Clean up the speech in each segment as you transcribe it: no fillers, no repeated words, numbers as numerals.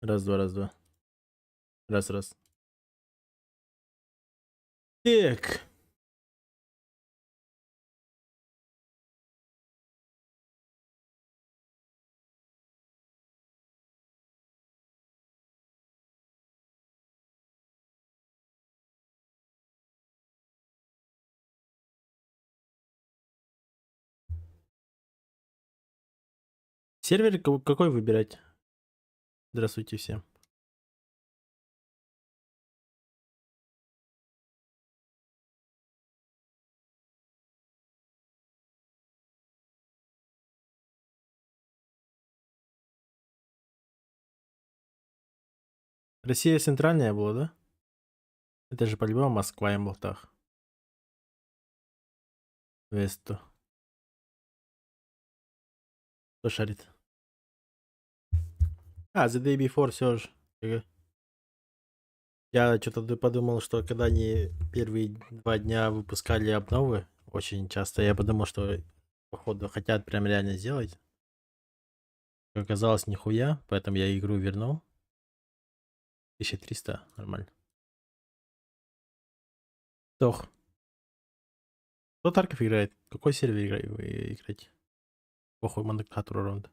Раз, два, раз, два. Раз, раз. Так. Сервер какой выбирать? Здравствуйте всем. Россия центральная была, да? Это же по-любому Москва им болтах. Весту. Кто шарит? А, The Day Before все же. Я что-то подумал, что когда они первые 2 дня выпускали обновы, очень часто я подумал, что походу хотят прям реально сделать. Как оказалось, нихуя, поэтому я игру вернул. 1300, нормально. Тох. Кто Тарков играет? Какой сервер вы играете? Похуй, маннык раунд.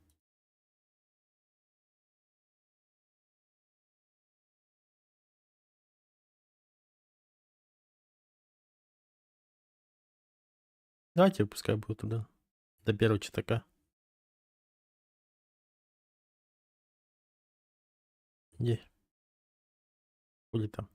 Давайте, пускай будет туда. До первого читака. Где? Хули там?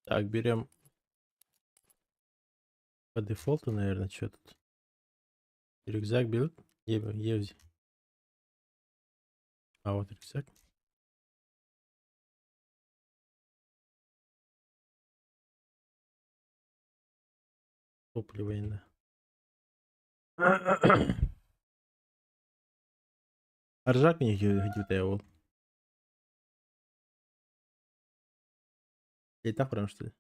Так, берем по дефолту, наверное, что тут. Рюкзак берут? Евзи. А вот рюкзак. Топливо да. Аржак не где-то ол. И так прям что ли?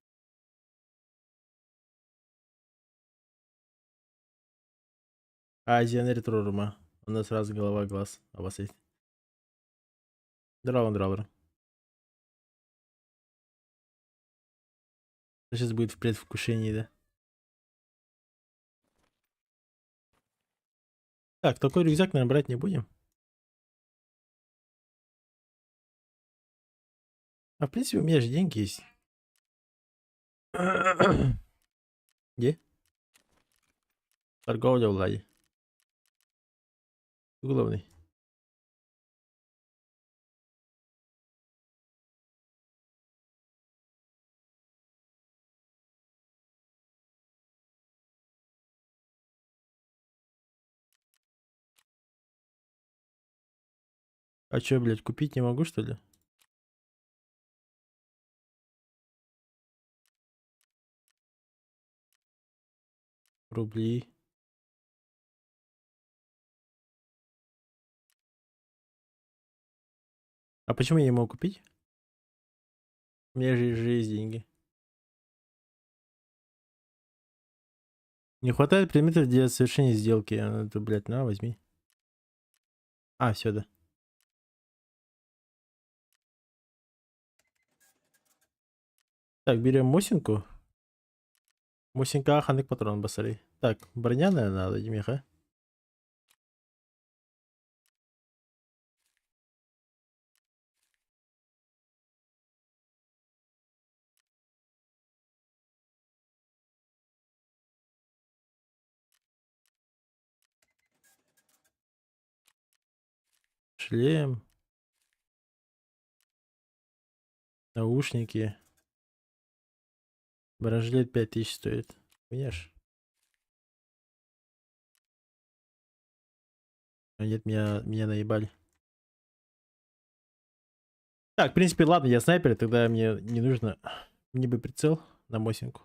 Азия ретро У нас сразу голова глаз. А вас есть? Здорово, здорово. Сейчас будет в предвкушении, да? Так, такой рюкзак, наверное, брать не будем. А в принципе у меня же деньги есть. Где? Торговля Влади. Главный. А чё, блядь, купить не могу, что ли? Рубли. А почему я не могу купить? У меня же есть деньги. Не хватает предметов для совершения сделки. Это, блядь, на, возьми. А, все, да. Так, берем Мосинку. Мосинка, ханнык патрон басарый. Так, броня, наверное, надо, Демиха. Шлем. Наушники. Бронежилет 5000 стоит. Понимаешь? А нет, меня наебали. Так, в принципе, ладно, я снайпер, тогда мне не нужно. Мне бы прицел на Мосинку.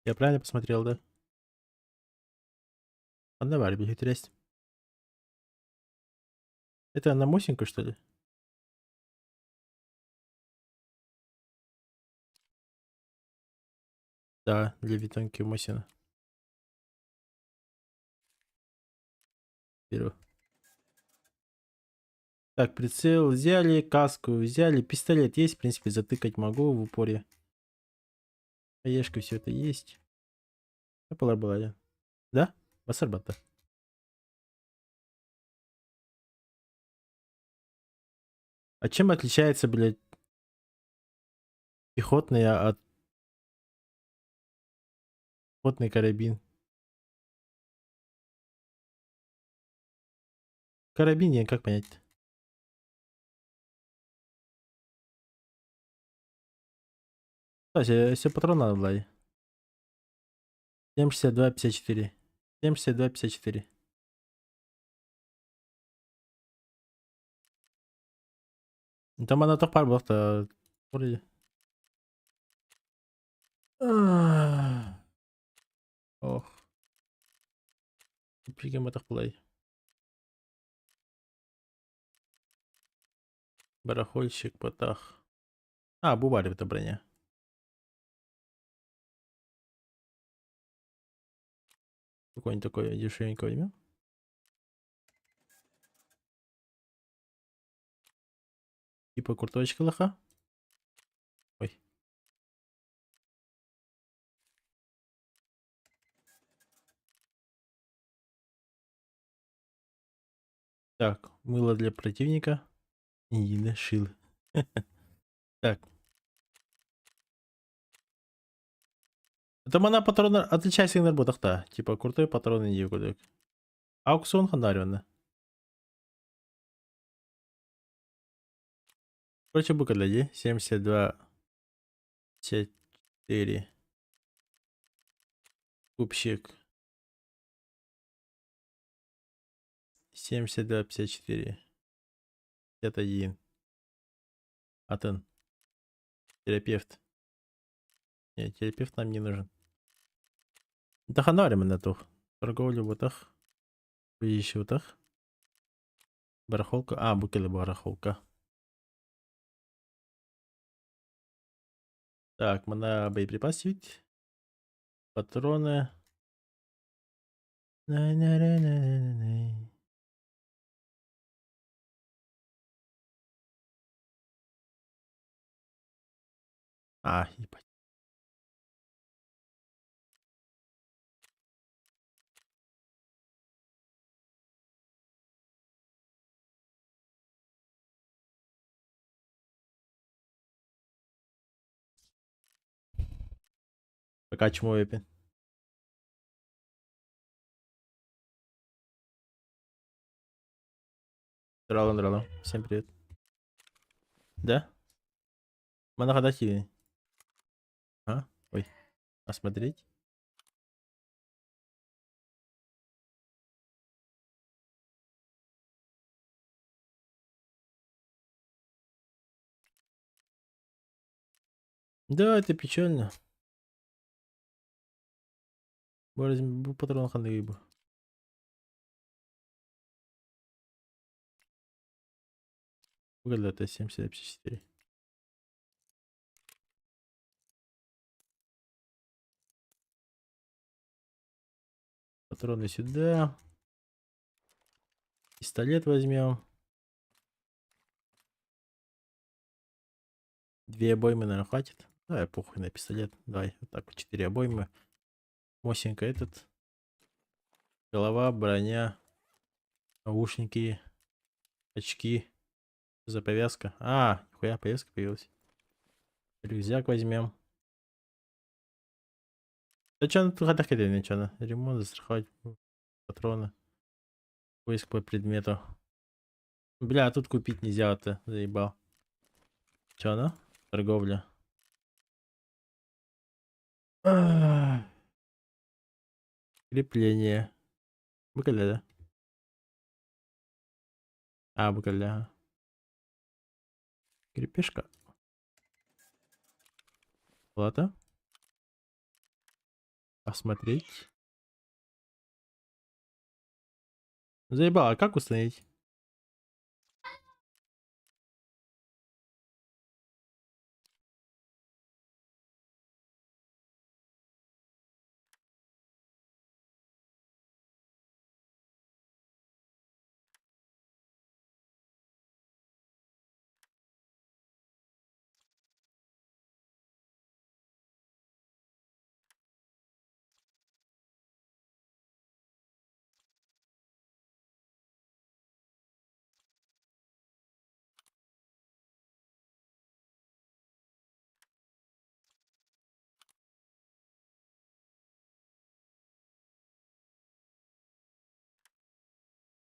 Я правильно посмотрел, да? А давай, трясть. Это на Мосинку, что ли? Да, для витонки Мосина. Беру. Так, прицел взяли, каску взяли, пистолет есть, в принципе, затыкать могу в упоре. Хаешка, все это есть. Была, да? Басарбата. А чем отличается, блядь, пехотный от пехотный карабин? Карабин, я как понять-то? Все патрон надо, Влади. 7,62, 54. 7,62, 54. Там она только пар был-то. Вроде. Ох. Пигем это плей. Барахольщик, потах. А, бувари это броня. Какой-нибудь такой дешевенький возьмем. Типа курточка лоха. Ой. Так, мыло для противника. И нашил. Так. Это она патрон отличается на работах, да. Типа крутой патрон не кудык. Аукцион хандарённо. Короче, бука для 72, 54. Купщик. 72, 54. 51. Атен. Терапевт. Нет, терапевт нам не нужен. Да ханарим на тух. Торговлю вот так. Еще вот так. Барахолка. А, букеле барахолка. Так, мы на боеприпасы ведь. Патроны. На-на-на-на-на-на. А, ебать. Пока чмо выпьем. Здорово, здорово. Всем привет. Да? Монохадахи. А? Ой. Осмотреть. Да, это печально. Бу патрон хандыгы. Выглядит это 74. Патроны сюда. Пистолет возьмем. Две обоймы, наверное, хватит. Давай, похуй на пистолет. Давай, вот так вот, 4 обоймы. Мосинка этот. Голова, броня, наушники. Очки. За повязка. А, нихуя, повязка появилась. Рюкзак возьмем. Да чё, тут ничего, Ремонт, застраховать, патроны. Поиск по предмету. Бля, тут купить нельзя, это заебал. Чё она? Торговля. Крепление. Букаля, да? А, букаля. Крепежка. Плата. Посмотреть. Заебал, а как установить?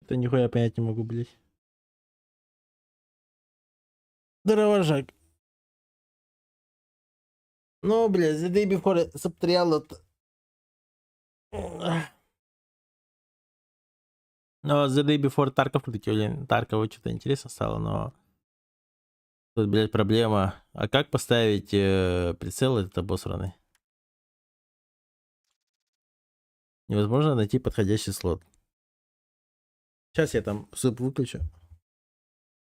Это нихуя понять не могу, блядь. Здорово, Жак. Ну, блядь, the day before сабтриал. Но The Day Before Tarkov, блин, Tarkov что-то интересно стало, но тут, блядь, проблема. А как поставить прицел этот обосранный? Невозможно найти подходящий слот. Сейчас я там суп выключу.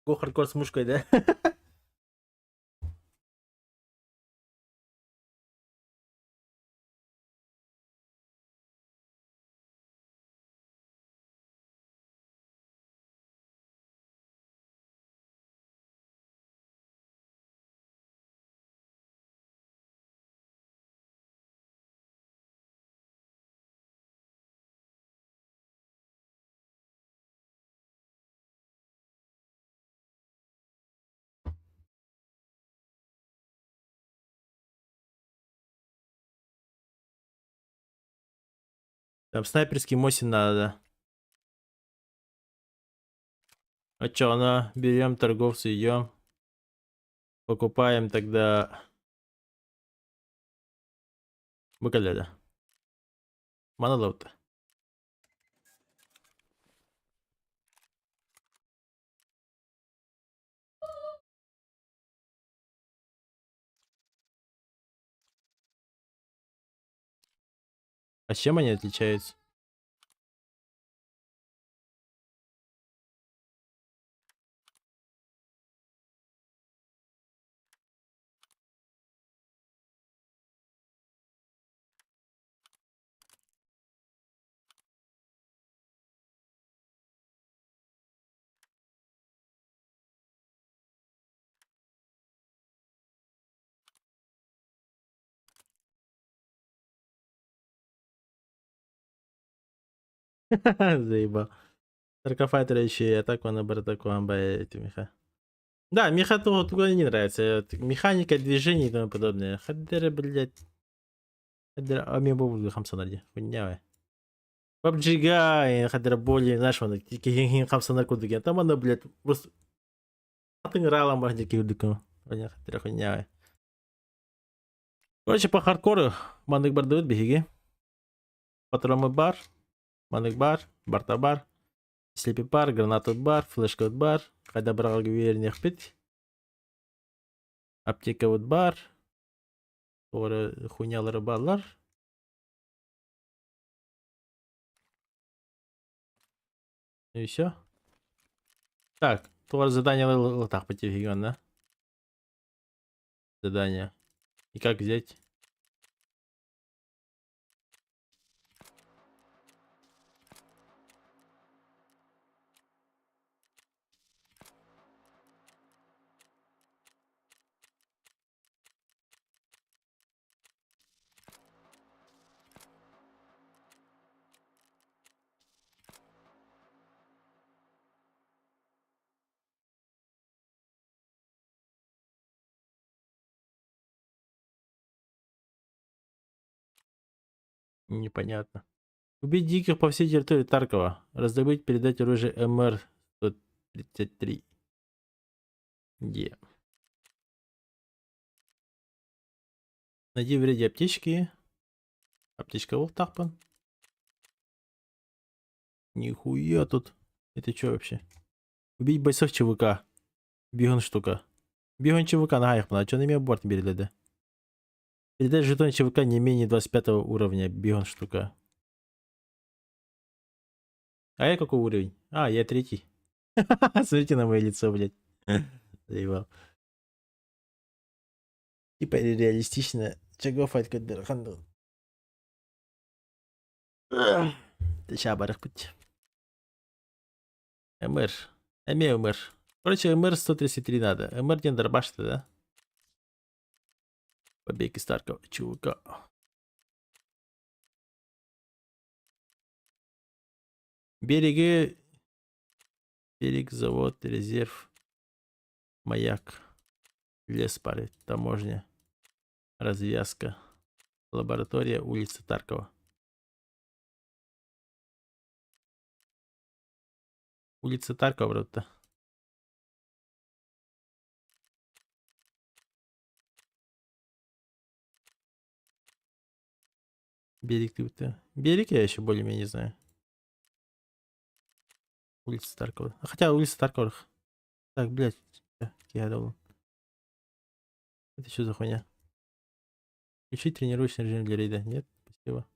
Го хардкор с мушкой, да? Там снайперский Мосин надо, да. А чё, на, берем торговцу, идем. Покупаем тогда... Бакаляда. Монолота. А чем они отличаются? Заебал. Таркофайтер еще и атаку на бардаком меха. Да, меха тут не нравится. Механика движений и тому подобное. Хадера, блядь. Хадера, а мне бобу хамсанарди. Хуйня. PUBG хадера более, знаешь, он хамсанар кудуген. Там она, блядь, просто... Атынграла, хадера хуйня. Короче, по хардкору маннык бардыбыт биһиги. Патроны баар, маннык баар, барыта баар, слепи баар, граната баар, флешка баар, хайда быраҕарга үөрэниэхпит. Аптекабыт баар, туора хуйнялары бааллар. И все. Так, туора задание так да? Задание. И как взять? Непонятно. Убить диких по всей территории Таркова. Раздобыть, передать оружие МР-133. Где? Найди в ряде аптечки. Аптечка буолтахпын. Нихуя тут. Это что вообще? Убить бойцов ЧВК. Бегун штука. Бегун ЧВК на а что на меня борт берели, Передать жетон ЧВК не менее 25 уровня. Бегун штука. А я какой уровень? А, я третий. Смотрите на мое лицо, блядь. Заебал. Типа реалистично. Чего файт Ща барыхпыт. МР. Эме МР. Короче, МР 133 надо. МР диэн дробашты, да? Побег из Таркова. ЧВК. Береги. Берег, завод, резерв. Маяк. Лес парит. Таможня. Развязка. Лаборатория, улица Таркова. Улица Таркова, вроде. Берег ты Берег я еще более-менее знаю. Улица Таркова. Хотя улица Таркова. Так, блядь. Я думал. Это что за хуйня? Включить тренировочный режим для рейда. Нет, спасибо.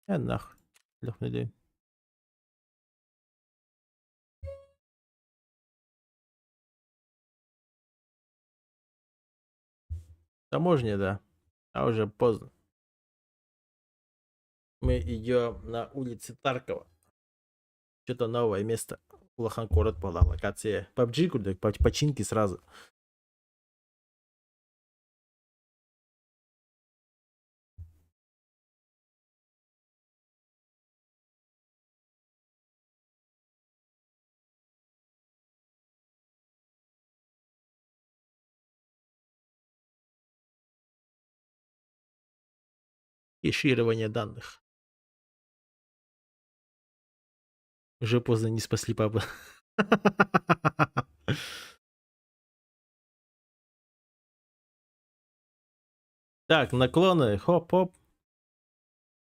Я нахуй. Лех надеюсь. Таможня, да. А уже поздно. Мы идем на улице Таркова. Что-то новое место. Улахан куорат была локация. PUBG курдук, починки сразу. Кеширование данных. Уже поздно, не спасли папу. Так, наклоны, хоп-хоп.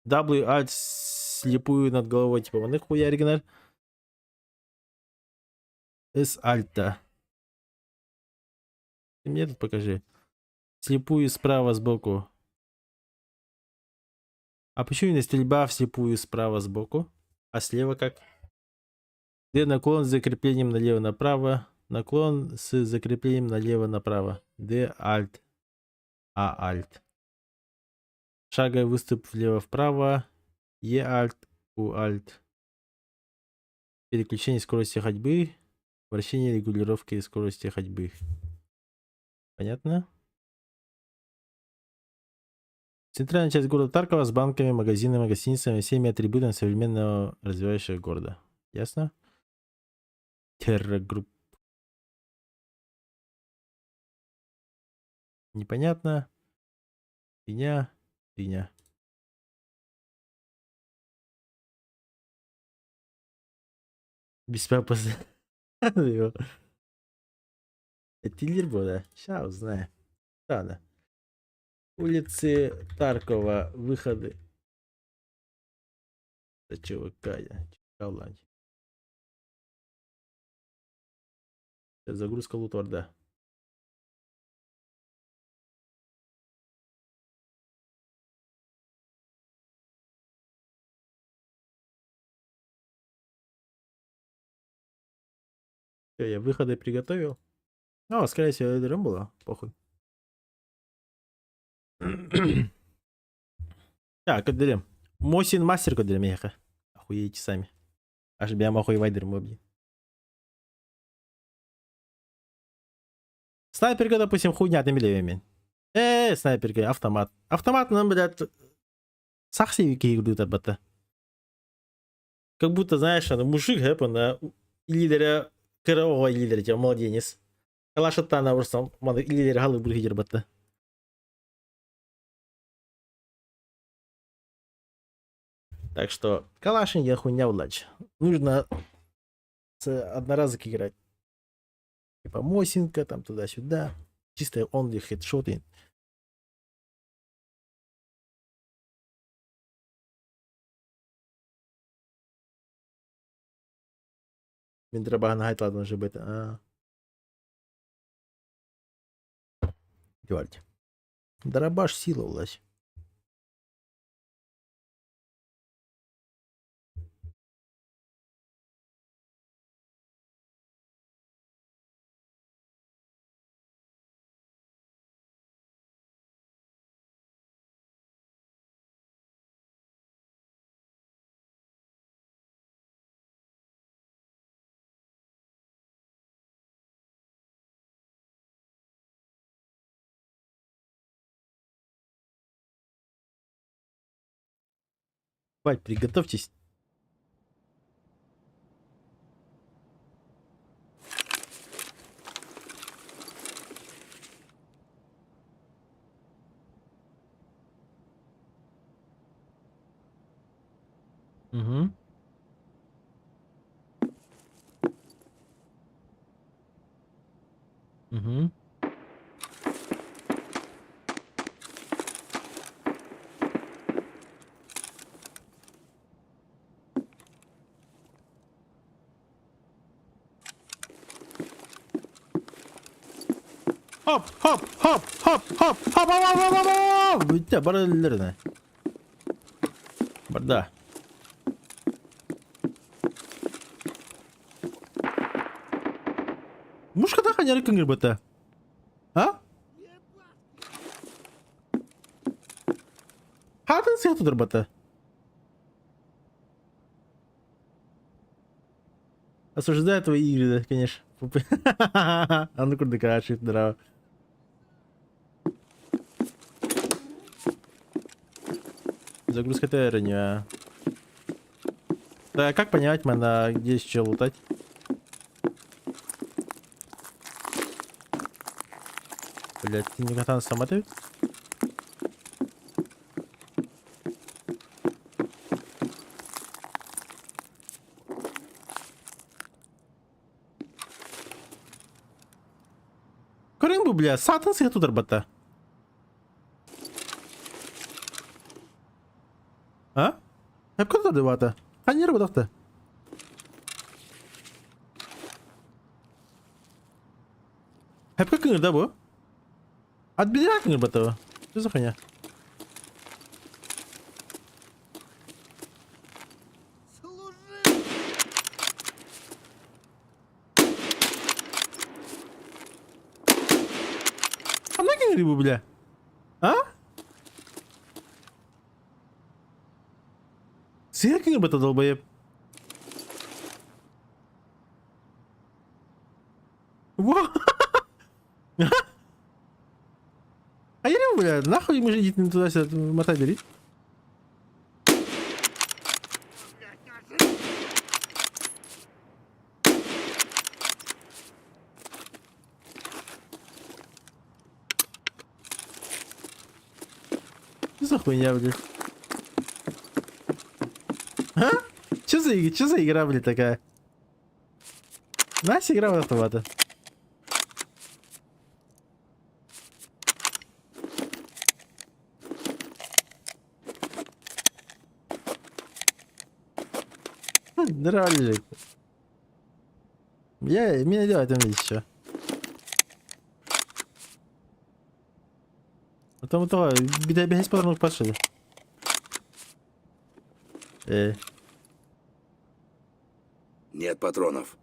W, Alt, слепую над головой, типа, вон хуя оригиналь. S, Alt. Ты мне тут покажи. Слепую справа сбоку. А почему именно стрельба вслепую справа сбоку? А слева как? Д наклон с закреплением налево-направо. Наклон с закреплением налево-направо. Д Alt. А Alt. Шаговый выступ влево-вправо. Е Alt. Q Alt. Переключение скорости ходьбы. Вращение регулировки скорости ходьбы. Понятно? Центральная часть города Таркова с банками, магазинами, гостиницами, всеми атрибутами современного развивающего города. Ясно? Террагрупп. Непонятно. Фигня. Фигня. Без папы. Этилир был, да? Сейчас узнаем. Ладно. Улицы Таркова, выходы. ЧВК, Загрузка луторда. Все, я выходы приготовил. Ну, скорее всего, это было. Похуй. Так, көрдөрүм. Мосин мастер көрдөрүм эһиэхэ. Охуеете сами. Аж бэйэм охуевайдырым блин. Снайперка, допустим, хуйня ты билэбин. Снайперка, автомат. Автомат, ну, блядь, сахси киһи батта. Как будто, знаешь, аны мужик гэп, на илиилэрэ кыра оҕо илиилэрэ типа младенец. Калашаттаана урсан маны илиилэрэ халы батта. Так что калашник я хуйня удача. Нужно с одноразок играть. Типа Мосинка, там туда-сюда. Чисто only хедшоты. Він треба нагайтла може бити. А. Дюальт. Дарабаш сила улась. Бать, приготовьтесь. Угу. Угу. Хоп, хоп, хоп, хоп, хоп, хоп, хоп, хоп, хоп, хоп, Бүттэ, бары өллөрүнэ. Барда. Мушката ханяры кыңгырбыта. А? Хаатын сыа тутарбата. Осуждаю твои игры, да, конечно. Аны курдук аашыт здорово. Загрузка терня. Да, как понять, мана, где еще лутать? Блять, ты не катан самоты? Көрүҥ бу, бля, саатын сыһа тутарбата. А? Хепкө тутардыбата. Ханьер бодохта. Хепкө кыҥырда бу. Отбедра кыҥырбата. Что за хуйня? Ханна киҥири бу, бля? А? Сыа киҥирбэтэ долбоеб. Во! А я бля, нахуй мы же идите туда-сюда, мотай бери. Что за хуйня, блядь? А? Че за игра, блядь, такая? Настя игра в автомата. Нормально же. Я, меня делать там еще. Потом того, беда бегать патронов пошли. Э. Нет патронов.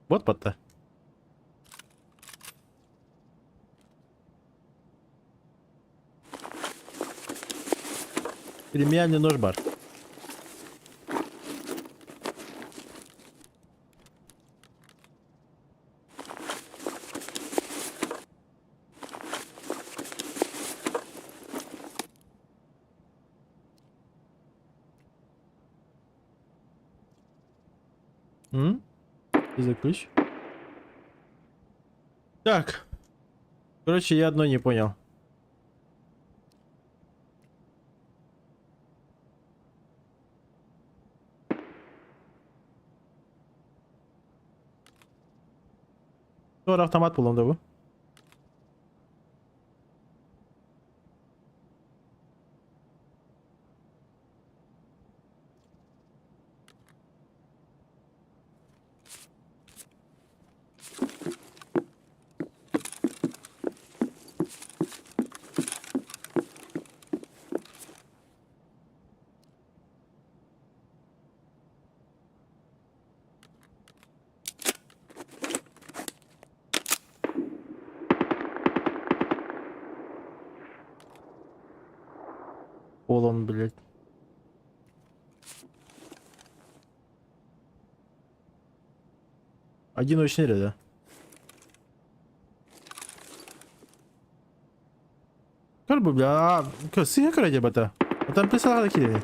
Вот батта. Премиальный нож бар. М? Что за ключ? Так. Короче, я одно не понял. Sonra автомат буллум да бу. Полон, блядь. Одиночный да? Как бы, бля, а, сыга көрө бата. А там писала кири.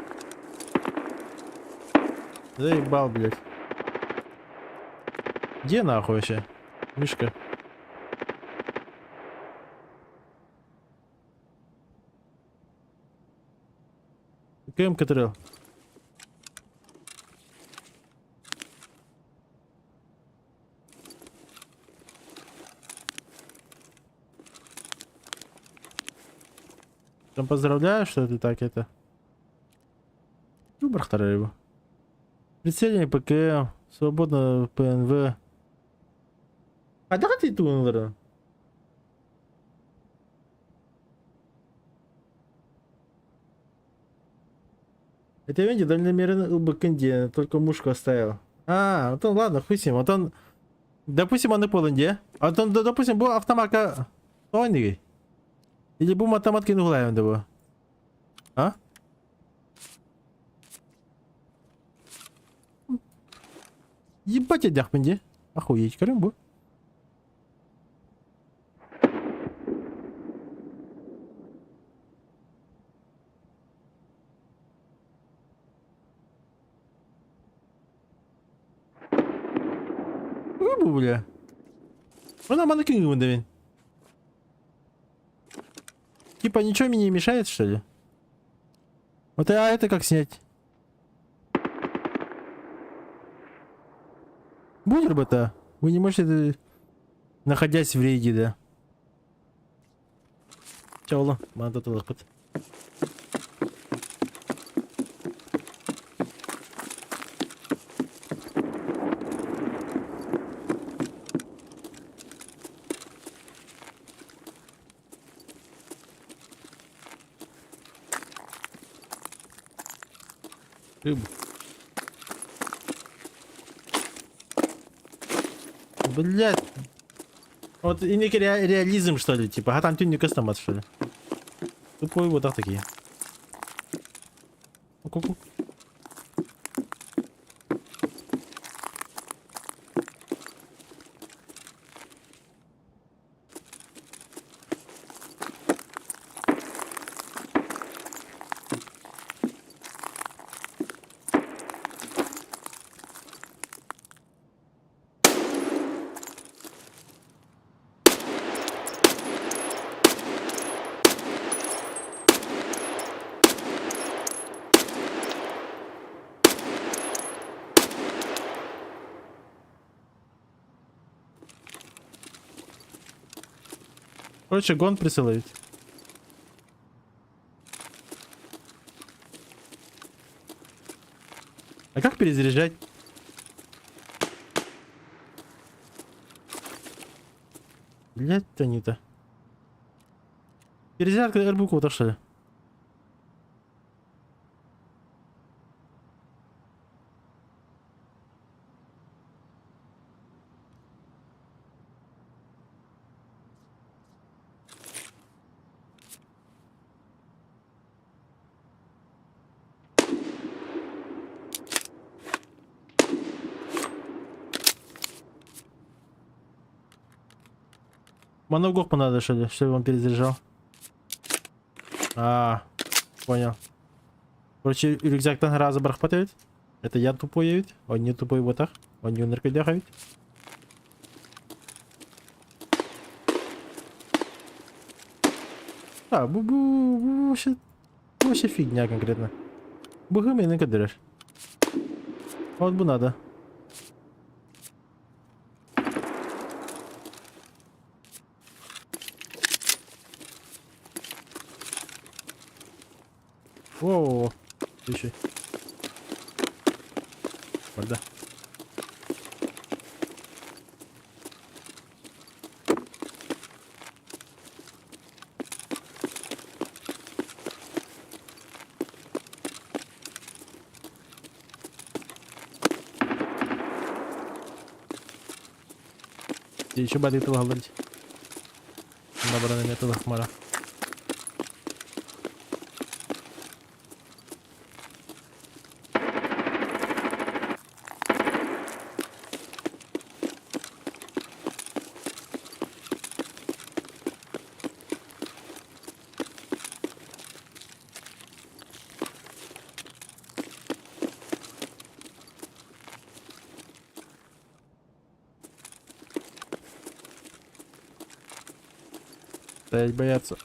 Заебал, блядь. Где нахуй вообще? Мишка. Кем КТРЛ? Там поздравляю, что ты так это. Выбор его. Прицеливание ПКМ, свободно ПНВ. А да ты тунлера? Это видите, дальномерный ЛБКНД, только мушку оставил. А, вот он, ладно, хуй с ним. Вот он, допустим, он и полынде. А он, допустим, был автоматка... Ой, Или бу автомат кинулаем его. А? Ебать я дяхменде. Охуеть, көрөн бу. Бу бля. Она маны күнгүн Типа ничего мне не мешает, что ли? Вот а это как снять? Будет работа? Вы не можете, находясь в рейде, да? Чао, манда тылықпыт. Рыбу. Блять. Вот и некий ре реализм, что ли, типа. А там тюнник кастомат, что ли? Тупой вот так такие. Ку-ку. Короче, гон присылают. А как перезаряжать? Блять, они-то. Перезарядка РБК, так что ли? Моногопа надо, что ли, чтобы он перезаряжал. А, понял. Короче, рюкзактан раза барахпатывает. Это я тупой ведь? Он не тупой вот так. Оонньууннар көйдөөх эбит. А, бу бу бу вообще бу вообще фигня конкретно. Быһыы мені көрдөрөр. Вот бу надо. О, еще. Барда. Еще бады тылалар. Набрана метода хмара. Стоять бояться.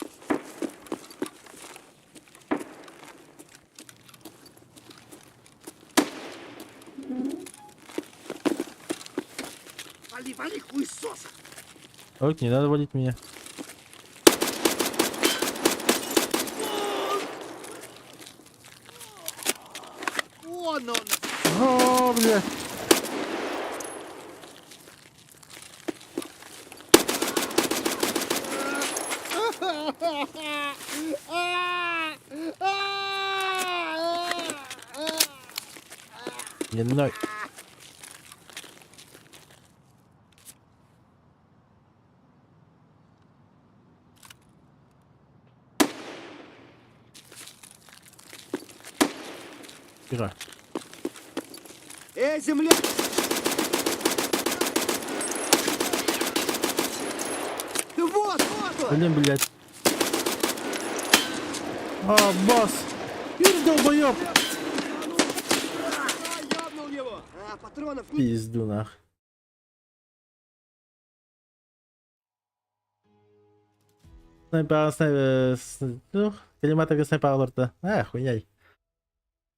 Вали, вали, хуесоса! Ой, не надо валить меня. Вон он! О, бля. Не ной. Тихо. Эй, земля! Вот, вот он! Блин, блядь. А, босс! Юр, долбоёб! А, ёбнул его! А, патронов не... Пизду нах. Снайпер, снайпер, ну, коллиматорга снайпер олорто. А, хуйняй.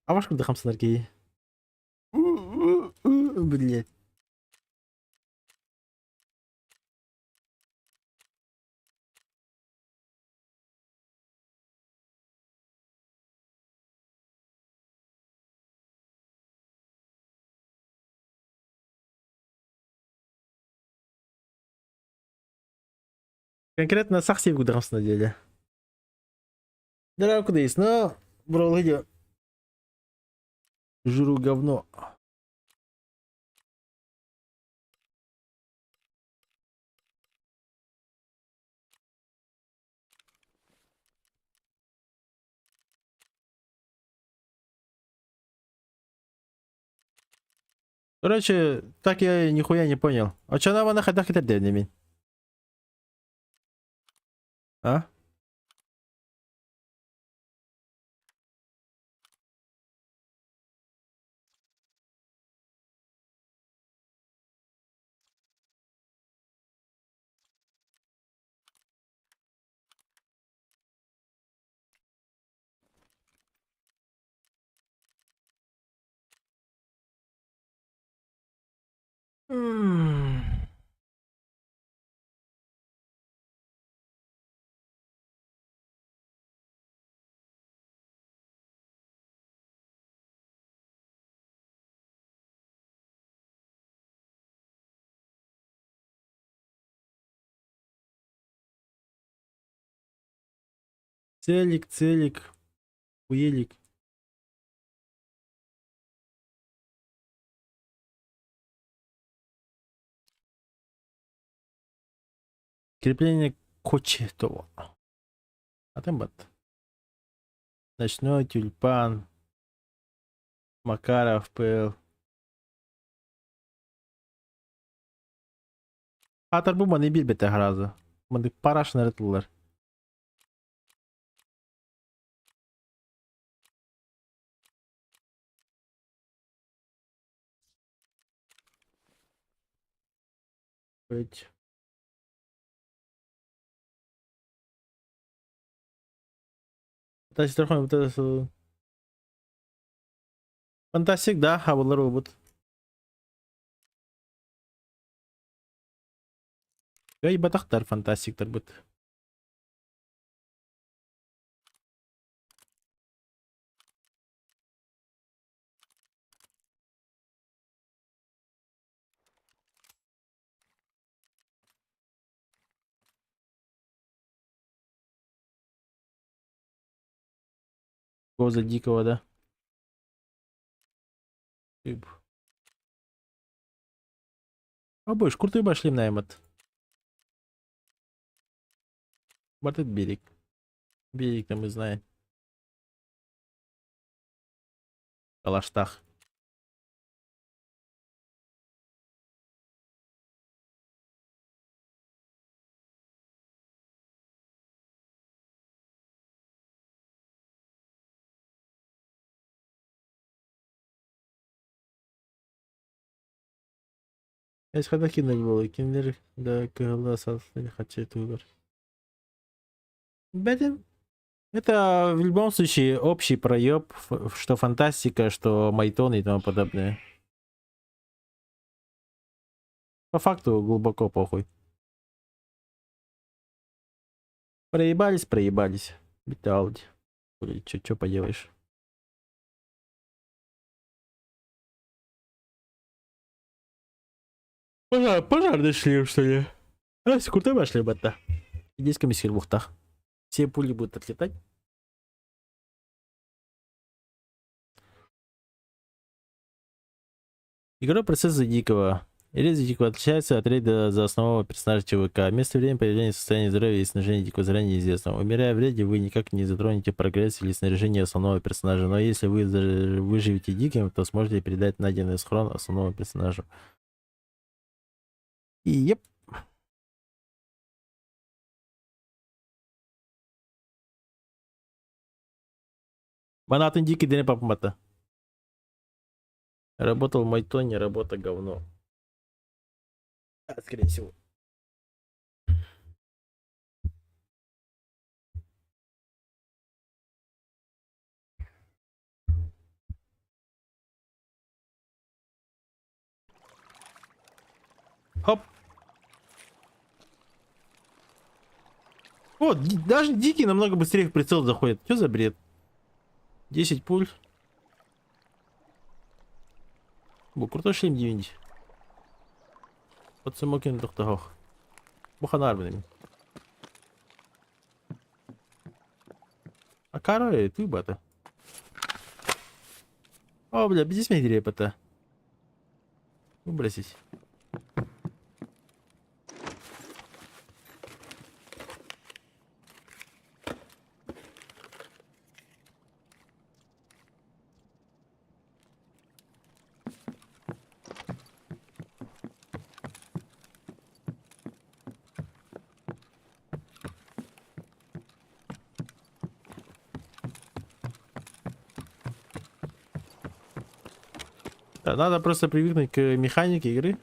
А ваш курдук хамсанар киһи. Блять. Конкретно сах сип курдук хамсана диэлэ. Здорово, кудайс, но бро, видео. Жру говно. Короче, так я и нихуя не понял. А чё нам она хайдах этэрдэ мин? А? Целик, целик, хуелик. Крепление Кочетова. Атын бат. Ночной тюльпан. Макаров ПЛ. Аатар бу маны биэрбэтэх разы. Маны парашнары тыллар. Блять. Фантастик, да, хабыллар буолбут. Кыайбатахтар фантастиктарбыт. Коза дикого, да? Ыб. Обоиш, курты башли наймат. Батыт берег. Берег там мы знаем. Калаштах. Эсхада кинер буолуой, кинилэр да кыһалла саастарын хаччы туһугар. Бэтим. Это в любом случае общий проеб, что фантастика, что Майтон и тому подобное. По факту глубоко похуй. Проебались, проебались. Биталди. Чё поделаешь? Пожар, пожар шлем, что ли? А, крутой башли батта. Здесь комиссия в бухтах. Все пули будут отлетать. Игровой процесс за Дикого. Рейд за Дикого отличается от рейда за основного персонажа ЧВК. Место, время появления, состояние здоровья и снаряжения Дикого заранее неизвестно. Умирая в рейде, вы никак не затронете прогресс или снаряжение основного персонажа. Но если вы выживете Диким, то сможете передать найденный схрон основному персонажу. И yep. Манатын Дикий день папа Работал в Майтоне, работа говно. А, скорее всего. Хоп. Вот, даже Дикий намного быстрее в прицел заходит. Что за бред? 10 пуль. Бу крутой шлем дивинди. Вот самокин тохтохох. Буханар блин. А короче, ты бата. О, бля, здесь мне репота. Выбросить. Да, надо просто привыкнуть к механике игры.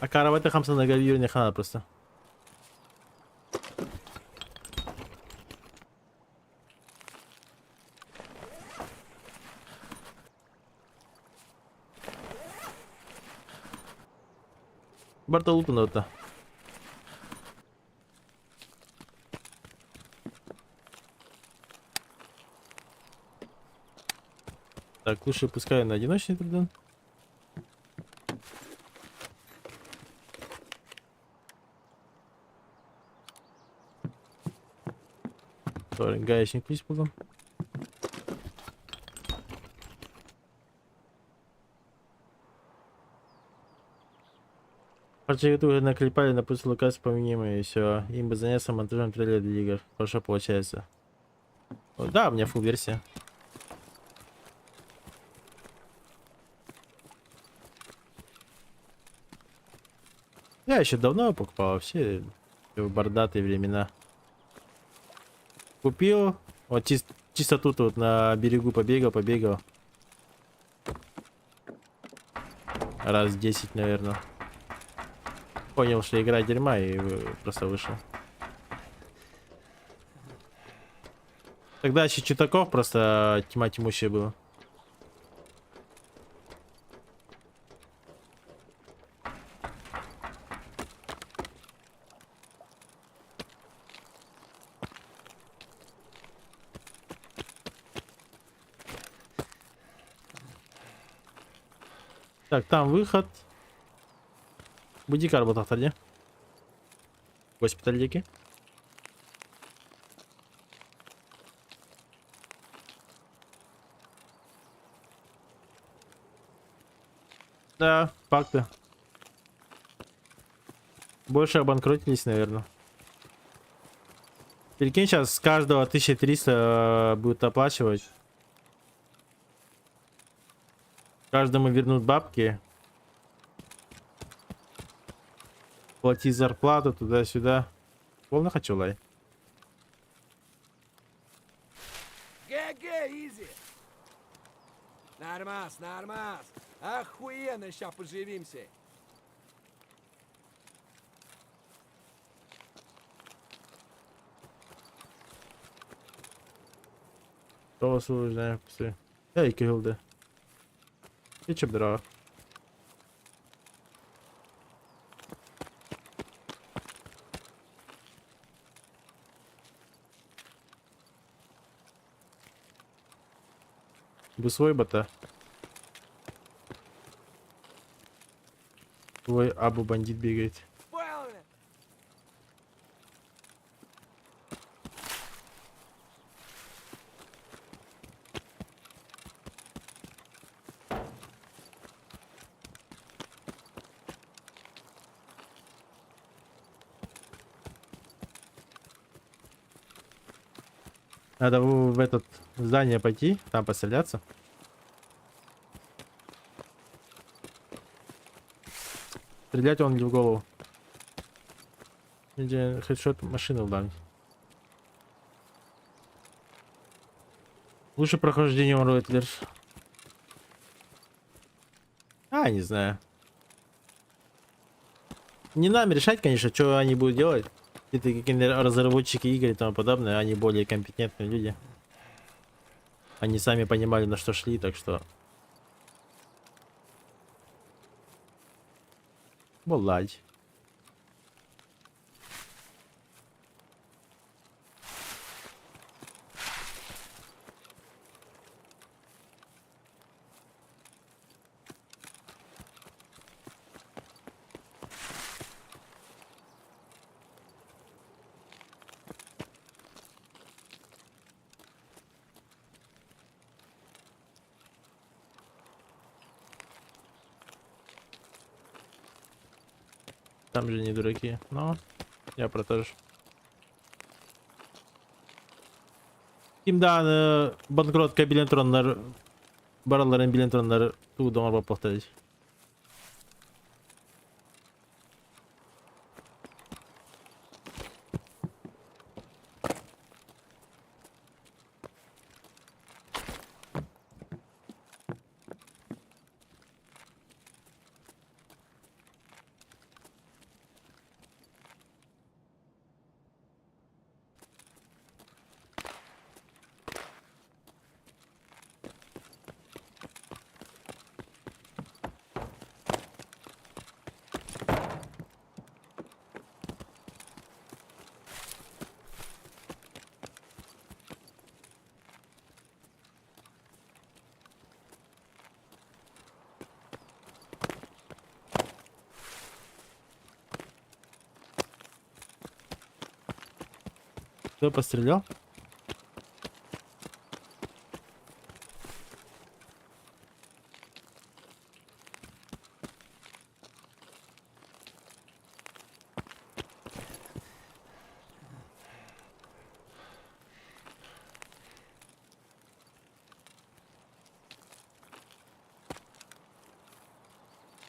А караваты хамса на не хана просто. Барта лутана. Так, лучше пускай на одиночный тогда. Гаечник пусть потом. Уже наклепали на пусть локацию помимо и все. Им бы заняться монтажом трейлера для игр. Хорошо получается. О, да, у меня full версия. Я еще давно покупал, вообще в бордатые времена. Купил, вот чисто тут вот на берегу побегал, побегал. Раз 10, наверное. Понял, что игра дерьма, и просто вышел. Тогда еще читаков просто тьма тьмущая была. Так, там выход. Будикар буолтахтар дии. Госпиталь диэки. Да, факты. Больше обанкротились, наверное. Прикинь, сейчас с каждого 1300 будет оплачивать. Каждому вернут бабки. Плати зарплату туда-сюда. Полно хочу лай. GG, easy. Нормас, нормас. Охуенно, ща поживимся. Тоҕус Эй, кыһылды. Ичip Бу свой бата. Твой Абу бандит бегает. Понял меня? Надо в этот здание пойти, там постреляться. Стрелять он в голову. Где headshot машину дам. Лучше прохождение Ротлер. А, не знаю. Не нам решать, конечно, что они будут делать. Это какие-то разработчики игр и тому подобное, они более компетентные люди. Они сами понимали, на что шли, так что... Блядь. Там же не дураки. Но я про то же. Ким даҕаны банкротка билэн тураннар баралларын билэн тураннар тугу да оҥорбоппохтар. Кто пострелял?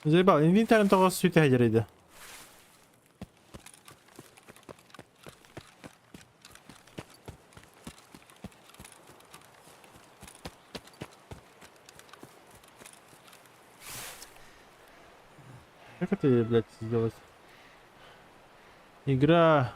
Заебал, инвентарь того сүйте хәдер Как это, блядь, сделать? Игра.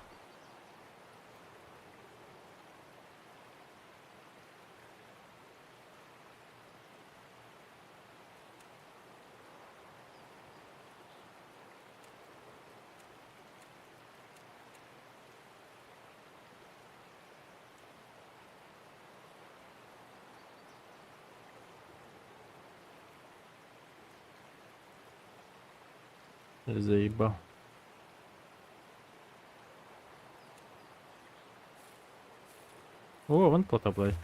Заебал. О, вон плота, блядь.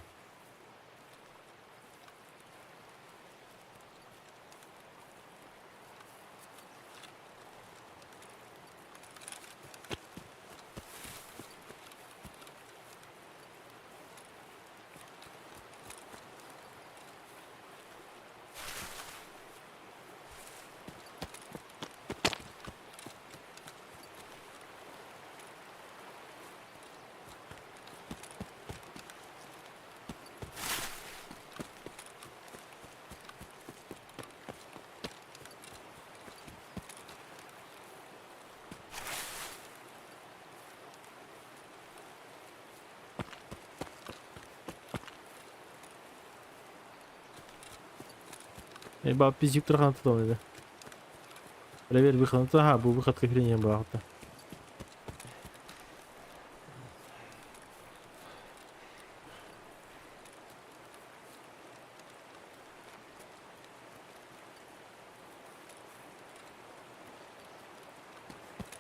Ебал, пиздюк трахан тутан edi. Проверь выход. Ага, был выход к хрени багато.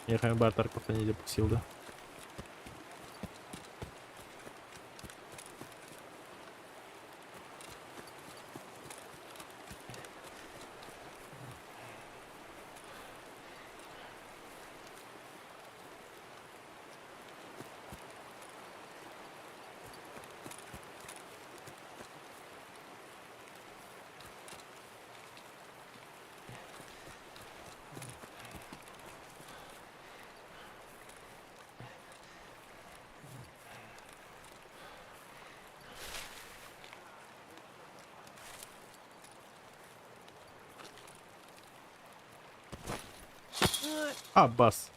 Я бар Тарков не запустил, да? А, бас.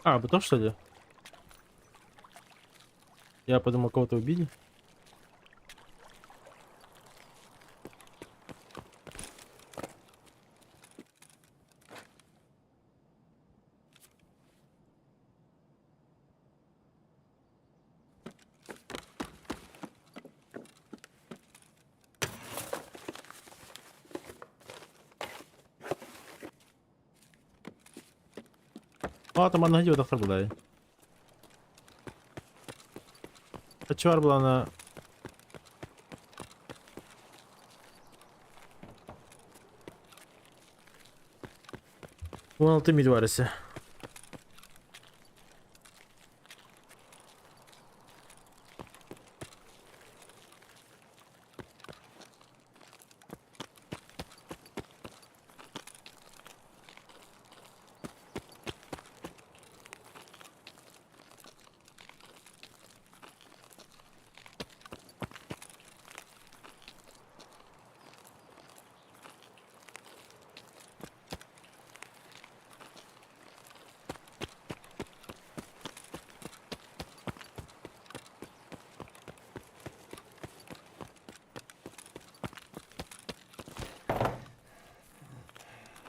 А, потом что ли? Я подумал, кого-то убили. А, там она где доктор была. Чувар была на... Вон ты мидварися.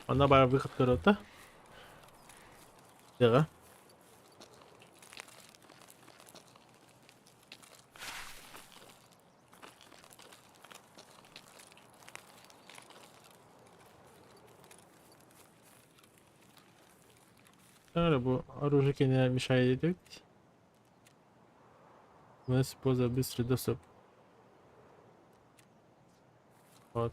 Она бара выход көрөтө. Яга. Бу оружие не мешает. У нас поза быстрый доступ. Вот.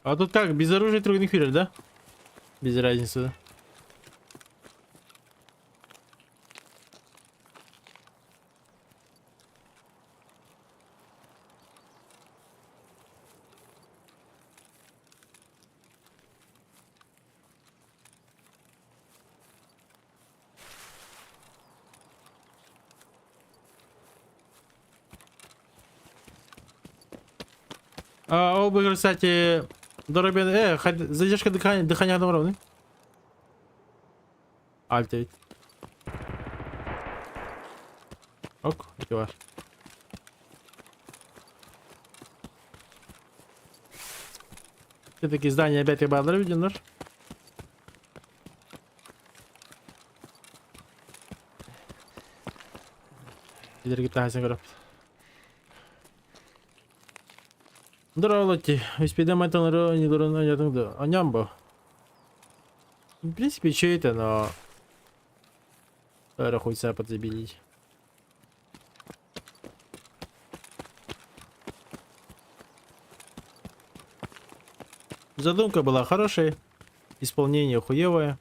А тут как, без оружия трудных, да? Без разницы, да? А, оба, кстати, Доробен, задержка дыхания, дыхание ровный. Альт. Ок, это ваш. Все-таки здание опять бадлар видно. Ileri git. Здорово, Анямбо. В принципе, что это, но... Хуй себя подзабилить. Задумка была хорошая, исполнение хуевое.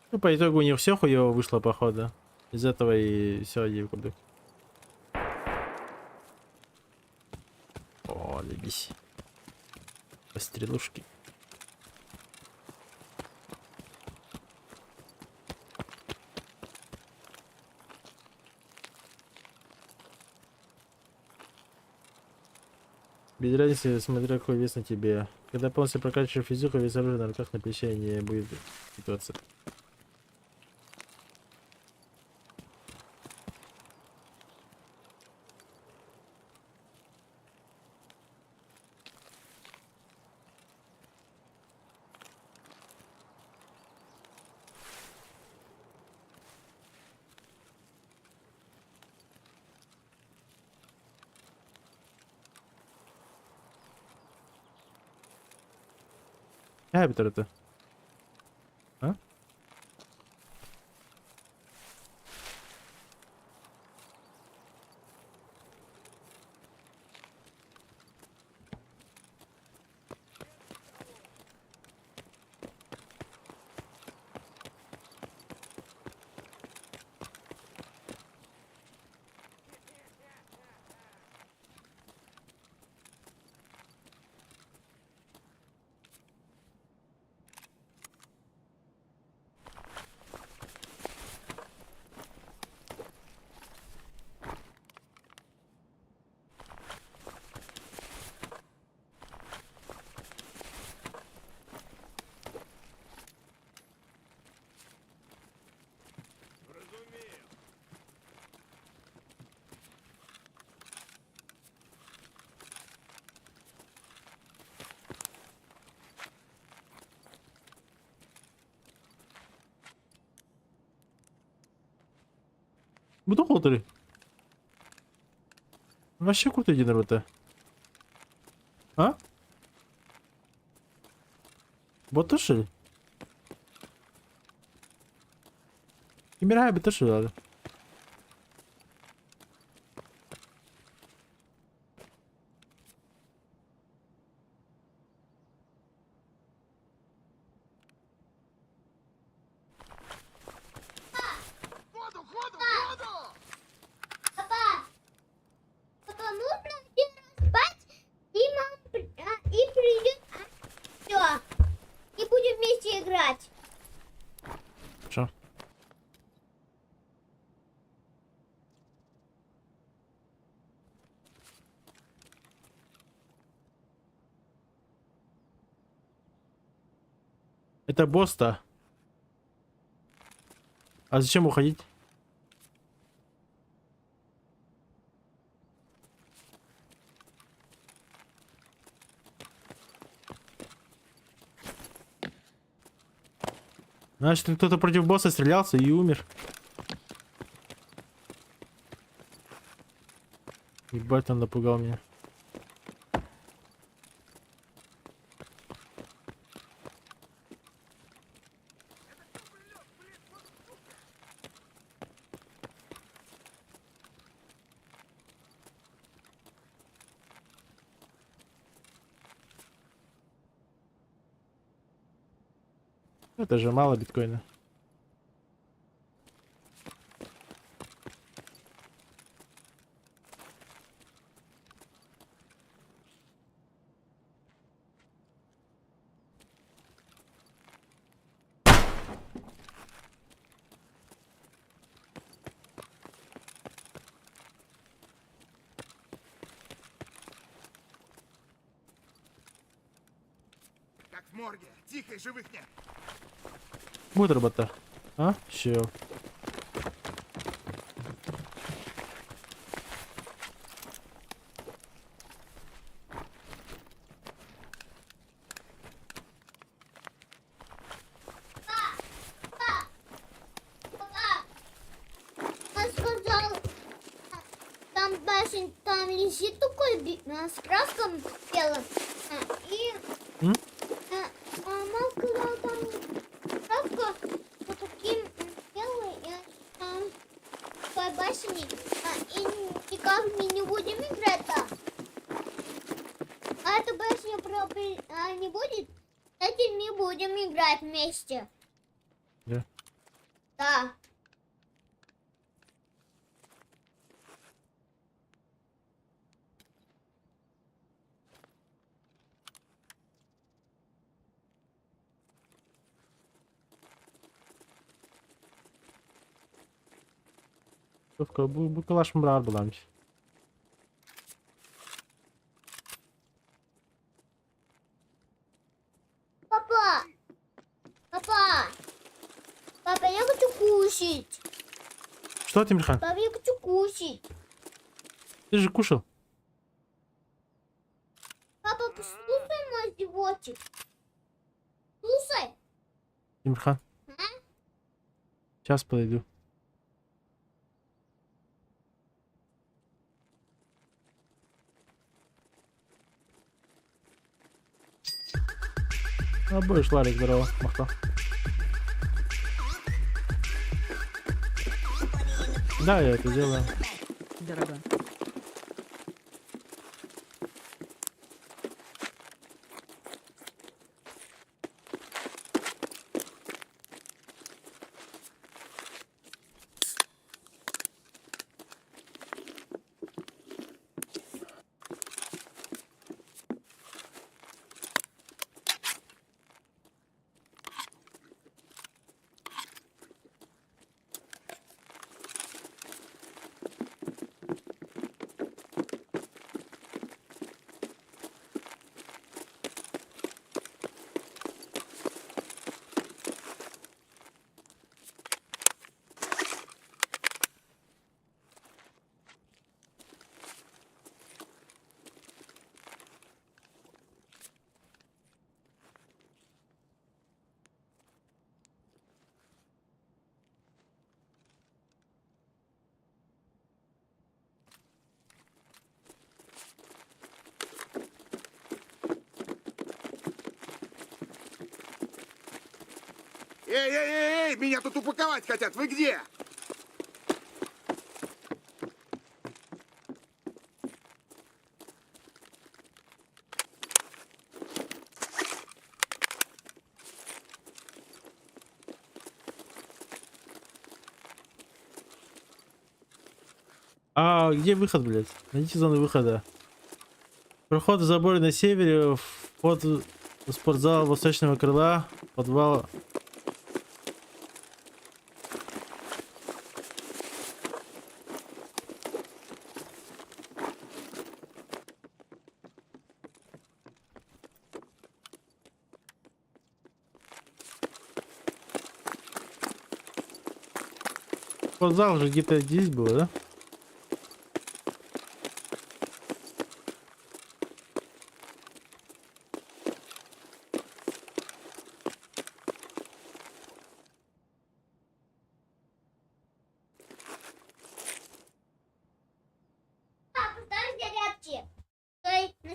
Ну, по итогу у них все хуево вышло, походу. Из этого и все один кубик. О, лебись. Пострелушки. Без разницы, смотря какой вес на тебе. Когда полностью прокачиваешь физику, вес оружия на руках на плече не будет ситуация. Это? А? Bu da olur. Вообще круто единорота. А? Вот тоже? Кимирая бы тоже надо. Воду, воду, воду! Папа, папа, можно один раз спать, и мама и придет, все, и будем вместе играть. Что? Это босс-то. А зачем уходить? Значит, кто-то против босса стрелялся и умер. Ебать, он напугал меня. Это же мало биткоина. Как в морге. Тихо, и живых нет. Будет работа. А? Все. Папа, он сказал, там башен, там лежит такой с краском белым. И М? Мама сказала, там краска вот таким белый, и там такой башни, и никак мы не будем играть там. А эту башню не будет, значит мы будем играть вместе. Да? Да. Бу, бу калаш мрар буламч. Папа! Папа! Папа, я хочу кушать. Что, Тимирхан? Папа, я хочу кушать. Ты же кушал. Папа, послушай мой животик. Слушай. Тимирхан. А? Сейчас подойду. А будешь, Ларик, здорово. Махта. Да, я это делаю. Дорога. Эй, эй, эй, эй, меня тут упаковать хотят. Вы где? А где выход, блядь? Найдите зону выхода. Проход в заборе на севере, вход в спортзал восточного крыла, подвал. Спортзал же где-то здесь был, да?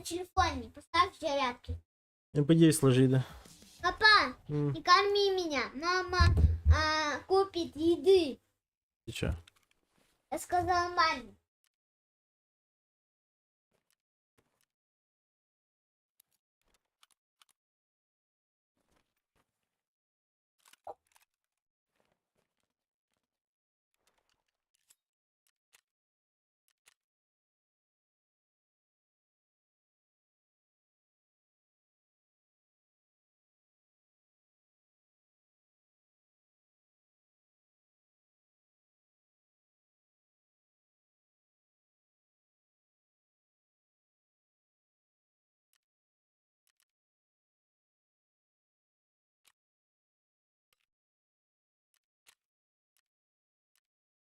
На телефоне поставь зарядки. МП9 сложи, да. Папа, М, не корми меня. Мама купит еды. Ты чё? Я сказала маме.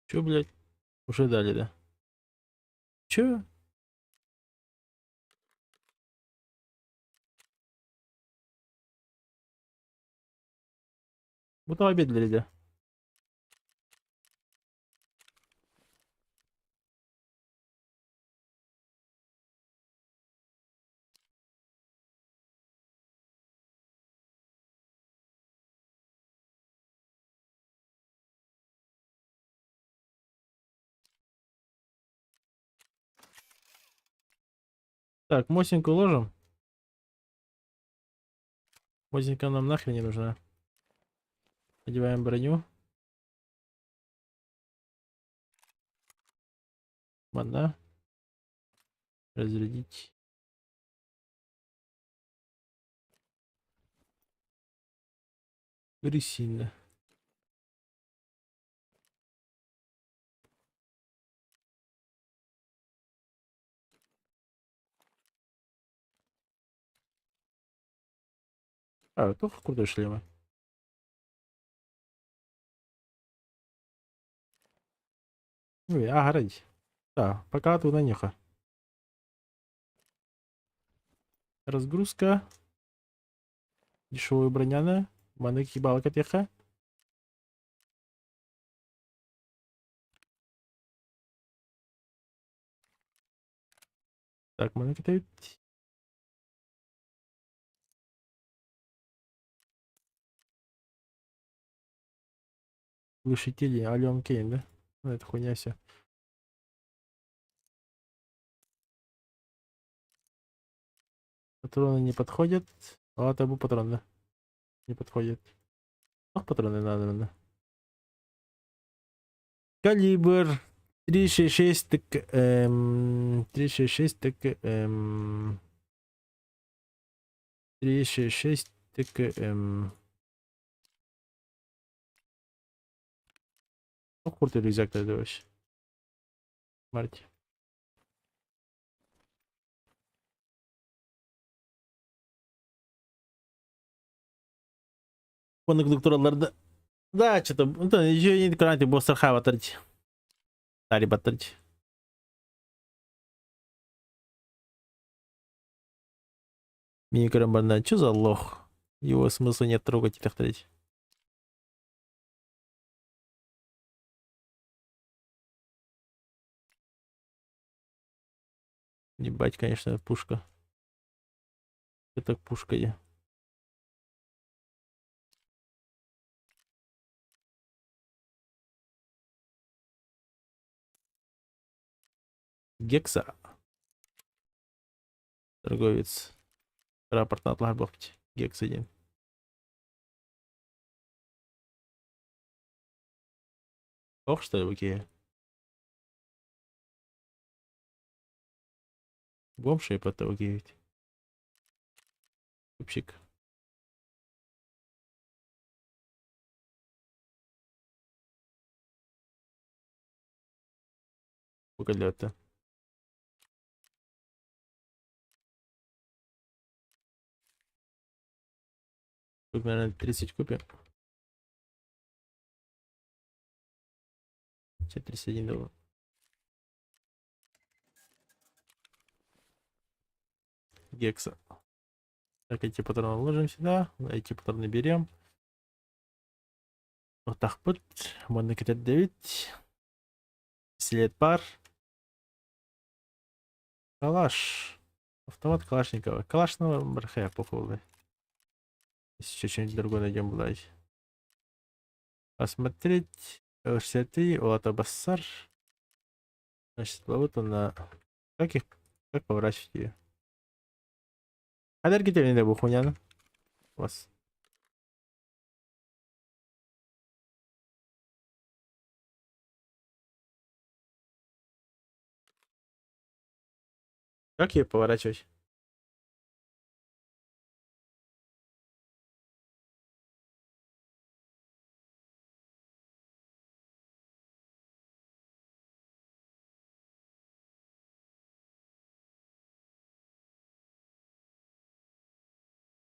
Чё, блядь? Уже дали, да? Чё? Вот обедали, да? Так, Мосинку ложим. Мосинка нам нахрен не нужна. Одеваем броню. Мана. Разрядить. Сильно. А, только крутой шлемы. Ну, а, Да, пока туда неха. Разгрузка. Дешевая броняна. Маны кибалка теха. Так, маны китают. Глушители, Ален Кейн, да? Ну, это хуйня все. Патроны не подходят. А, это был патрон, да? Не подходит. Ох, патроны надо, надо. Калибр 366 ТКМ. 366 ТКМ. 366 ТКМ. Ну, курты рюкзак тогда вообще. Марти. Конук Да, что-то, ну, еще не кранти бостер хава тарть. Тари батарть. Мини карамбарна, что за лох? Его смысла нет трогать и так. Ебать, конечно, пушка. Это пушка я. Гекса. Торговец. Рапорт на Атлах Гекс один. Ох, что ли, окей. Бомж и потом ведь. Купчик. Сколько? Тут, наверное, 30 купим. 31 доллар. Гекса. Так, эти патроны ложим сюда. Эти патроны берем. Вот так вот. Можно 9. След пар. Калаш. Автомат Калашникова. Калашникова бархая похуй. Если еще что-нибудь другое найдем, блядь. Посмотреть. Л-63, Улата Бассар. Значит, вот она. Как их, как поворачивать ее? Хайдар китебин бу хуйняны. Вас. Как ее поворачивать?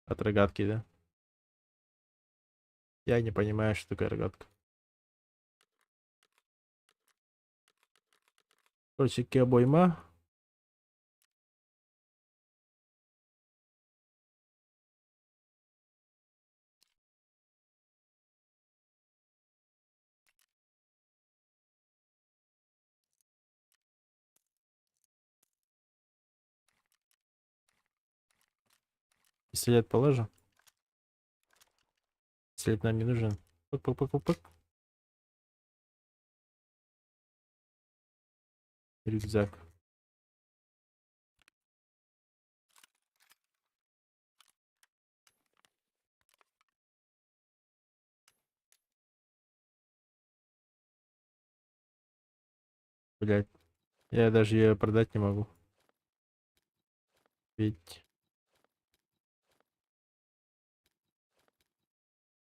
От рогатки, да? Я не понимаю, что такое рогатка. Короче, обойма. Пистолет положу. Пистолет нам не нужен. Пык-пык-пык-пык. Рюкзак. Блять. Я даже ее продать не могу. Ведь...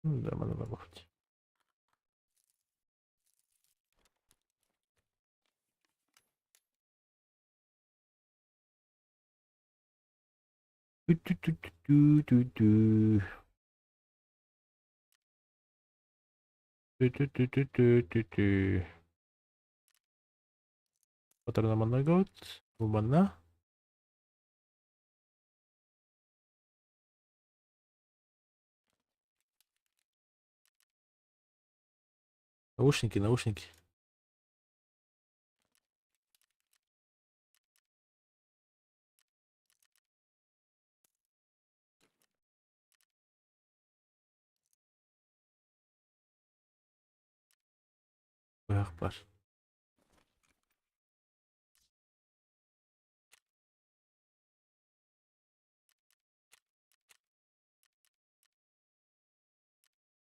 Ну да, надо хоть. Ту-ту-ту-ту-ту-ту. Ту-ту-ту-ту-ту-ту. Патроны год. Манна. Наушники, наушники. Ах, Паш.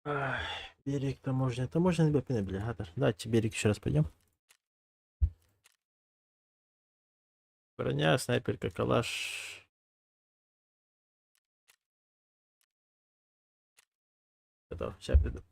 Ай, берег таможня. Таможня навигатор. Давайте берег еще раз пойдем. Броня, снайперка, калаш. Готов, сейчас приду.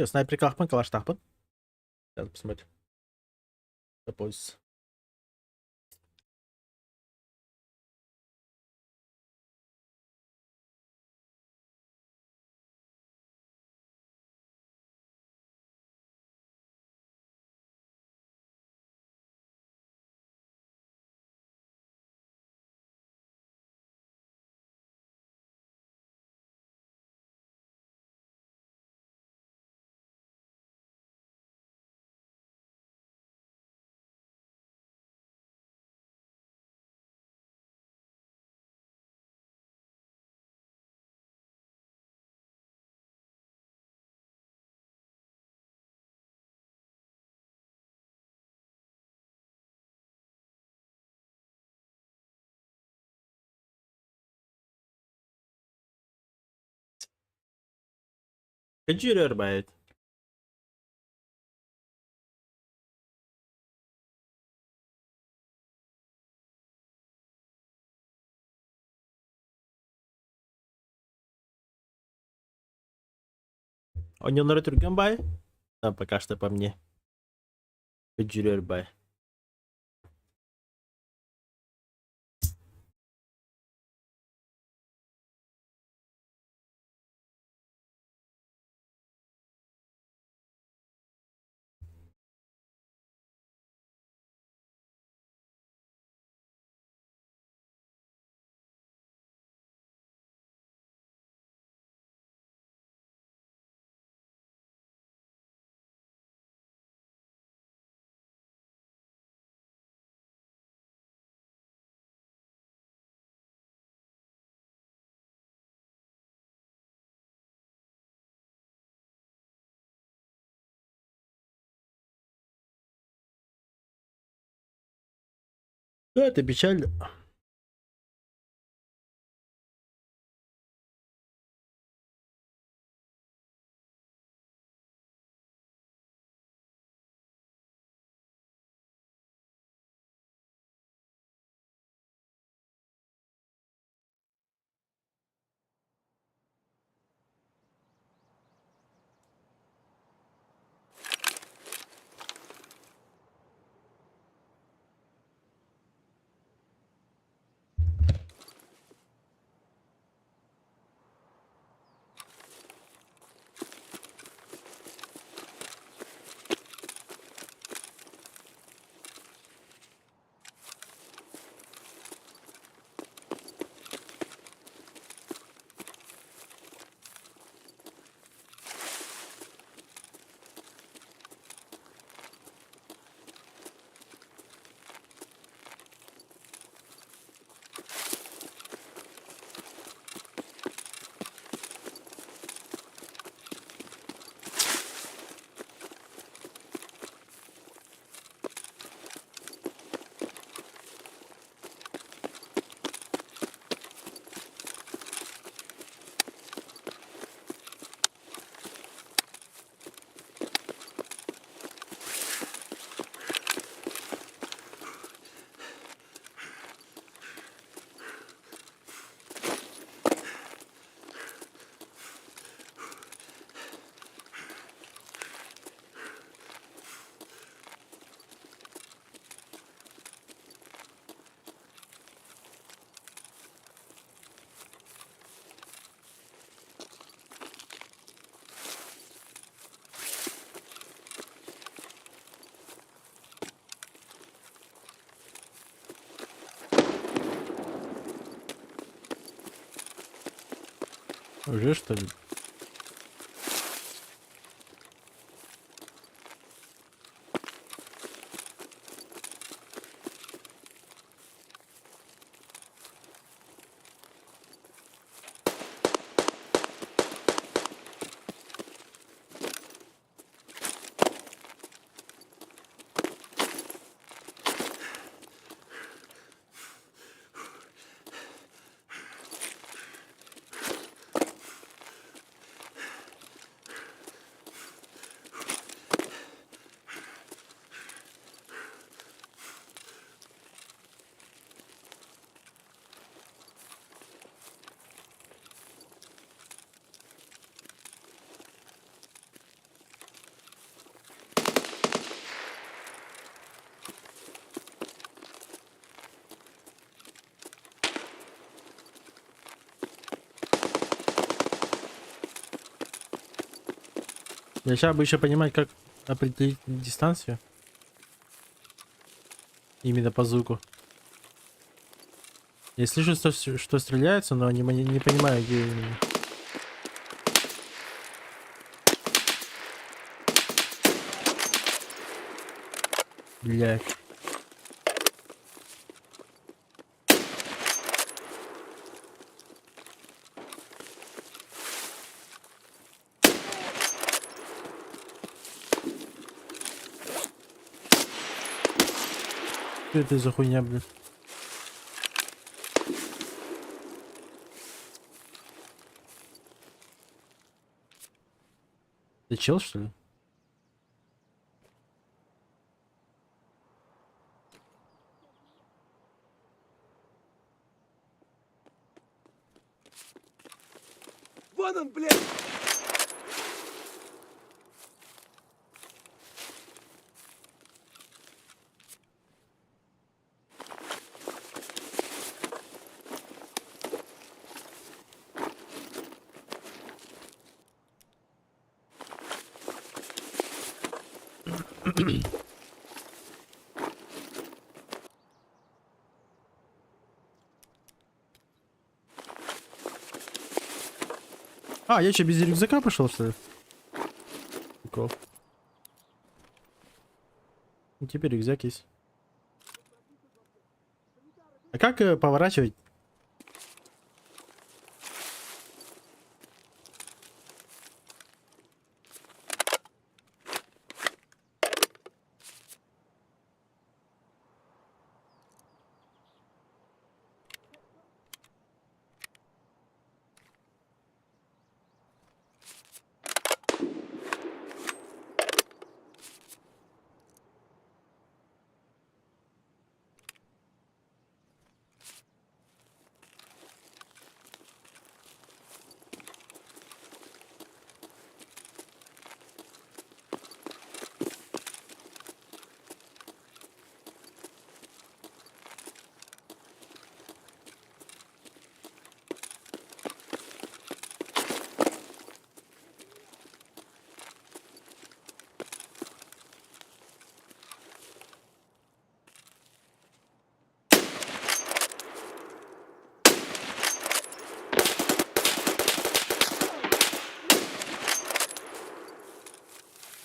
Снайперкалаахпын, калаштаахпын. Сейчас посмотрим. Пользуется. Кэдьиэрэр баайыт. Онньонноро түргэн баай? Там пока что по мне. Кэдьиэрэр баай. Да, это печально. Уже что ли? Я сейчас бы еще понимать, как определить дистанцию. Именно по звуку. Я слышу, что стреляются, но не понимаю, где именно. Блядь. Что это за хуйня, блядь? Ты чел, что ли? Вон он, блядь! А, я что, без рюкзака пошел, что ли? Прикол. Ну, теперь рюкзак есть. А как поворачивать?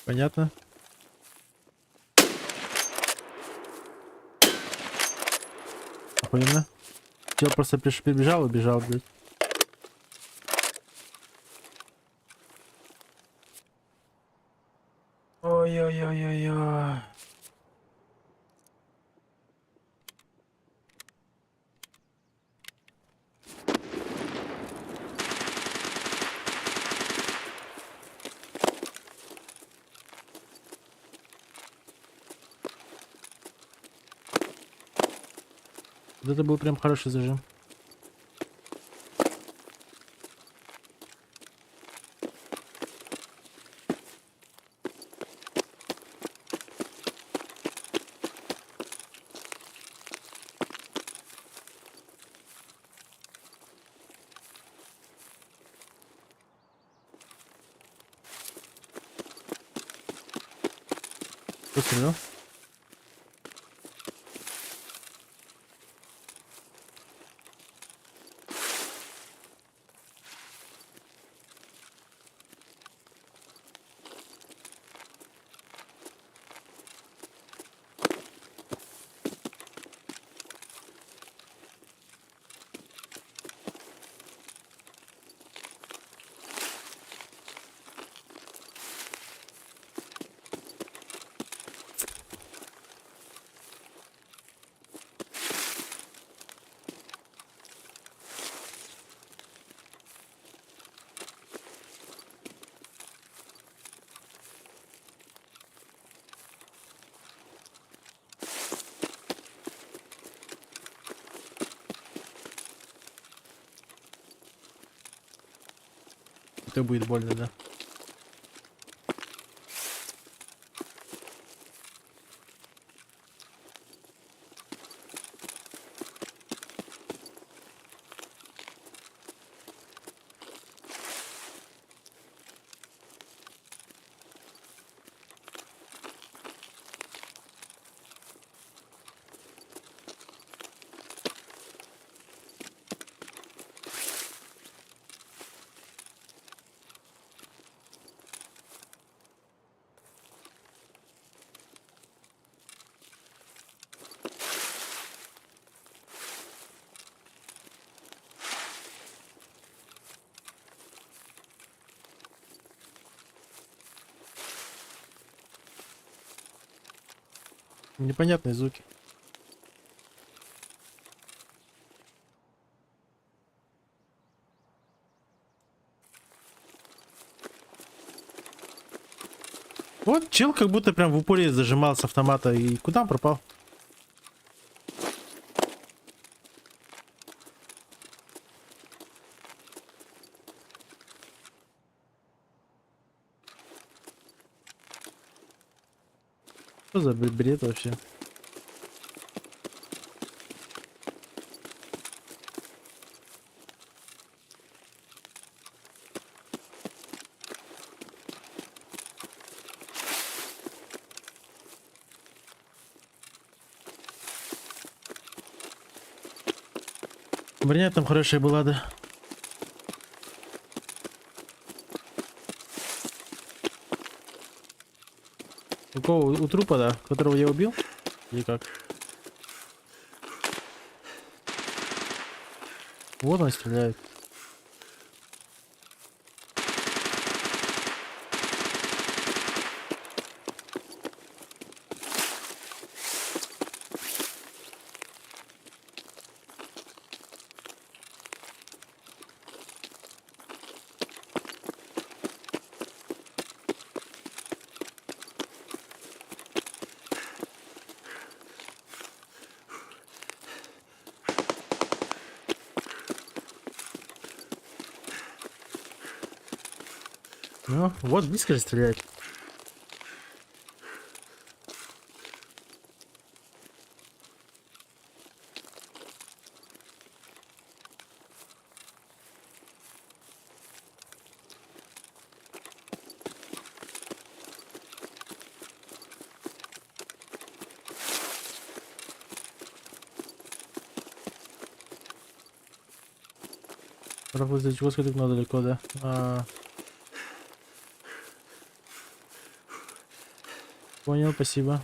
Понятно. Охуенно. Чел просто прибежал и бежал, блядь. Ой-ой-ой-ой-ой. Вот это был прям хороший зажим. Кто стрелял? Это будет больно, да. Непонятные звуки. Вот чел как будто прям в упоре зажимал с автомата и куда он пропал? Что за бред вообще? Броня там хорошая была, да. У кого? У трупа, да? Которого я убил? Или как? Вот он стреляет. Ну, вот близко же стреляет. Пропустить госпиталь но далеко, да? А... Понял, спасибо.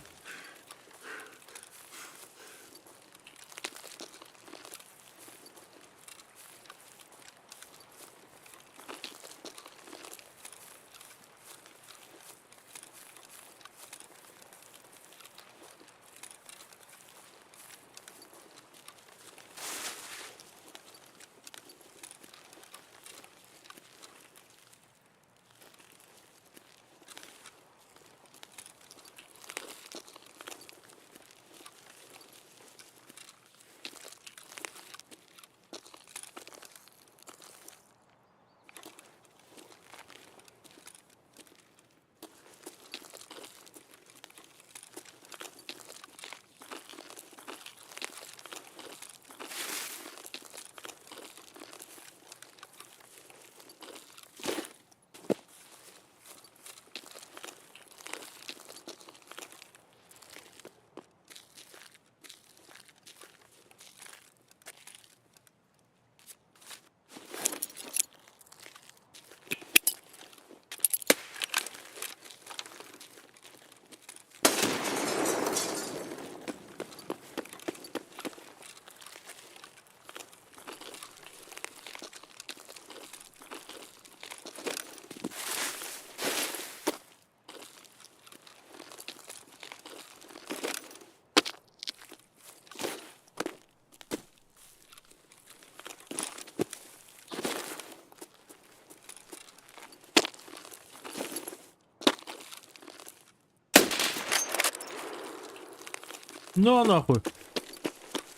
Ну нахуй.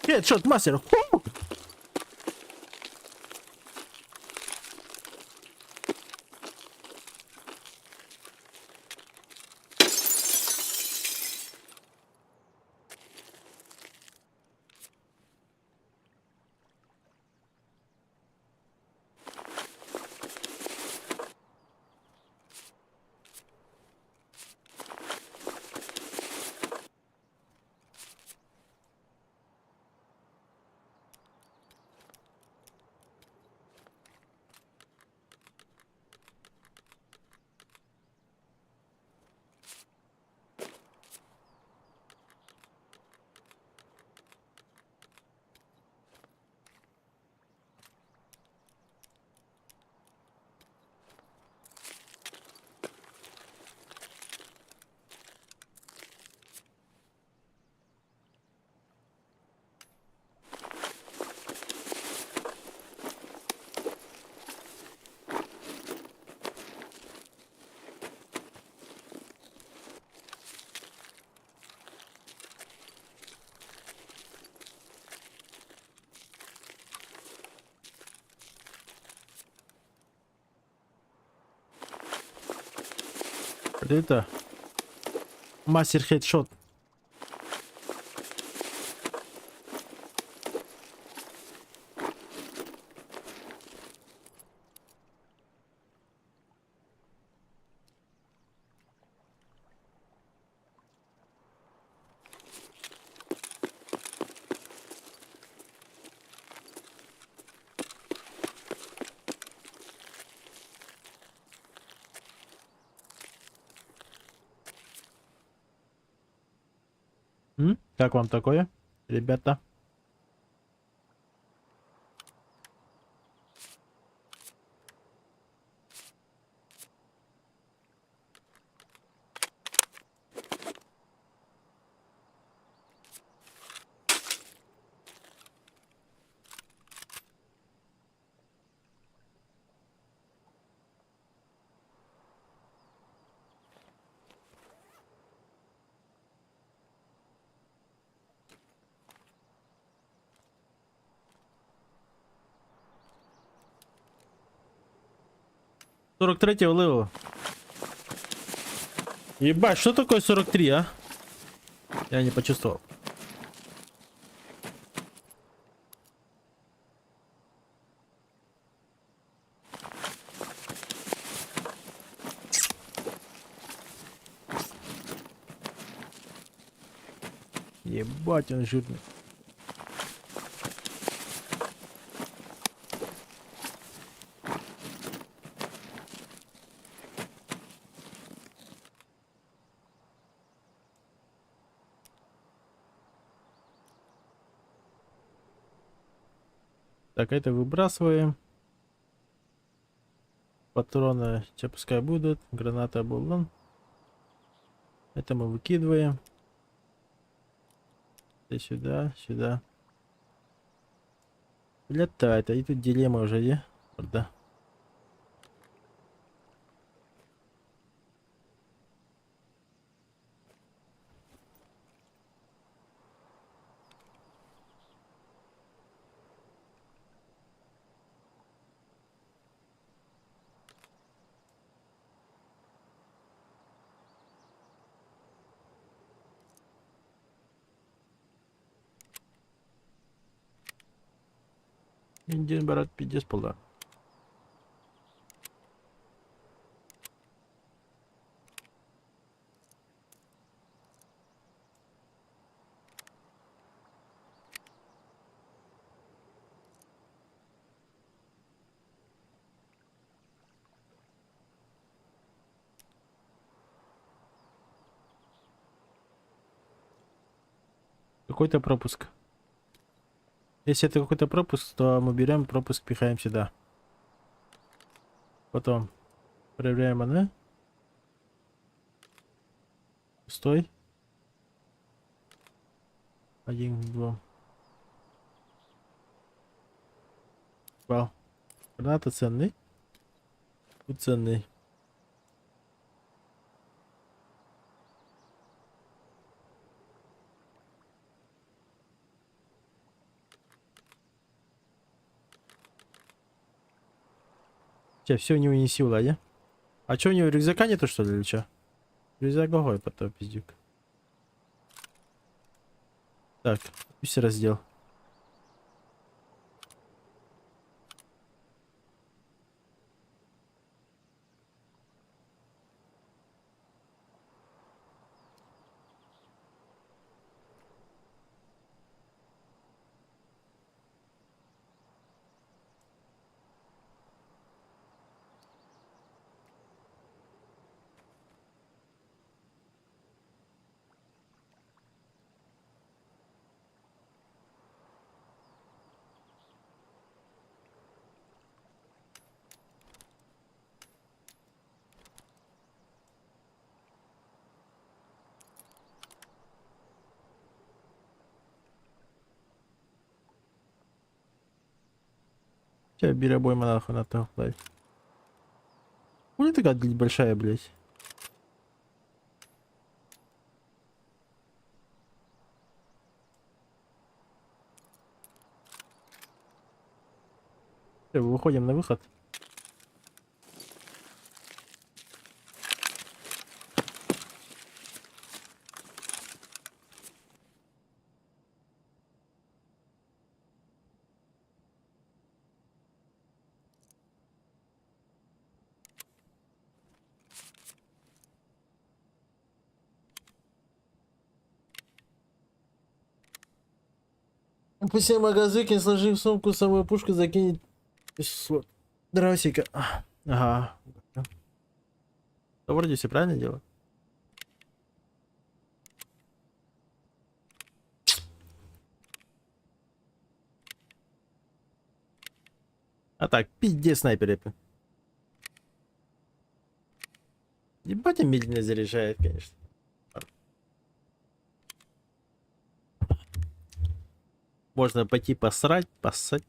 Хедшот мастер. Ху! Вот это мастер хедшот. М? Как вам такое, ребята? 43-го левела. Ебать, что такое 43, а? Я не почувствовал. Ебать, он жирный. Так, это выбрасываем. Патроны те пускай будут. Граната буллон. Это мы выкидываем. И сюда, сюда. Летает, а и тут дилемма уже, е? Да. Индиан брат пиздец была. Какой-то пропуск. Если это какой-то пропуск, то мы берем пропуск, пихаем сюда. Потом проверяем она. Стой. Один, два. Вау. Граната ценный. Тут ценный. Сейчас все у него не сила, а? А что у него рюкзака нету, что ли, или что? Рюкзак какой потом, пиздюк. Так, пусть раздел. Сейчас бери обойма нахуй на то, блядь. Хули такая большая, блядь? Всё, выходим на выход. Пусть магазин, сложи в сумку самую пушку, закинь. Драсика. Ага. Да вроде все правильно делаю. А так, пиздец снайпер это. Ебать, он медленно заряжает, конечно. Можно пойти посрать, поссать.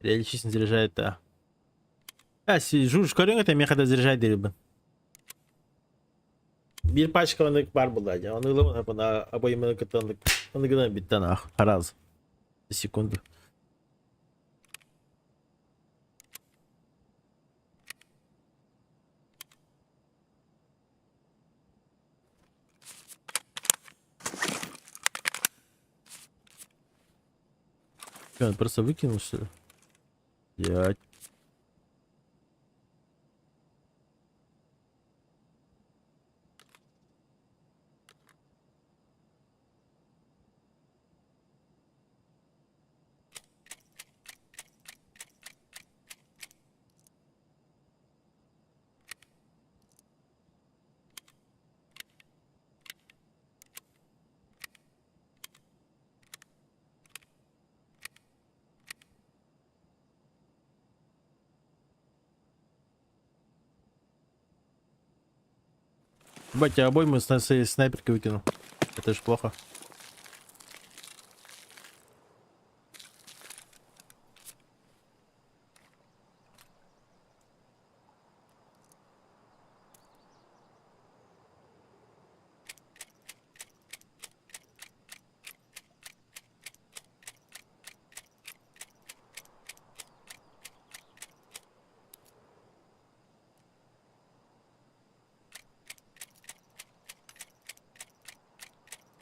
Реалистично заряжает, да. А, сижу, шкоринг это меха заряжает диэбин. Биир пачка оннук баар буолла дии. Ону ылым обойманы кытта оннук оннук гынан бүттэ нах. Раз. Секунду. Чё, он просто выкинул, что ли? Блядь. Ебать, я обойму с своей снайперки выкинул. Это ж плохо.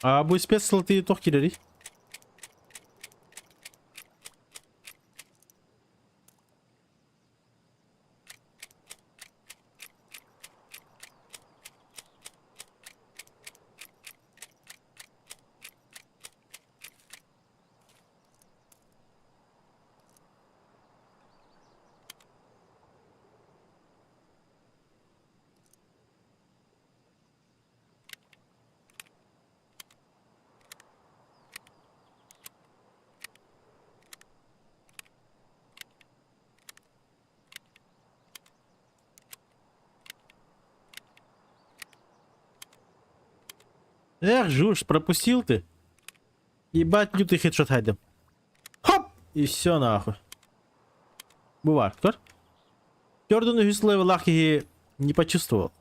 А бу спецслоты туох киирэрий? Эх, Жуж, пропустил ты. Ебать, лютый хедшот хайдем. Хоп! И все нахуй. Бывает, кто? Төрдүн үһүс левелах киһи не почувствовал.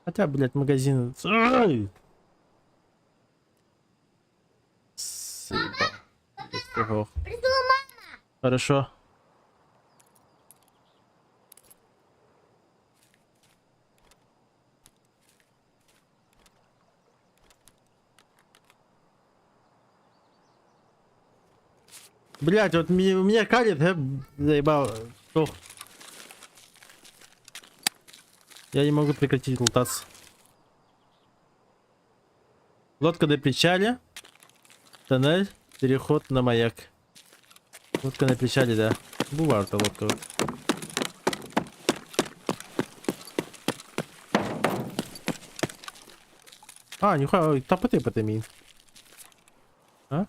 Хотя, блядь, магазин... Ай! Заебал. Хорошо. Блять, вот меня, меня калит, заебал. Ох. Я не могу прекратить лутаться. Лодка до причале. Тоннель. Переход на маяк. Лодка на причале, да. Бывает лодка. Вот. А, нихуя, тапы ты мин. А?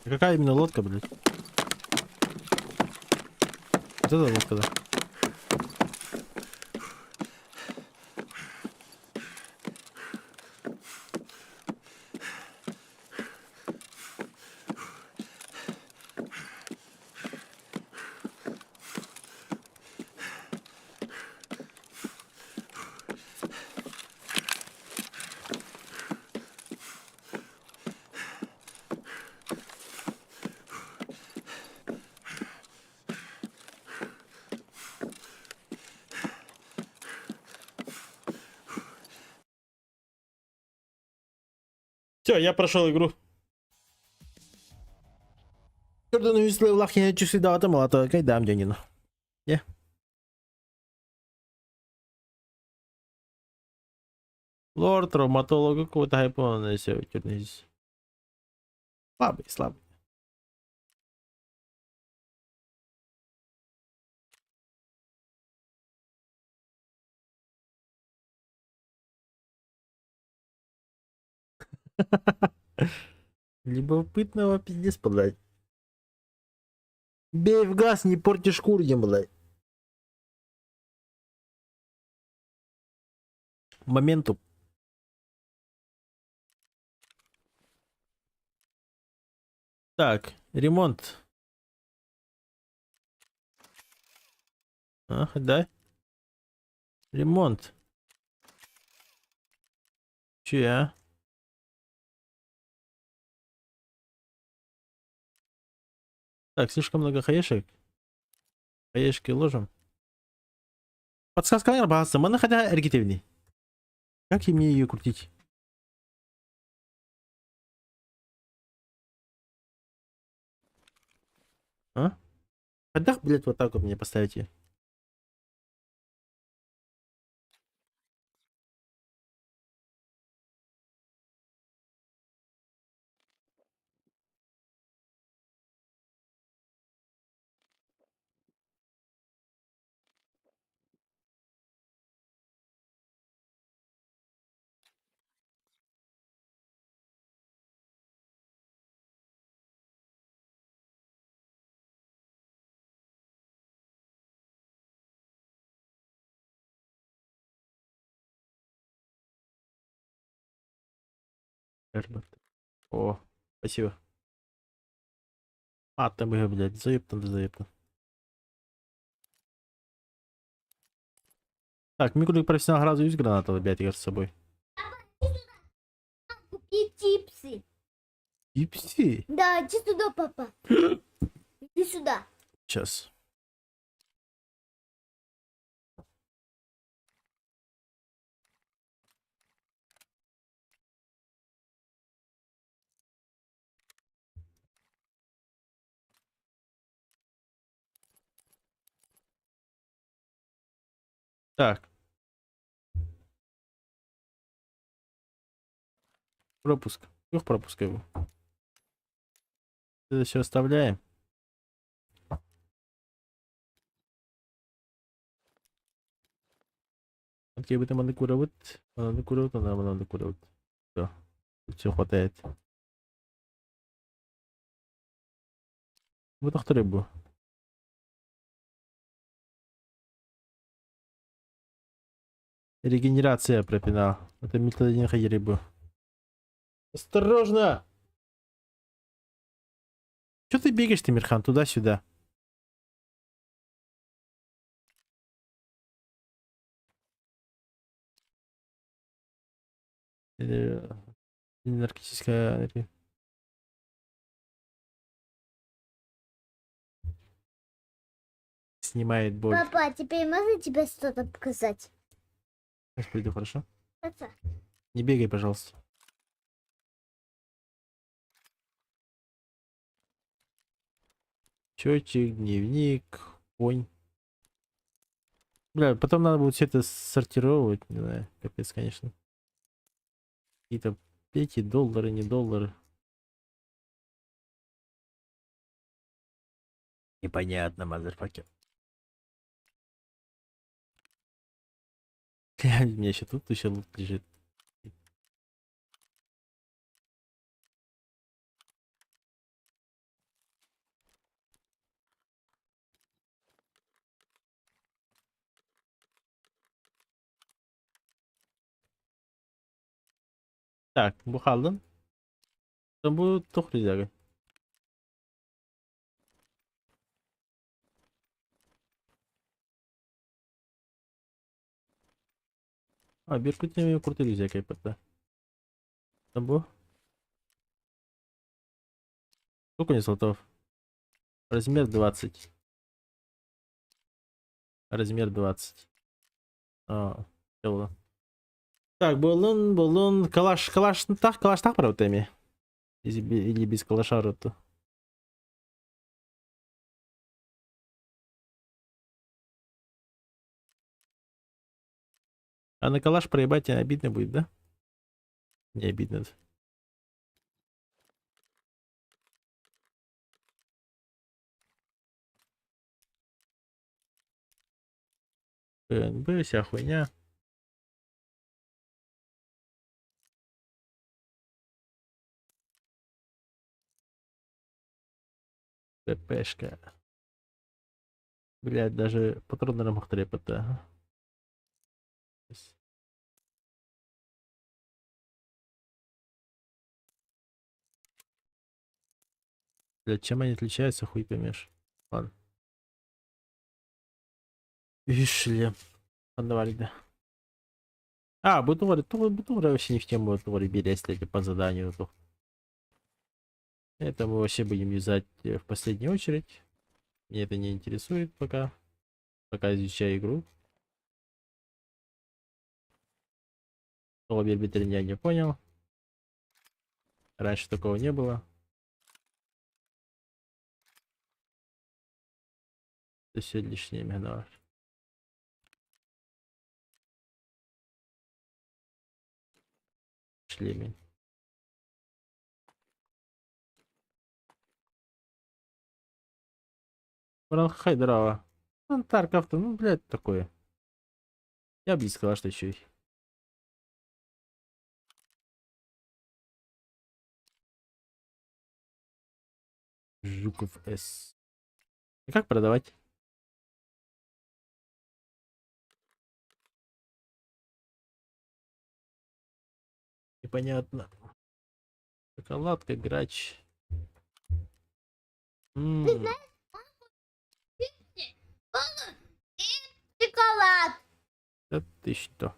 Какая именно лодка, блядь? Вот эта лодка, да. Все, я прошел игру. Yeah. Лор травматолога какого-то хайпона все, Слабый, слабый. Любопытного пиздец, блядь. Бей в газ, не порти шкуру, блядь. Моменту. Так, ремонт. Ах, да. Ремонт. Че, а? Так, слишком много хаешек. Хаешки ложим. Подсказка база. Мы находя эргитивней. Как мне ее крутить? А? Когда, блядь, вот так вот мне поставить ее? О, спасибо. А, там ее, блядь, заебно, да заебно. Так, Микулик профессионал сразу из граната, блядь, с собой. Купи чипсы. Чипсы? Да, иди сюда, папа. Иди сюда. Сейчас. Так. Пропуск. Трех пропуска его. Это все оставляем. Окей, этом надо куровать. Надо куровать, надо куровать. Все. Все хватает. Вот рыбу. Регенерация пропинал. Это методин рыбу. Осторожно! Че ты бегаешь, Тимирхан, туда-сюда? Наркотическая... Снимает боль. Папа, теперь можно тебе что-то показать? Сейчас приду, хорошо? Отца. Не бегай, пожалуйста. Счетчик, дневник, конь. Бля, потом надо будет все это сортировать. Не знаю, капец, конечно. Какие-то эти доллары, не доллары. Непонятно, motherfucker. У меня еще тут еще лут лежит. Так, бу хааллын. Бу туох рюкзагый? А, Беркут эмиэ крутой рюкзак эппит. Бу? Сколько у него слотов? Размер 20. Размер 20. А, было. Так, буоллун, буоллун, калаш, калаш, так, калаш так правда эми? Или без калаша роту? А на калаш проебать обидно будет, да? Не обидно. ПНБ, вся хуйня. ППшка. Блядь, даже патроннары мохтрепата. Блядь, чем они отличаются, хуй поймешь. Ладно. Шлем. Отдавали, да. А, буду буду вообще не в тему, буду если по заданию. Это мы вообще будем юзать в последнюю очередь. Мне это не интересует пока. Пока изучаю игру. Слово я не понял. Раньше такого не было. Это все лишнее мегнавар. Шлеме. Хайдрава. Тарков-то, ну, блядь, такое. Я бы не сказал, что еще и. Жуков С. И как продавать? Непонятно. Шоколадка, грач. М. Шоколад. Да ты что?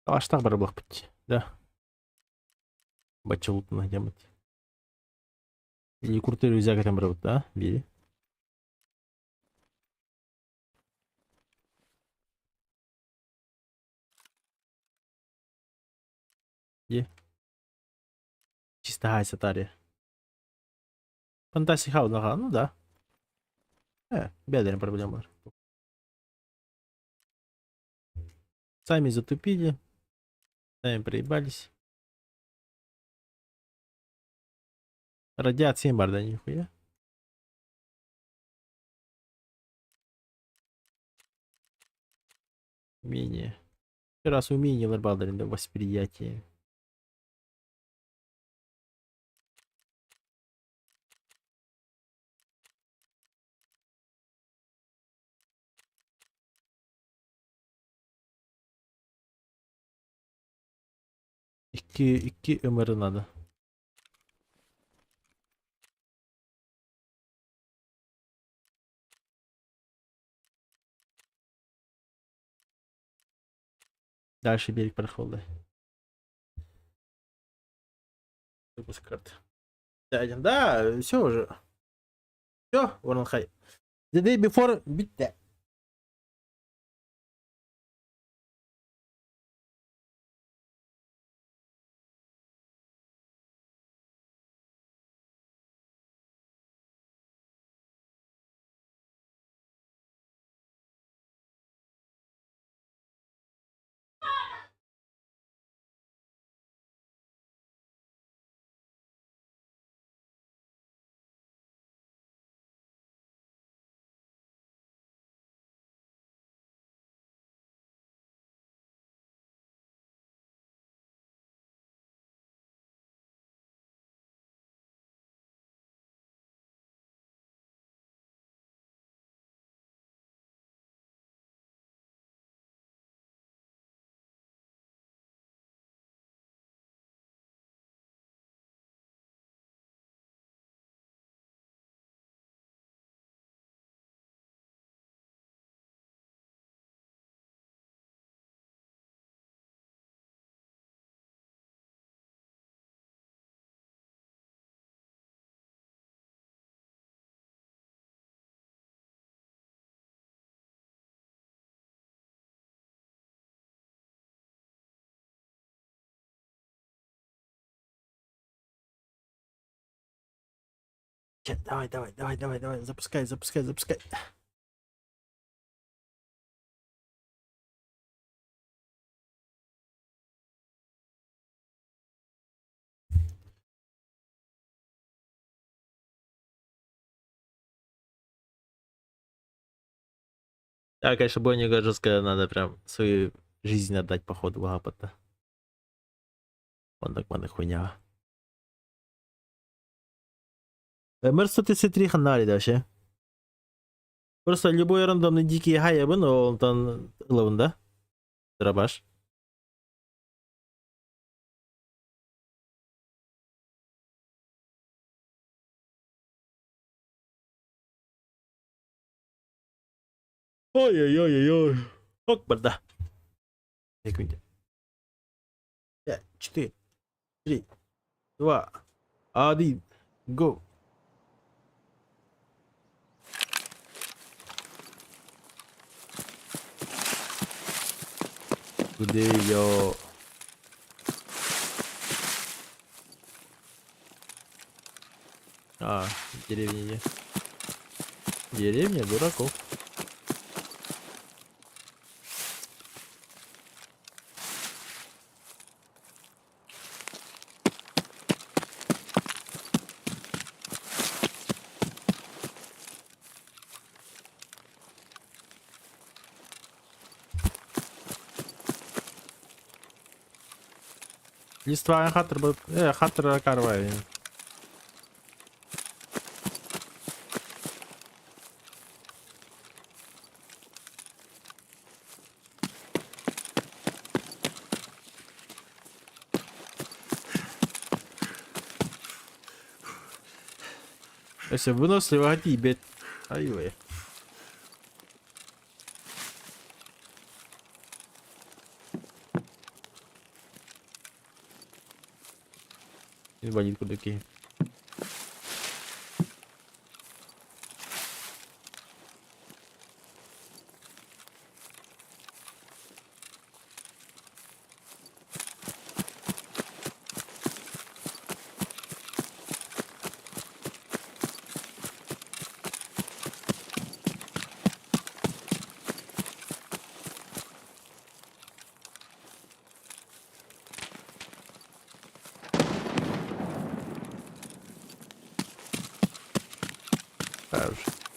Калаштах бар бит. Да. Бачылутна демет. Или крутой рюкзак там бар да? Бери. Где? Чисто гайса тари. Фантастик Хаус, ага, ну да. Бедерем проблема. Сами затупили. Сами проебались. Радиация барда нихуя. Умение. Раз умение ларбалдарин да восприятие. Икки МР надо. Дальше берег прохода. Выпуск карты. Да, да, все уже. Все, Воронхай. The day before битте. Чэ, давай, давай, давай, давай, давай, запускай, запускай, запускай. Да, конечно, бойня жесткая, надо прям свою жизнь отдать, походу, лапота. Оннук маны хуйня. Мэр 133 ханна вообще. Просто любой рандомный дикий хайабын, ол онтон ылабын да. Дробаш. Ой-ой-ой-ой-ой. Ок, барда. Секунде. Пять, четыре, три, два, один, го. Куди я? А, деревня не. Деревня дураков. Листва хатыр э, хатыр карвай. Если выносливо тибет. Ай-ой. Инвалид кудаки.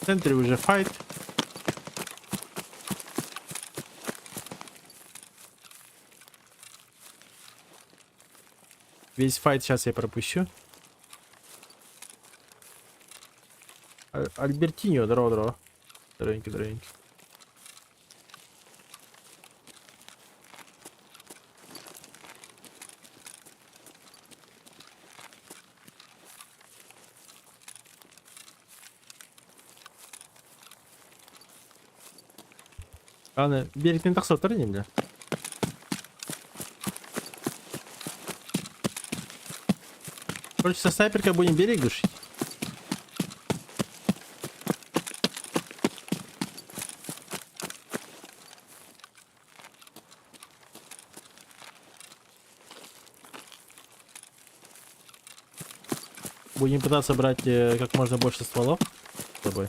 В центре уже файт. Весь файт сейчас я пропущу. Альбертиньо, здорово, здорово. Здоровенький, здоровенький. Аны беректен тахсаттар ини бля. Короче, со снайперкой будем берег душить. Будем пытаться брать как можно больше стволов с собой.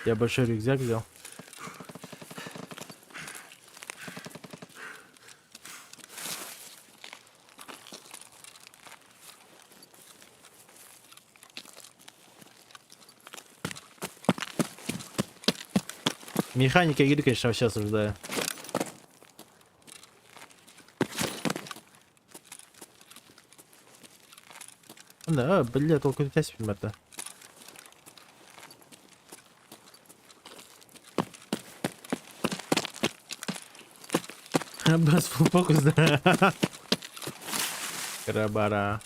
Я большой рюкзак взял. Механика игры, конечно, вообще осуждаю. Да, бля, только у тебя это. Без фокус, да. Крабара.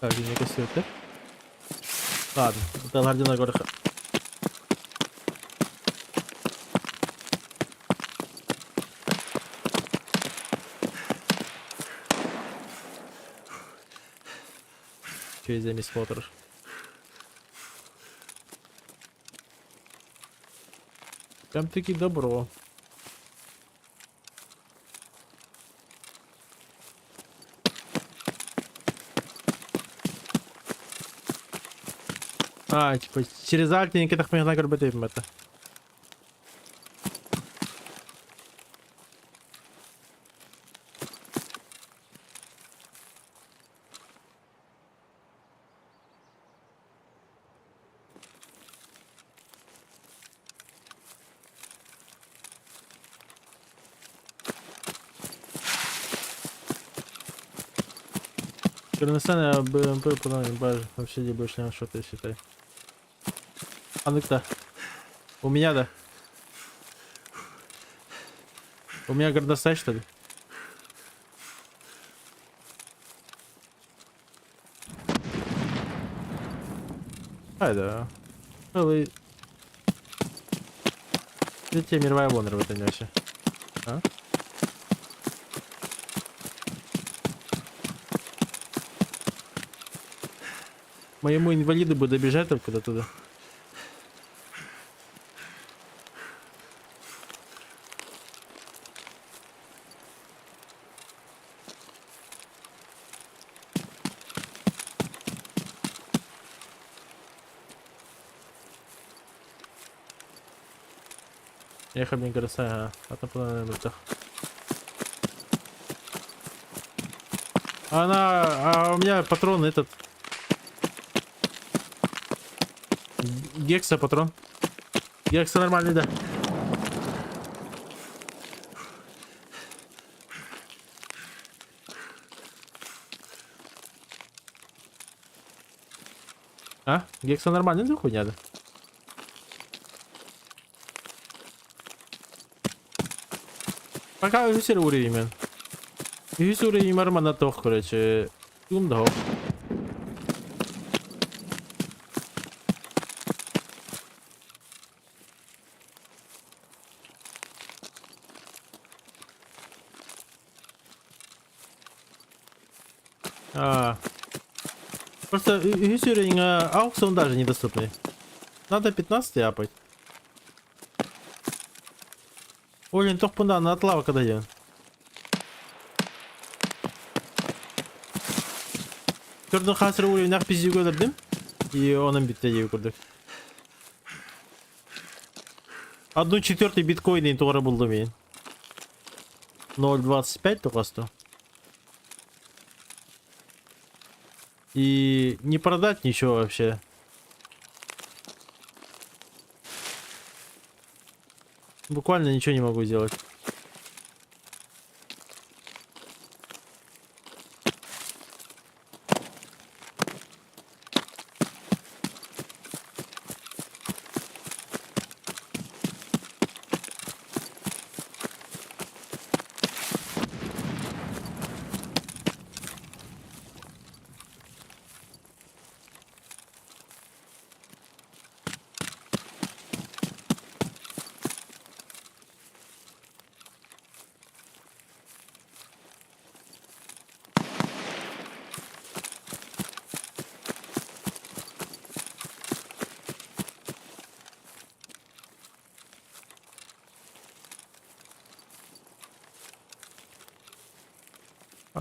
Так, не косил, Ладно, это Гардина Горха. Че за смотр? Прям таки добро. А, типа, через Alt никаких көрбөт это. Перенесение БМП потом вообще не больше не что ты считай. А ну-ка. У меня, да? У меня гордостай, что ли? Ай да. Целый... Третья мировая война в этом вообще. А? Моему инвалиду бы добежать только до туда. Я блин городская, а Она, а у меня патрон этот. Гекса патрон. Гекса нормальный, да. А? Гекса нормальный, да хуйня, да? Пока үһүс уровень мен. Үһүс уровень манна туох, короче. Тугум да. А. Просто үһүс уровень аукцион даже недоступный. Надо 15 апать. Олин тохпунда на отлава когда ден. Көрдүн хасыр уровень ах пизди көрдүм. И онун битте деп көрдүк. Одну четвертый биткоин тугара булду мен. 0.25 только что. И не продать ничего вообще. Буквально ничего не могу сделать.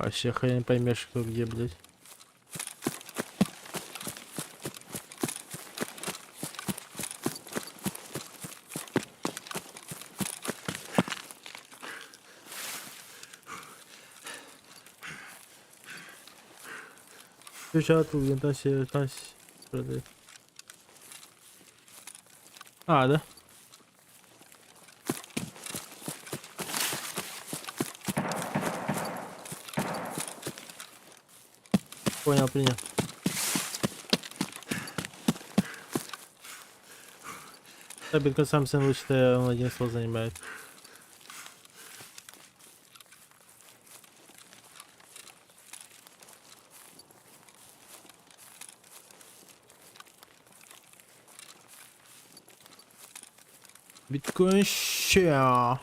Вообще хрен поймешь, кто где, блядь. А, да? Понял, принял. Да, биткоин сам цену считай, он один слот занимает. Биткоин ща.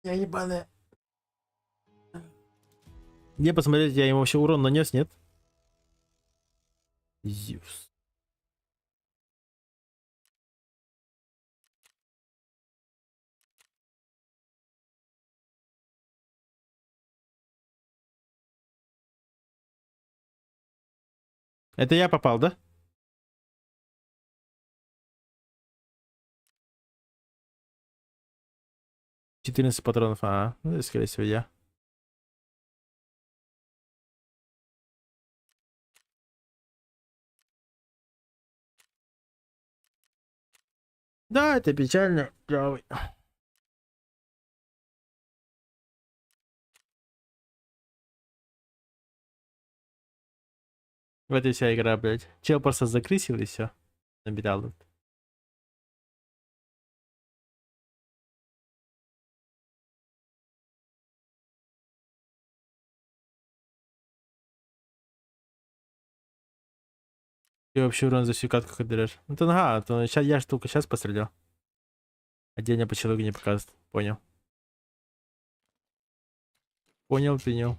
Я ебаная. Где посмотреть, я ему вообще урон нанес, нет? Зевс. Это я попал, да? 14 патронов, а, ну, скорее всего, я. Да, это печально. Правый. В этой вся игра, блядь. Чел просто закрысил и все. Набирал тут. Ты вообще урон за всю катку ходишь. Ну то ага, то ща, я ж только сейчас пострелял. Отдельно по человеку не показывает. Понял. Понял, принял.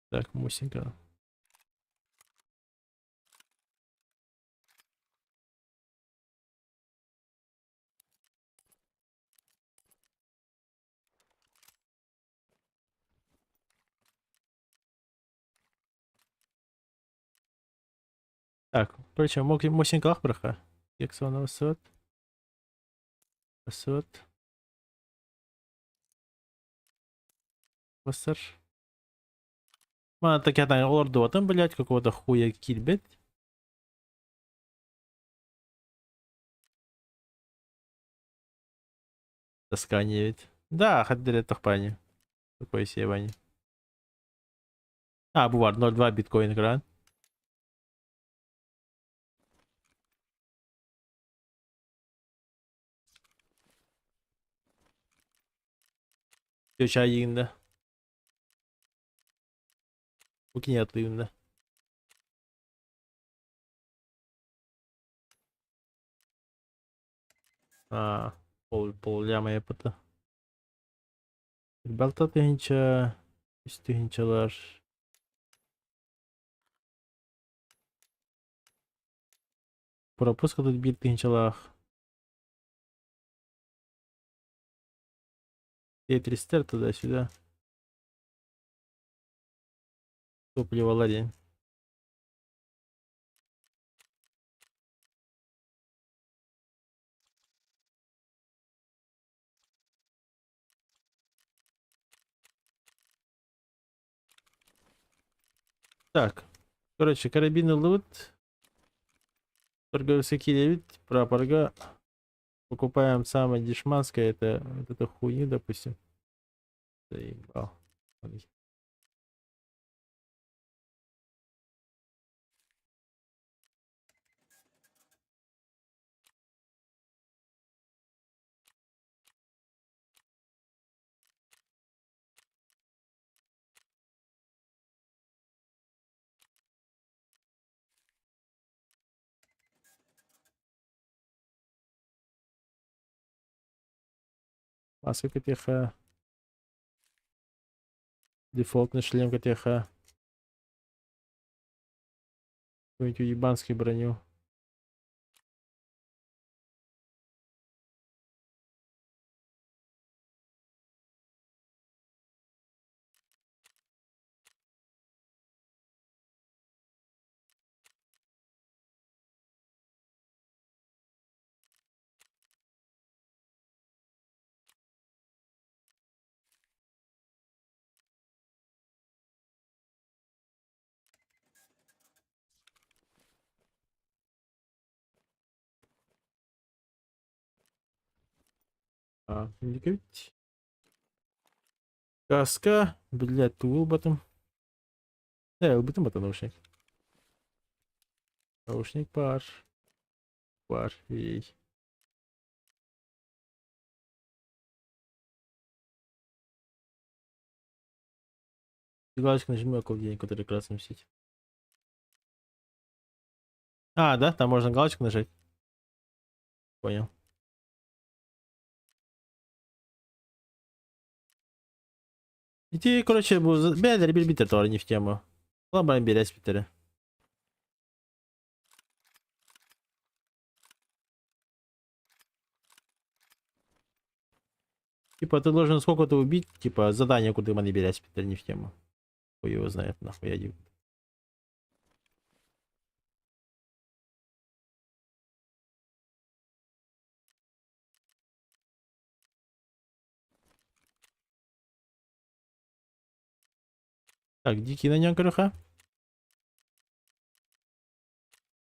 Так, Мусенька. Так, короче, Мосинка Ахбраха. Ексона высот. Высот. Высор. Мана такая олордуотун, блядь, какого-то хуя киирбит. Таскание ведь. Да, хаддere тохпани. Такой себе. А, бувар, 0,2 биткоин экран. Чай Бу кини. А, пол, пол ляма yapıtı. Balta тыһынча, үс тыһынчалар. Пропуска тут биир тыһынчалаах. Тетристер туда-сюда. Топливо ларин. Так, короче, карабины лут. Торговый килевит, прапорга. Покупаем самое дешманское, это вот эту хуйню, допустим. Заебал. Маска КТХ. Дефолтный шлем КТХ. Какую-нибудь уебанский броню. А, ведь. Каска, блядь, тул батым. Да, ылбытым бата наушник. Наушник пар. Бар. Ей. Галочку нажми, около день, который красным светит. А, да, там можно галочку нажать. Понял. Ити, короче, бу бээлэри билбиттэр тоҕо не в тему. Ламбан биэрэспиттэрэ. Типа ты должен сколько-то убить, типа задание, куда маны биэрэспиттэр не в тему. Хуй его знает, нахуй я диву. Так, дикий на нем крыха.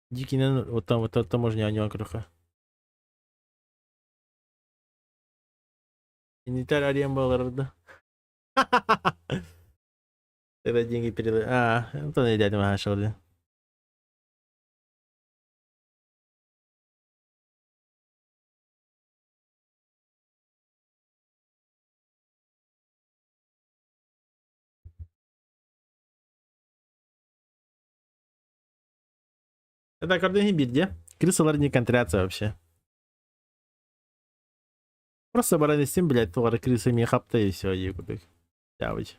Дикий на... Вот там, вот там можно не крыха. Инвентарь аренда. Тогда деньги передали. А, это не дядя Махашалди. Это кордони где? Крысалар не контрятся вообще. Просто баран истин, блядь, тугары крыса ми хапта и все, и кудык. Явыч.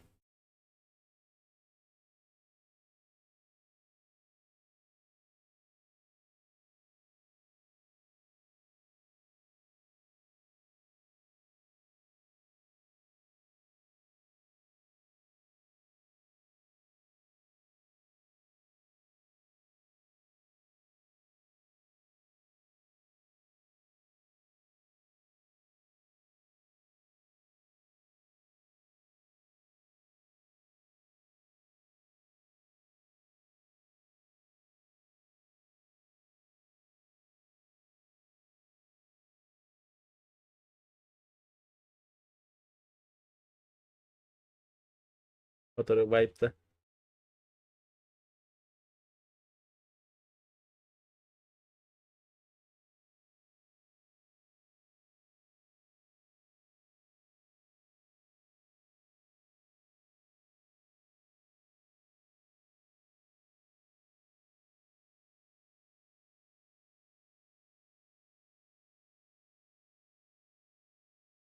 Который вайп-то.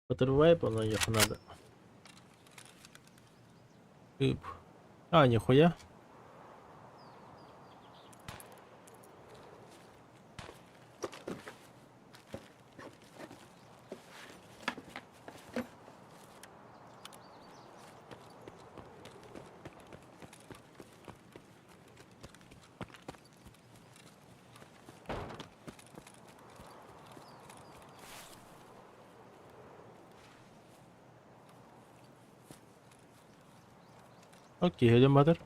Который вайп, он их надо. Ип. А, нихуя. Окей, идем батыр.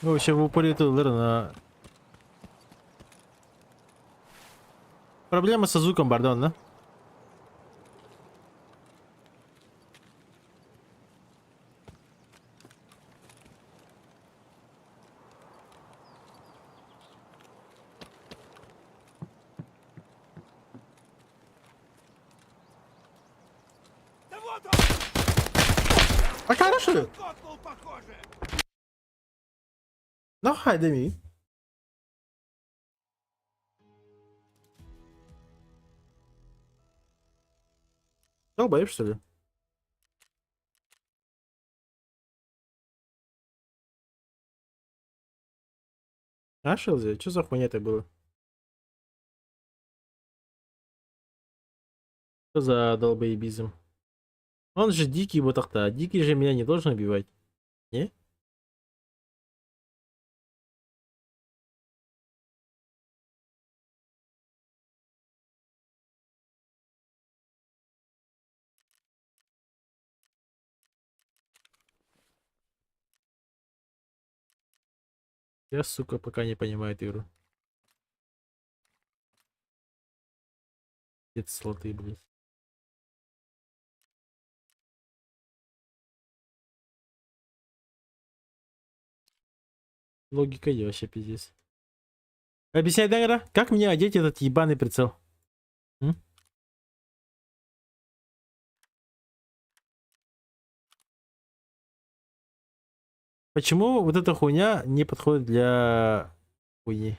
Вообще в упоре на. Проблема со звуком, пардон, да? Да вот он! А хорошо. Кокнул, похоже! Ну, хай, ми. Долбоеб, что ли? А, Шелзи, что за хуйня это было? Что за долбоебизм? Он же дикий вот так-то. Дикий же меня не должен убивать. Не? Я, сука, пока не понимаю эту игру. Это слоты, блядь. Логика я вообще пиздец. Объясняй, Дагра, как мне одеть этот ебаный прицел? М? Почему вот эта хуйня не подходит для хуйни?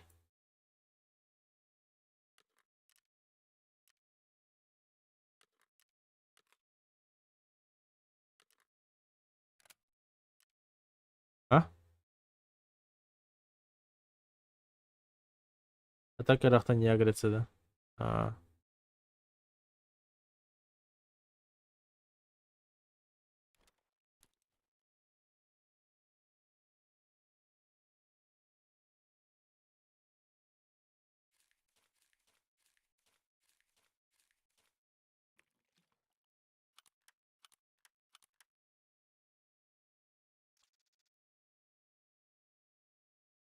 А? Атака рахта не агрится, да? А.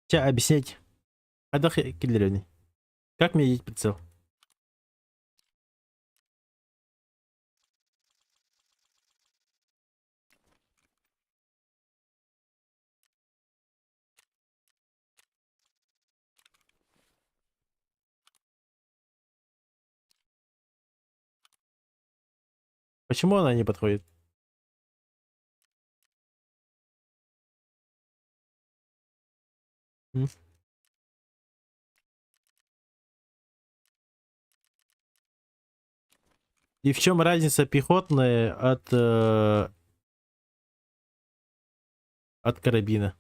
Сейчас объяснять. Хайдах киллэрэбиний. Как мне одеть прицел? Почему она не подходит? М? И в чем разница пехотной от карабина?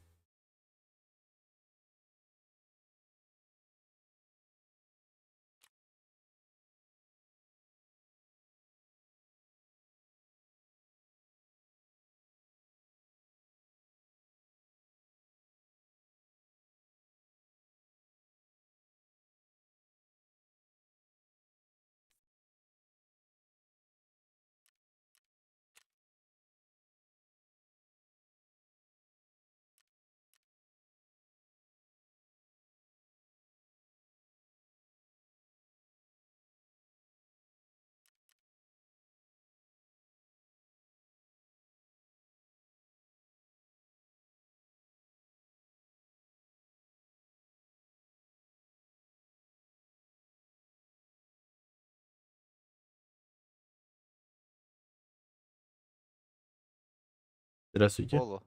Здравствуйте. Полу.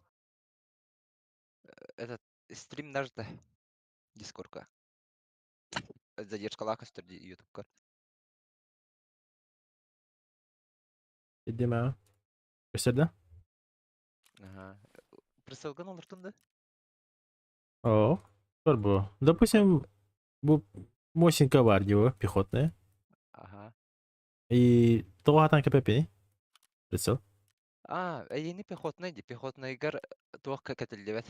Этот стрим нажда. Дискорка. Задержкалаах көстөр дии ютубка. Идем, Көстөр да? Ага. Прицелгын олортун да? О, бу. Допустим, бу Мосинка Вардио, пехотная. Ага. И тоҕо хатан КПП. Прицел. А, эйини пехотнай ди. Пехотнайгар туох кэтиллибэт.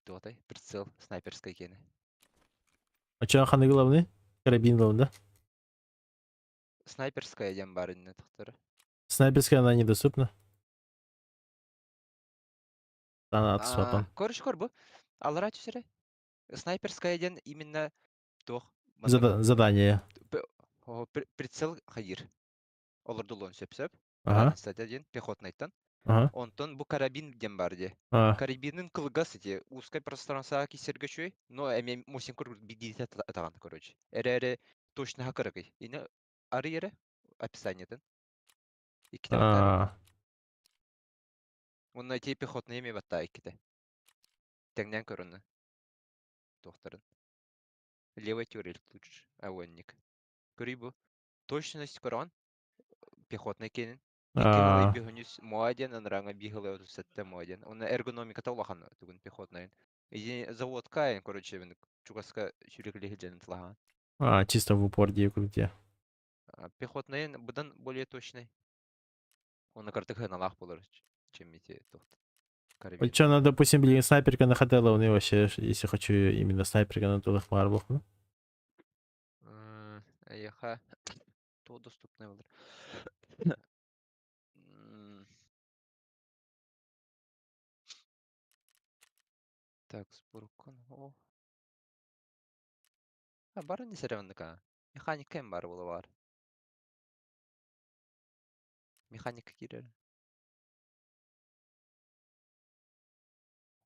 Туотай, прицел снайперскай киэнэ. А чё ханнык главный? Карабин главный, да? Снайперская диэн баар иннэ тохтор. Снайперская она недоступна. Она отсвапан. Короче, кор бу. Аллара түсэрэ. Снайперская диэн именно туох Задание. Прицел хайыр. Олордулуон сөп сөп. Ага. Разница диэн пехотнайтан. Ага. Онтон бу карабин диэн баар дии. А. Карабинын кылгас ити узкое пространство киирсэргэ үчүгэй, но эмиэ мусин курдук биирдиитэ ытаҕын короче. Эрээри точноһа кыракый. Ини арый эрэ описаниетын. Иккитэ баттаары. А. Уонна ити пехотнай эмиэ баттаа иккитэ. Тэҥнээн көр онно. Туохтарын. Левый турель лучше, огонник. Көрүй бу. Точность көрөҕүн. Пехотнай киэнин. Икки хылай А, бөһүнүс моа диэн анараҥа биир хылай 37 моа диэн. Онно эргономиката улахан тугун пехотнайын. Иди заводка короче чугаска сүүрэкэлиһи дьэн тылаһаан. а, чисто в упор дии крутя. Пехотнайын быдан более точный. Онно картык хыналаах болар, чем эти тохт Вот карабин. что, ну, допустим, блин, снайперка на ХТЛ, ну, вообще, если хочу именно снайперка на тулых марблах, ну. Эйиэхэ то доступный болар. Так, сборкун. О. А бары не сэрэмника. Механика эм бар буола бар. Механика киирэр.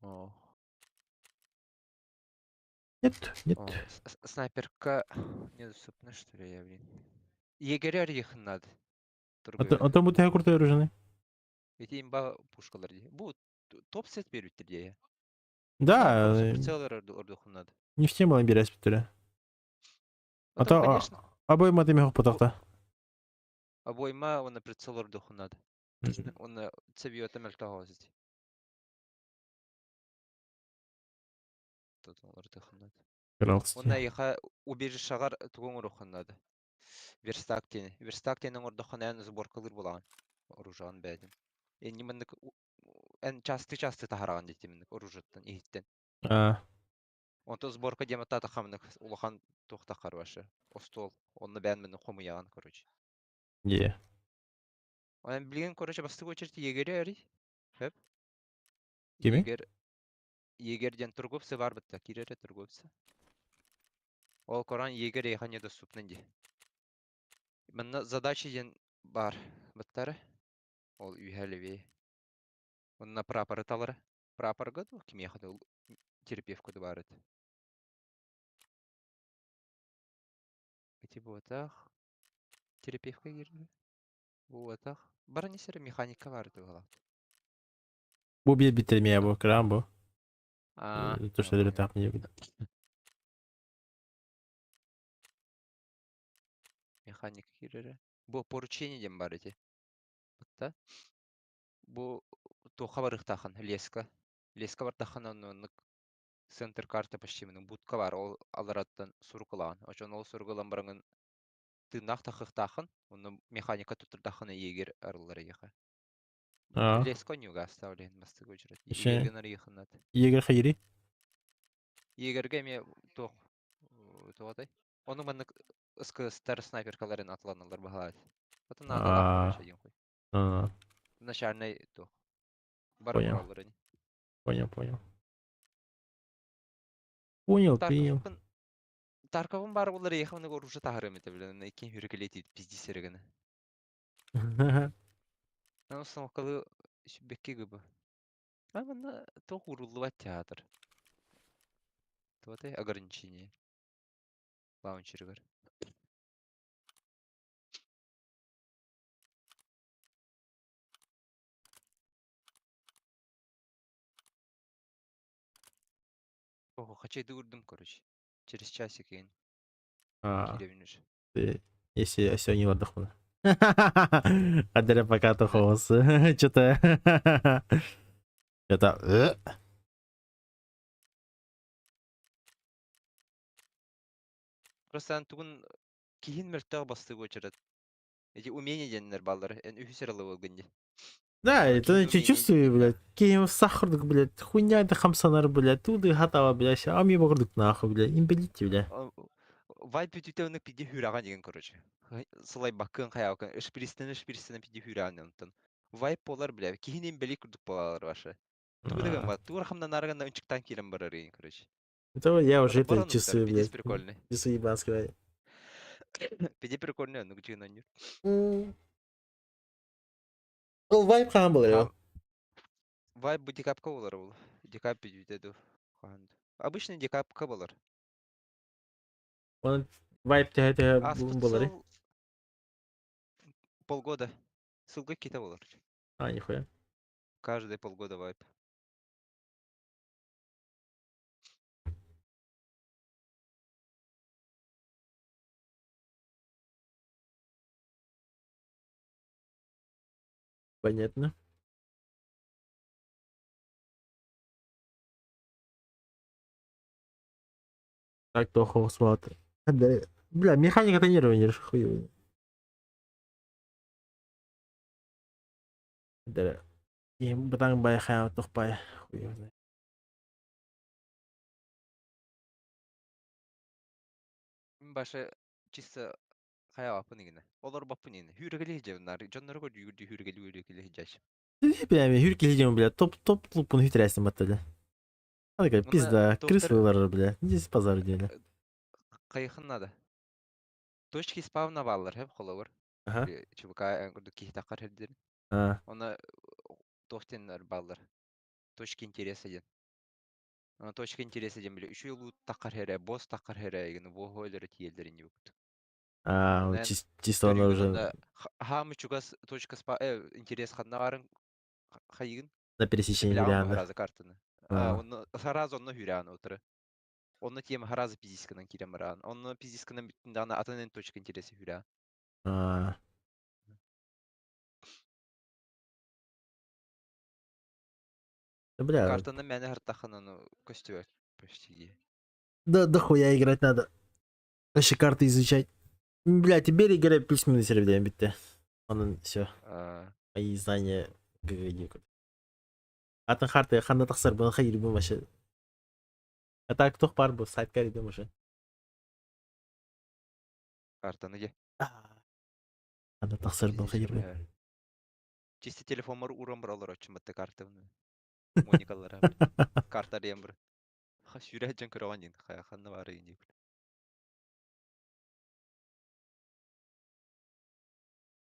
О. Нет, нет. О, снайперка недоступна, что ли, я, блин. Егеря надо. А то, Торгуя. а то будто я крутой оружие. Эти имба пушкалар дии. Бу топ сет берүүттэр дии. Да, Прицел ордухун надо. не в тему набирать питеря. А Это, то конечно, обойма ты мех потахта. обойма он прицел ордухун надо. Он цевьёта мельтаҕа Тут ордухун надо. Онно эйиэхэ убежищеҕар тугу оҥоруоххун наада? Верстак диэни. Верстак диэни оҥордоххуна эн сборкалыыр буолаҕын оружиеҕын бэйэтин. Инньэ маннык эн часты-часты таһараҕын дии маннык оружиеттан иһиттэн. А, Онтон сборка диэн аттаатахха маннык улахан туох таххар вообще остуол. Онно бэйэн маннык хомуйаҕын короче. е. Онон билигин короче бастакы очередь егери эрий. Хөп. Кими? Егер егер диэн торговцы баар бытта киирэрэ торговцы. Ол корон егерь эйиэхэ недоступны дии. Манна задача диэн баар быттара. Ол үһэ левее. Онно прапоры талара. Прапорга дуу кимиэхэ да терапевка да баар этэ. Ити буотах. Терапевка киирдэ. Буотах. Баран сире механика баар этэ быһалаах. Бу бир битермия бу, крам бу. Аа, То, я что понял. так не будет. Механика киирэрэ. Бу поручение диэн баар ити. Батта. Бу туохха барыахтаахын леска. Леска бардаххына оннук центр карта почти будка баар. Ол алараттан сурук ылаҕын. Очон ол суругу ылан бараҥын тыыннаах тахыахтааххын, онно механика туттардааххына егерь арыллар эйиэхэ. А, Леска ньуга оставлен бастакы очередь. еще Егерген арыйыахыннат. егер хайри. Егерге эмиэ туох туох Ону маннык СКСтар снайперкаларын атыланаллар баһаат. Атын наадалаах А, короче диэн хуй. а, Начальный туох. Бары понял, оҥороллор ини. понял, понял. Понял, принял. Тарковпын Тарковым баар буоллар эйиэхэ маннык оружие таһаарыам этэ блин, иккиэн хүрүкэлиэтиит пиздец эрэ. Аны установкалыы сүбэкки гыбы. А манна туох ууруллубат театр. Туотай ограничение. Лаунчерыгар. Ого, хачайды уурдум, короче. Через часик иин А, киирэбин уже. ты, если я сегодня отдохну. Адаря пока тухоус. Что-то... Это... Просто эн тугун киһин мөлтөх бастык очерет. Эти умения диэннэр бааллар. Эн үһүс эрэ левелгын дии. Да, Онно это киһи я умение чувствую, диэн блядь. Киһи сахардык, блядь. Хуйня это хамсанар, блядь. Туды хатава, блядь. А мне богордык нахуй, блядь. Имбелите, блядь. Вайп бүтүтэ оннук пиди хүүрэҕин диэн короче. Сылайбаккын хайаакын ышпиристэн ышпиристэн пиди хүүрэҕин онтон. Вайп буолар бля киһини били курдук буолалар ваша. Тугу да А, гыммат тугу хамнанаарган ынчыктаан киирэн барар игин короче. Это я уже Ото это баран уктар часы, пиздец блядь. прикольный. Часы ебанские. Пиди прикольный оннук дьиҥин онньуур. Ол вайп хаан был Хам вайп бу декапка буолар ол. Декап бүтүтэ ду. Хаан. Обычный декапка буолар. Он вайп тэһэ тэһэ Ааспыт булары. сыл полгода. Сылга кита буолар. А, нихуя. Каждые полгода вайп. Понятно. Так плохо сват. Бля, механика тонирования хуёвая. Да. Бытаҥ бай хайа тохпай хуй Баша чисто хайаабаппын игинэ. Олорбоппун игинэ. Хүүрэгели сылдьабын дьоннору көрдүү хүүрэгели үүрэгели сылдьааччы. Бля, мен хүркели дем, бля, топ топ клубпун хүтэрээсин батта, бля. Она такая, пизда, крысы вылар, бля, здесь базар деле. Хайыхын надо. Точки спавна бааллар, хэп холобур. Ага. ЧВК курдук киһи таххар хэрдирин. А. Онно туох диэннэр бааллар. Точки интереса диэн. Онно точка интереса диэн били үчүгэй луут таххар хэрэ, босс таххар хэрэ игин буоһу өлөрө тиийэллэр инни курдук. А, Онон чисто оно көрүүгүн уже онно хаамы чугас точка спа интерес ханна баарын хайыгын на пересечении билэҕин варианта. сразу картаны. А, А. онно сразу онно хүүрээн утары. Онно тема сразу пиздисканан киирэн бараан. Онно пиздисканан бүттүн даҕаны атын эн точка интереса хүүрээн. А. Да, бля. Картаны мээнэ хартаххына ну көстүбэт почти дии. Да, да хуя играть надо. Вообще карты изучать. Бля, теперь играй плюс-минус серебряный битте. Он все. А, Мои знания ГГ Атын карты ханна тахсар бун хайыр бу вообще. А так тух пар бу сайтка идем уже. Картаны дии. Ханна тахсар бун хайыр бу. Чисто телефоммар ууран бараллар оччуматта картабын. Моникаллара. Карта диэн бар. Сүүрэ сылдьан көрөҕүн диэн ханна баарый диир.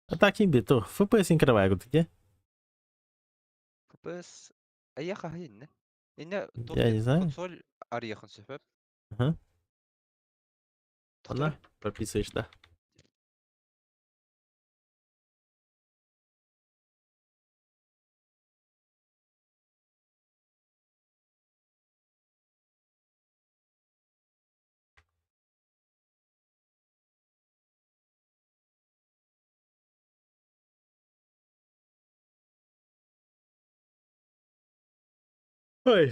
А так им то FPS инкровая где? FPS айыаха иннэ. Иннэ Я не знаю. консоль арыйахын сөп. Ага. Ладно, прописываешь, да. Ой.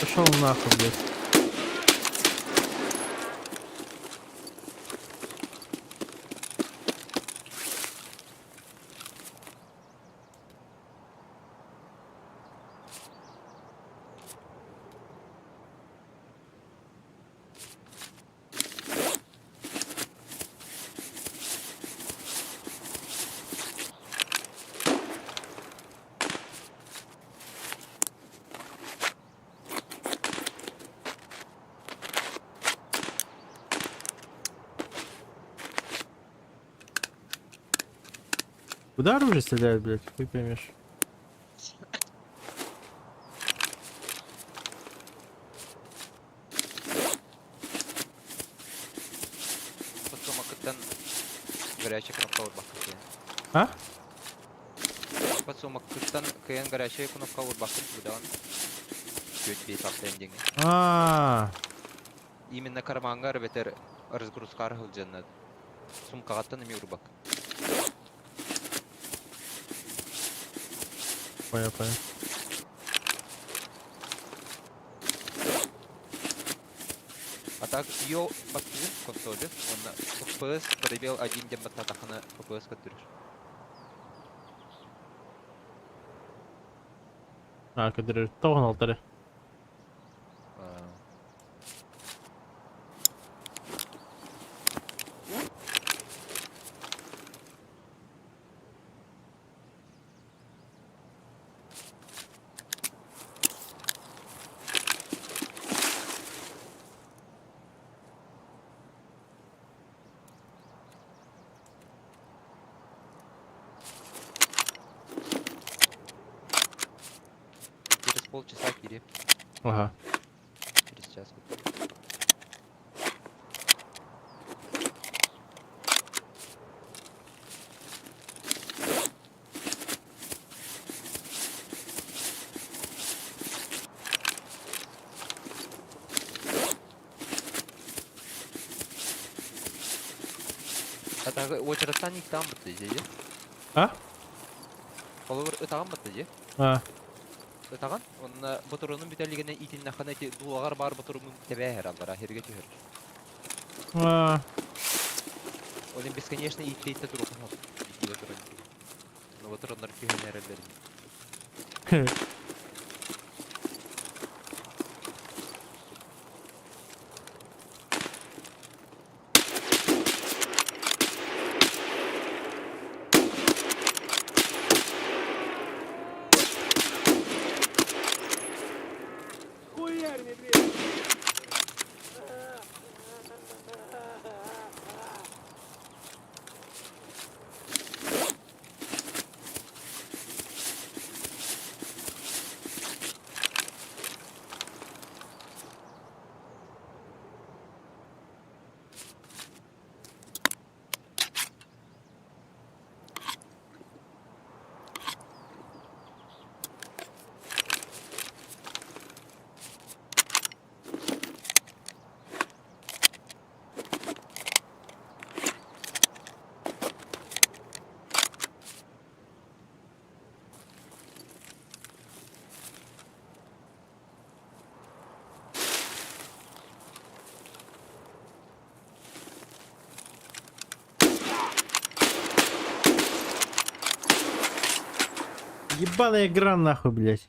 Пошел нахуй, блядь. Куда оружие стреляют, блядь? Хуй поймешь. А? Подсумоккыттан кыайан горячай кнопка уурбаккын тугудаҕын. Түөрт биэс алта диэҥҥэ. Аа. Именно кармаҥҥа эбэтэр разгрузкаҕар сылдьанна сумкаҕыттан эмиэ уурбаккын. Понял, понял. А так ее баттыыр консоли уонна FPS пробел один диэн баттаатаххына FPS көрдөрөр. А, көрдөрөр. Тоҕон алтары. Через полчаса кири. Ага. Через час. А так уочараттан иккитаҕын бытта дии. А? Холобур ытаҕын батта дии. А. Ытаҕын уонна ботуруонун бүтэлигинэ иитиннэххинэ ити дуулаҕар баар ботуруҥҥун тэбээһэр аллара сиргэ түһэр. А. Ол иһин бесконечно ииттэ-ииттэ туруоххун сөп дии ботурун. Но ботуруоннар түһэн эрэллэр. Хуярь, медведь! Ебаная игра нахуй, блядь.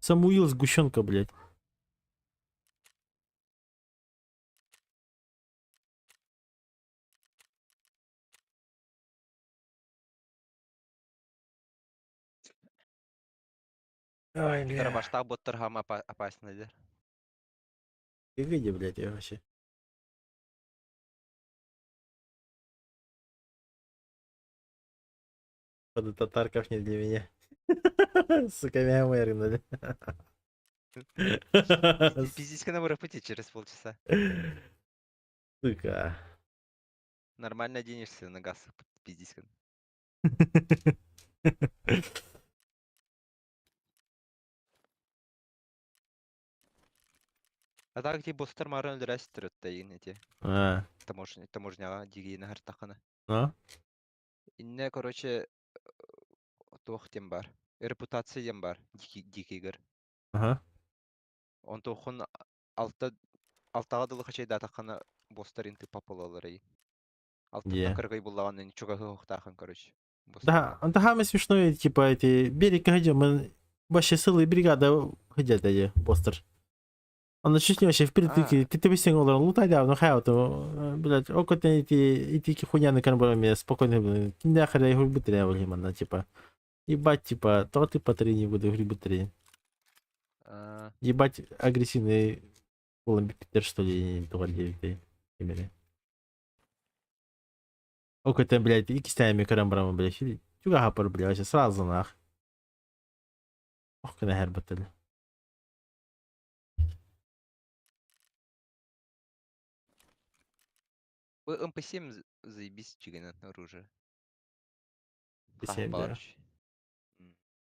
Самуил сгущенка, блядь. Ой, бля. Карабаштаах буоттар хаама опасно дэр. Где, блядь, я вообще? Походу, татарков не для меня. Сука, меня вырвали. Пиздиська на пути через полчаса. Сука. Нормально оденешься на газ, пиздиська. А так ти бостар марын өлөрөстөр өттөйүн эти. А, Таможняға дигине хартахана. ну? Инне, короче, туох диэн бар. Репутация диэн бар дикигэр. Ага. Онтуохун алта алтаҕа дылы хачайдаатаххына бостар инты папалаларай. Алтаттан Е. кыргый буллаҕын чугаһы короче. Да, да, самое смешное, типа, эти берег где мы вообще целая бригада ходят эти, постер. Он чуть не вообще впритык, ты ты все олорон лутай да, ну хай, то, блядь, окот эти хуйня на карбоме спокойно, блин, кинда халя их быстрее манна, типа. Ебать, типа, то ты по три не буду, грибы три. Ебать, агрессивный Питер, что ли, то ли, имели. Окот, блядь, и кистями карамбрама, блядь, чуга хапар, блядь, вообще сразу нах. Ох, кына хербатыл. МП7 заебись чигинен оружие. П7 Хаһан да. М.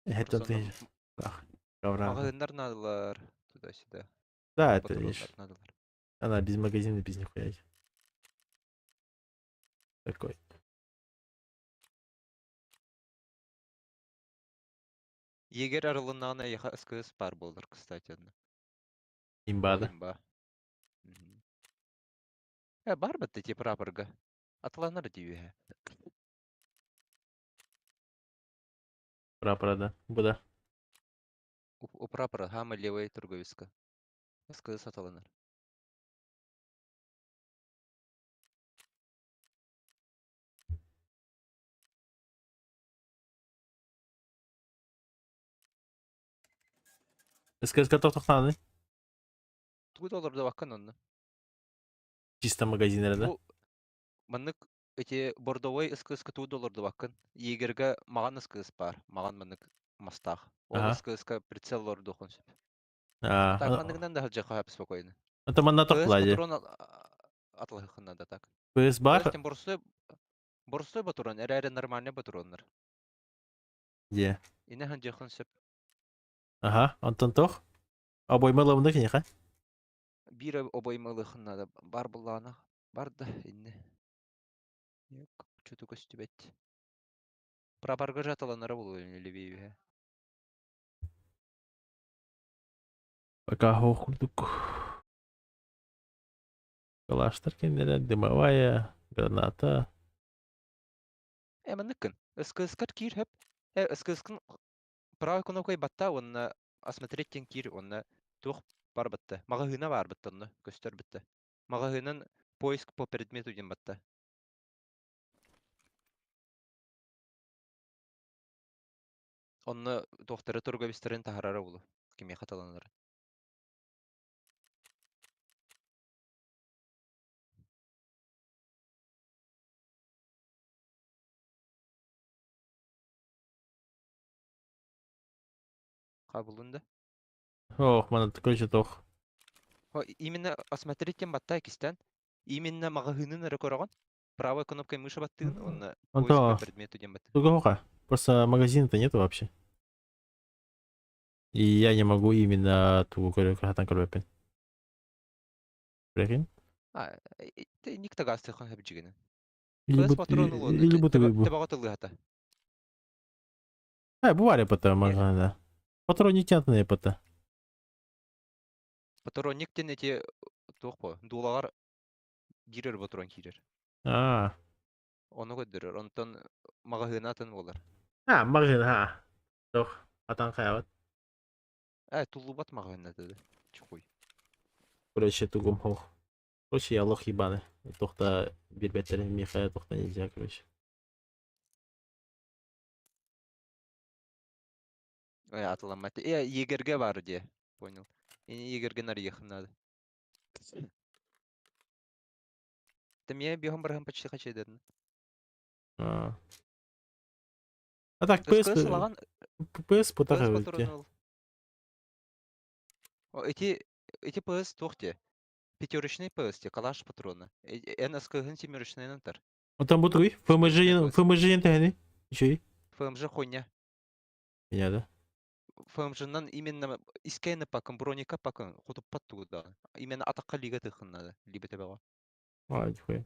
Это Просто ты. Ах, ковра. Магазиннар надалар туда-сюда. Да, это видишь. Патроннар надалар. Она без магазина, без нихуя. Такой. Егер арылыннаҕына эйиэхэ СКС баар буолар, кстати, онно. Имба, Ол да? имба. Мгм. Э, баар батта ти прапорга. Атыланар дии үһэ. Прапора, да. Буда. У прапора хама левая торговецка. СКС атыланар. СКС готов тохтаны. Тугу да олордо баккан онно. Чисто магазиннер, да? Бу маннык эти бордовой СКС-ка тугу да олордо баккан. Егерге маҕан СКС баар. Маҕан маннык мастаах. Ол Ага. СКС-ка прицел олордуохун сөп. А, Так а, манныгынан да сылдьыахха сөп спокойно. Это манна ПС тохтла патрон атылыххын надо так. ПС ПС бар? тем борсуй борсуй патрон, эрээри нормальный патроннар. Где? Инэ сылдьыаххын сөп. Ага, Антон тох. Обойма лавында кинеха. Биир обойма ылыаххын надо. Бар буллаҕына бар да иннэ. Чуту көстүбэт. Прапорга жаталанара буолуо левее үһэ. Пока хохурдук. Калаштар кинилер, дымовая, граната. Э манныккын. СКС-кар киир хөп. Э СКС-кын правой кнопкой батта уонна осмотреть диэн киир уонна туох бар батта. Маҕаһыына баар батта онно көстөр батта. Маҕаһыынан поиск по предмету диэн батта. Онно туохтары торговецтарын таһаарара буолуо. Кимиэхэ таланара. Хабылын да. Ох, мана короче тох. О, именно осмотреть диэн батта кистэн. Именно маҕаһыынын эрэ көрөҕүн. Правой кнопкой мыши баттыгын уонна поиск по Антон, предмету диэн баттыгын. тугоха. Просто магазина-то нету вообще. И я не могу именно ту хатан көрбөппүн. Прикинь? А, ник тагастыхан хөп жигинен. Или ПС бут патрон ылыан или будто бы. тебаҕа тылыһата. А, бывали потом магазин, да. Патроны тянутые потом. Патронник диэн эти туох по дуулаҕар биир патрон киирэр. А. Ону көрдөрөр. Онтон маҕаһыына атын буолар. А, магазин, а. Тох, атан хаябат. Э, туллубат маҕаһыына да. Чухуй. Короче, тугум хох. Короче, я лох ебаный. Тохта бирбеттерин миха тохта нельзя, короче. Э, атыламмат. Э, егерге бар де. Понял. Егерге нарыйыхын надо. Там я бегом баргам почти хочу дедин. А. А так, PS, СКС лаган PS ПС путага патрон ыл. О, эти ПС туох те. Пятерочный ПС те, калаш патрона. НСК семерочный нантар. Он там будет ФМЖ, Пятёрочный ПС. ФМЖ не Еще и? ФМЖ хуйня. Меня, да? ФМЖ-нан именно искайны пакын, броника пакын, хотуппат тугуда. Именно атаққа лига тыхын надо, либо тебеға. А, нихуя.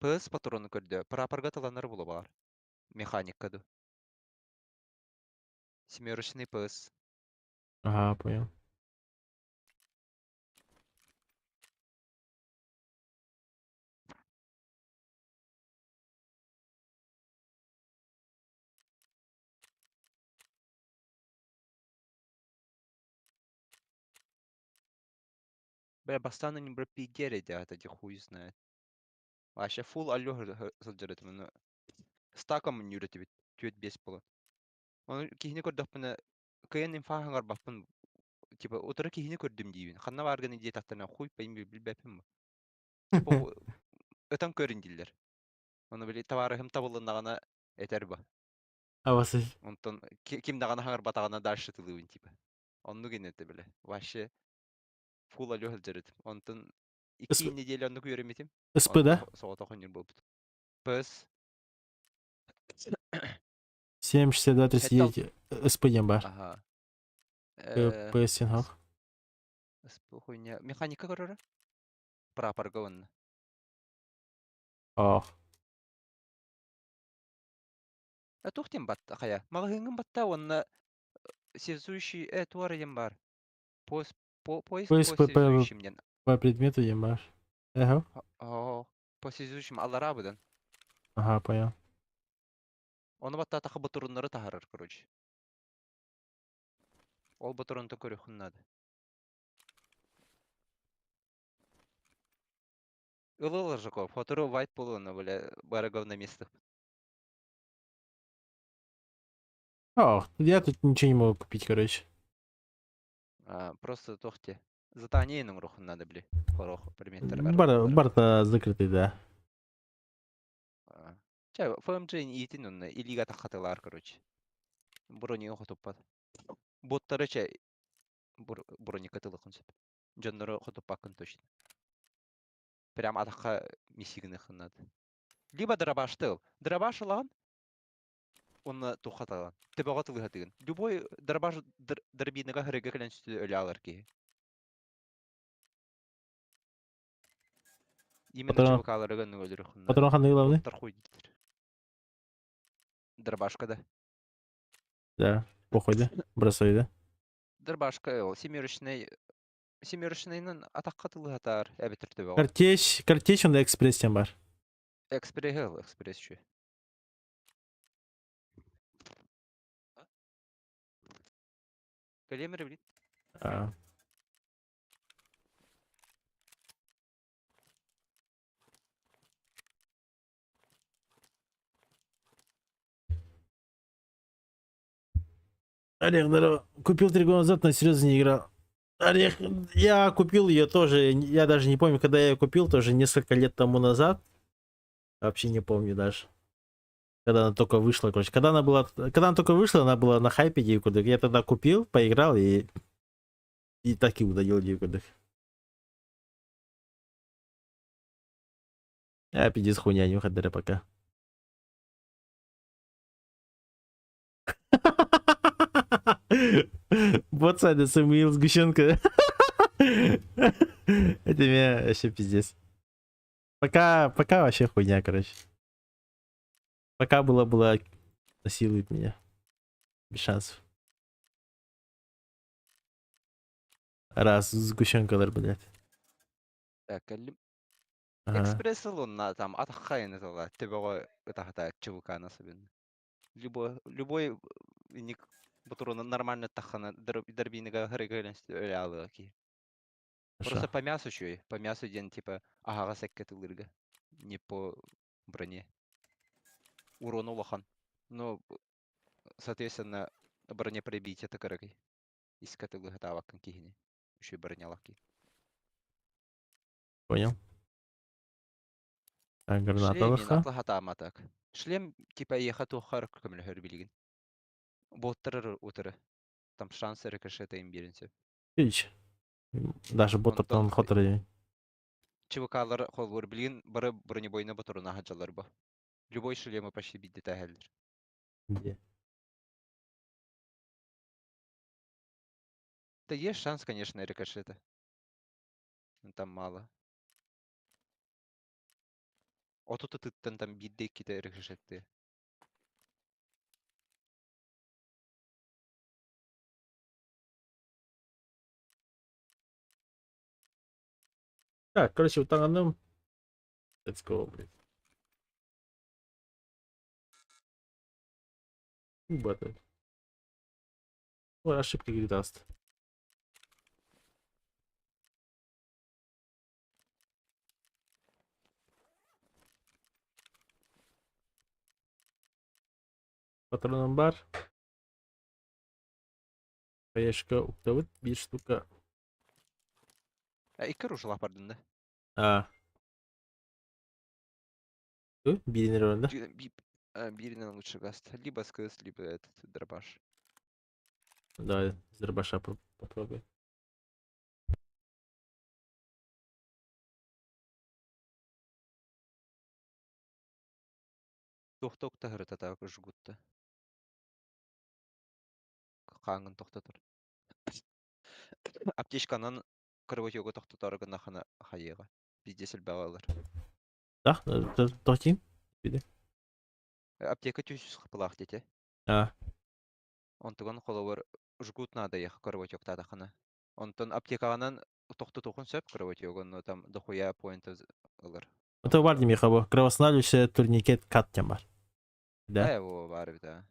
ПС патроны көрдө. Прапорга таланар болу бар. Механикка ду. Семерочный ПС. Ага, понял. Бля, бастаны не бра пигере это хуй знает. Вообще фул алло сылдьар этим, стаком нүрэтибит, түөт бес буолан. Ону киһини көрдөхпүнэ кыайан инфа баппын типа утары киһини көрдүм диибин. Ханна бааргын диэтэхтэринэ хуй пойми билбэппин бу. Типа ытан көрүн дииллэр. Ону били табаарыһым табылыннаҕына этэр ба. А вас Онтон ким даҕаны хаҥарбатаҕына дальше тылыыбын типа. Оннук иннэтэ бile. Вообще фул алло сылдьар этим. Онтон Икки неделя оннук үөрэммитим. СП, да? Соҕотох ойнуур буолбут. ПС. 7, 62, 39 СП диэн баар. Аха. ПС син СП хуйня. Механика көрөрө? Прапорга уонна. Ох. А туох диэн батта хайа? Маҕаһыыҥҥын батта уонна связующий туора диэн баар. Поиск по поиск Поиск по связующим диэн. По предмету диэн баар. Эһэ. Оо, по связующим аллараа быдан. Ага, понял. Ону баттаатахха ботуруннары таһарар, короче. Ол ботурунтан көрүөххүн наада. Ылы Жуков, хотору вайп буолуона, бля, бары говноместо. Ох, я тут ничего не могу купить, короче. А, просто тохте. Задание оҥоруоххун надо, бля. Хорох предметтер Бар, барта закрытый, да. Чэ, ФМГ иитин онно илиигэ таххатылаар, короче. Бронига хотуппат. Боттары чэ броника тылыкын сөп. Дьоннору хотуппаккын точно. Прям атахха миссигыныхын надо. Либо дробаш тыл. Дробаш ылаҕын, уонна туохха талаҕын. Төбөҕө тылыһатыгын. Любой дробаш дробиныга хырыга кэлэн сүтү өлө алар киһи. Именно Патрон, ЧВК-ларыган өлөрөхүн надо. патрон ханнык главный? Боттар хуйдиттер. Дробашка да. Да, похуй, да? Бросай, да? Дробашка ол семерочный семерочныйынан атахха тылыһатаар эбэтэр төбөҕө. Картечь, картечь он экспресс тем бар. Экспресс экспресс чү. Кэлиэмэр билит. А. Олег, здорово. Купил 3 года назад, но серьезно не играл. Олег, я купил ее тоже, я даже не помню, когда я ее купил, тоже несколько лет тому назад. Вообще не помню даже. Когда она только вышла, короче. Когда она только вышла, она была на хайпе диэки. Я тогда купил, поиграл и так и удалил диэки. А, пиздец, хуйня, не выходили пока. Вот Саня Самуил сгущенка. Это меня вообще пиздец. Пока, пока вообще хуйня, короче. Пока было насилует меня. Без шансов. Раз, сгущенкалар, блядь. Так, кэллим. Ага. Экспресс ылынна там атахха тала төбөҕө ытахата ЧВК-ны особенно. Любой любой ник ботуруна нормально таххана дробиныга хырыга өлө алыга ки. Просто Хорошо. по мясу чуй, по мясу диэн типа аһаҕас эккэ тылырга. Не по броне. Урон улахан. Но, соответственно, бронепробитие кыракый. Искэ тылыһытаабаккын киһини. Үчүгэй бронялаах киһи. Понял. Так, граната Шлем лоха. атлаһатаама так. Шлем типа эйиэхэ туоххар көмөлөһөр билигин. Боттар утары. Там шанс рикошета им биэрин сөп. Видишь? Даже боттартан Онтон хотор. ЧВК-лар холбуур билигин бары бронебойна ботуруна сылдьаллар бо. Любой шлемы почти бидде тэһэллэр. Где? Да есть шанс, конечно, рикошета. Но там мало. Отут ытыттан там биирдэ иккитэ рикошеттыы. Так, короче, вот там Let's go, блядь. Батл. Ой, ошибка говорит, даст. Патроном бар. Хаешка уктабыт биир штука. А икки оружие бардын да? А. Биирин да? Бииринэн лучше гаст. Либо СКС, либо этот дробаш. Давай, с дробаша попробуй. Туох да уктаһырыта так жгутта. Хааҥҥын тохтотор. Аптечканан кровотёгу тохтотор гынахына хайыаҕа. Пиздец элбэҕи ылар. Да, тохтим. Аптека түс хапылаах диэтэ. А. Онтуган холобур жгут наада кровотёктаатахына. Онтон аптекаҕынан тохтотуохун сөп кровотёгун, но там дохуя поинтов ылар. Это бар дими хабы. Кровоостанавливающая турникет каттям бар. Да? Э, о, бар эбит, а.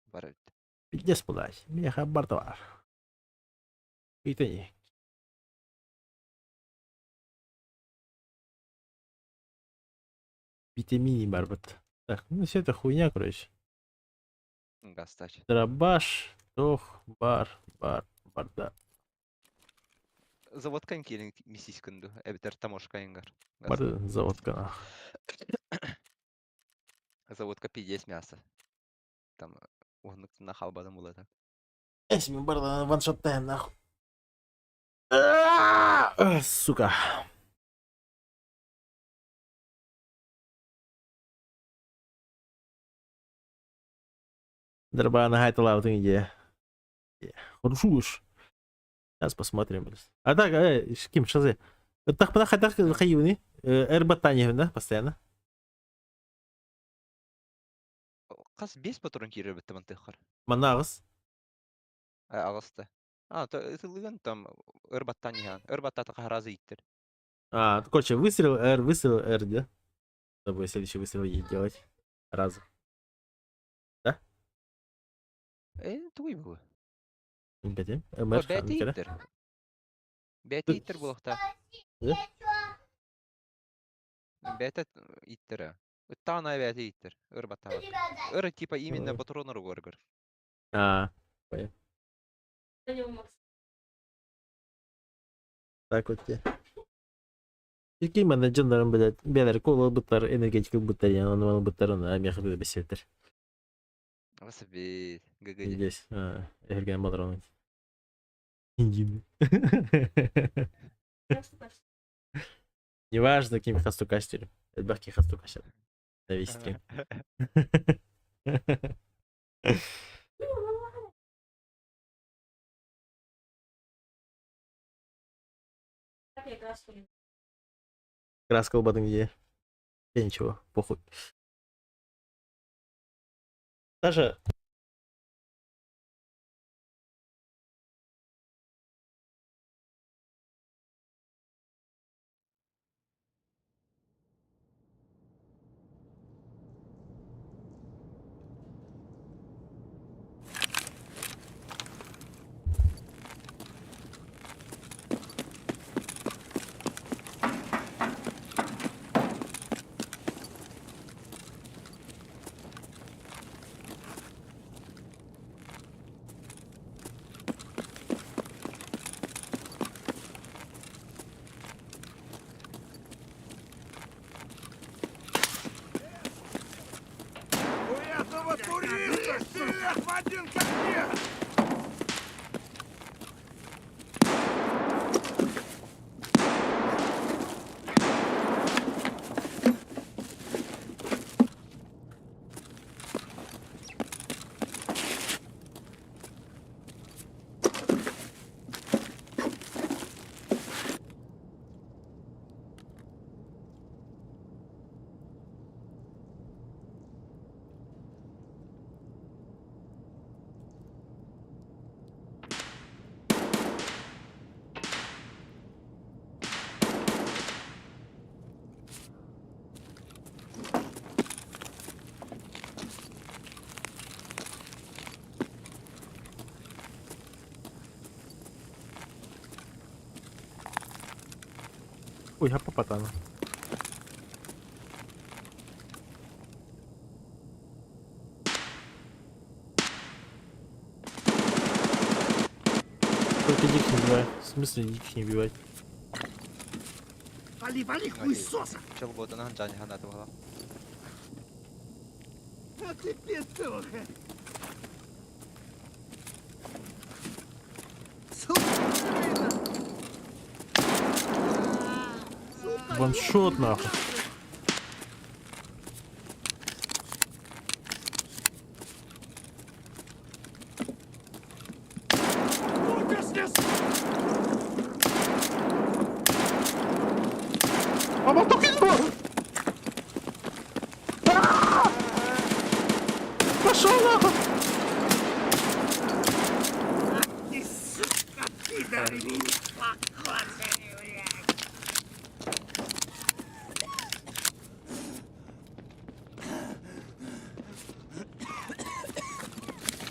Бар эбит. Пиздец, блядь. Меха бар бар. Итани. Витамини барбыт. Так, ну все это хуйня, короче. Гастач. Дробаш, тох, бар, бар, барда. Заводкан киирин миссискын ду, эбэтэр таможкайынгар. Бар заводка. Заводка пиздец мясо. Там уһуннук халбадым булата. Эс мин барда ваншоттаем нахуй. Сука. Дробана хайталаутын идея. Хорошо. Сейчас посмотрим. А так, ким, что Так, хатах хайюни. Эрбатани, да, постоянно. Хас биэс патрон киирэр бэттэ мантыаххар. Манна аҕыс. Аҕыста. А, то ытыллыган там өр баттаан иһэҕин. Өр баттаатахха сразу ииттэр. А, короче, выстрел R, выстрел R, да? Чтобы следующий выстрел ей делать. Разу. Да? Э, тугуй бу? Бэти. МР. Бэти ииттэр. Бэти ииттэр буолуохтаах. Бэти ииттэр. Ыттаҕына бэти ииттэр. Өр баттаабат. Өр типа именно патрон уругар. А, понял. Так вот те. Икки манна дьоннорун блядь, бэлэр кола ылбыттар, энергетик ылбыттар, я оны ылбыттар, оны меха бесетер. Васаби, ГГ. Здесь, эрген патроны. Иди. Неважно, ким хастукастер. Элбэх хастукастер. На весь стрим. Краска ылбатыҥ где? Я ничего, похуй. Саша. У этого туриста билет в один конец! Ой, я попадала. Только диких не убивай. В смысле диких не убивать? Вали, вали, хуесоса! Чолботунан жан ханаты була. А ты петух! Сука! Сука, Ваншот, нахуй. Пошел нахуй! Ты, сука, пидоры меня покоцали, блядь!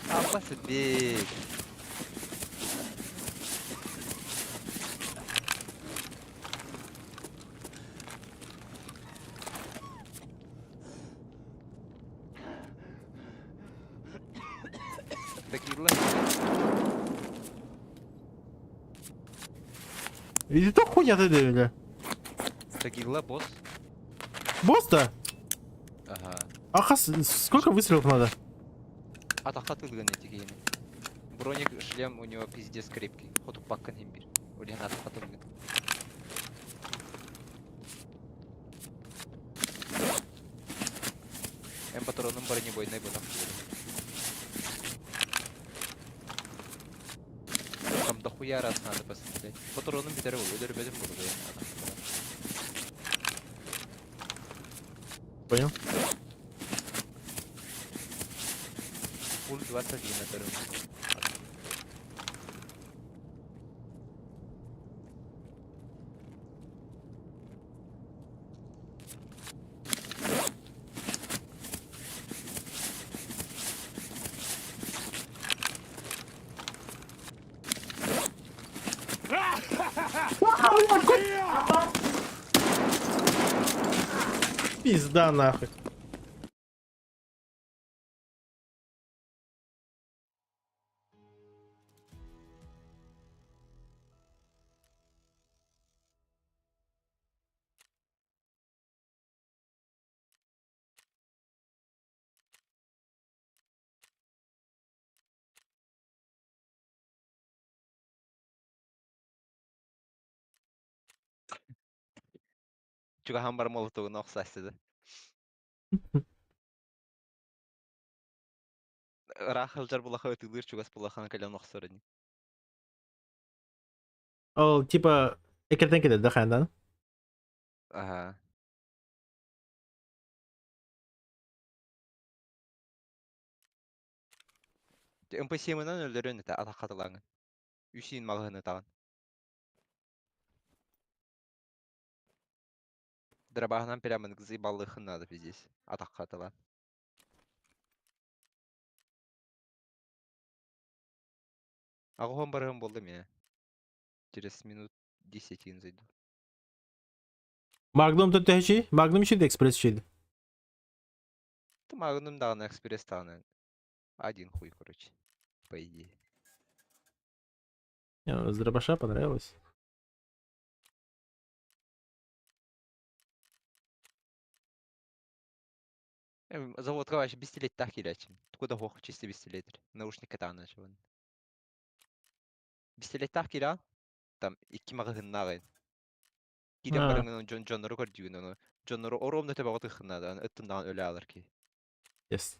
Абба сытбит. Такила. Иди то хуйня ты, бля. Такила босс. Босс-то? Ага. Аха, сколько выстрелов надо? Атахта тылган эти геймы. Броник шлем у него пиздец крепкий. Хоту паккан имбир. Улихан атахта тылган. Эм патроном бронебойный был. Там дохуя раз надо посмотреть. Патроном битер был, өлөр бөдüm буду. Понял? Пуль 21 это. Пизда нахуй. Чугахан бар молотогун охсастыды. Рахылжар булаха өтүлүр чугас булахан кэлэн охсорын. Ол, типа, экертен келеді да хандан? Ага. МП7-нан өлдөрөн это атахатылаңы. Үсин магыны тагын. Дробаһынан прямо заебалыхын надо пиздец. Атахатыла. Агон барыгым болды меня. Через минут 10 зайду. Магнум тут төһөчүй? Магнум ишиди, экспресс ишиди. Ты Магнум дагы экспресс тагы. Один хуй, короче. По идее. Не, ну, с дробаша понравилось. Заводка вообще бестилет так килячим. Куда хох чисто бестилетер. Наушник это начал. Бестилет так киля. Там икки магазиннагы. Киден А. барыңын Джон Джоннору көрдүгүн ону. Джоннору оромно төбө отыхыннадан ыттындан өлө алар ки. Yes.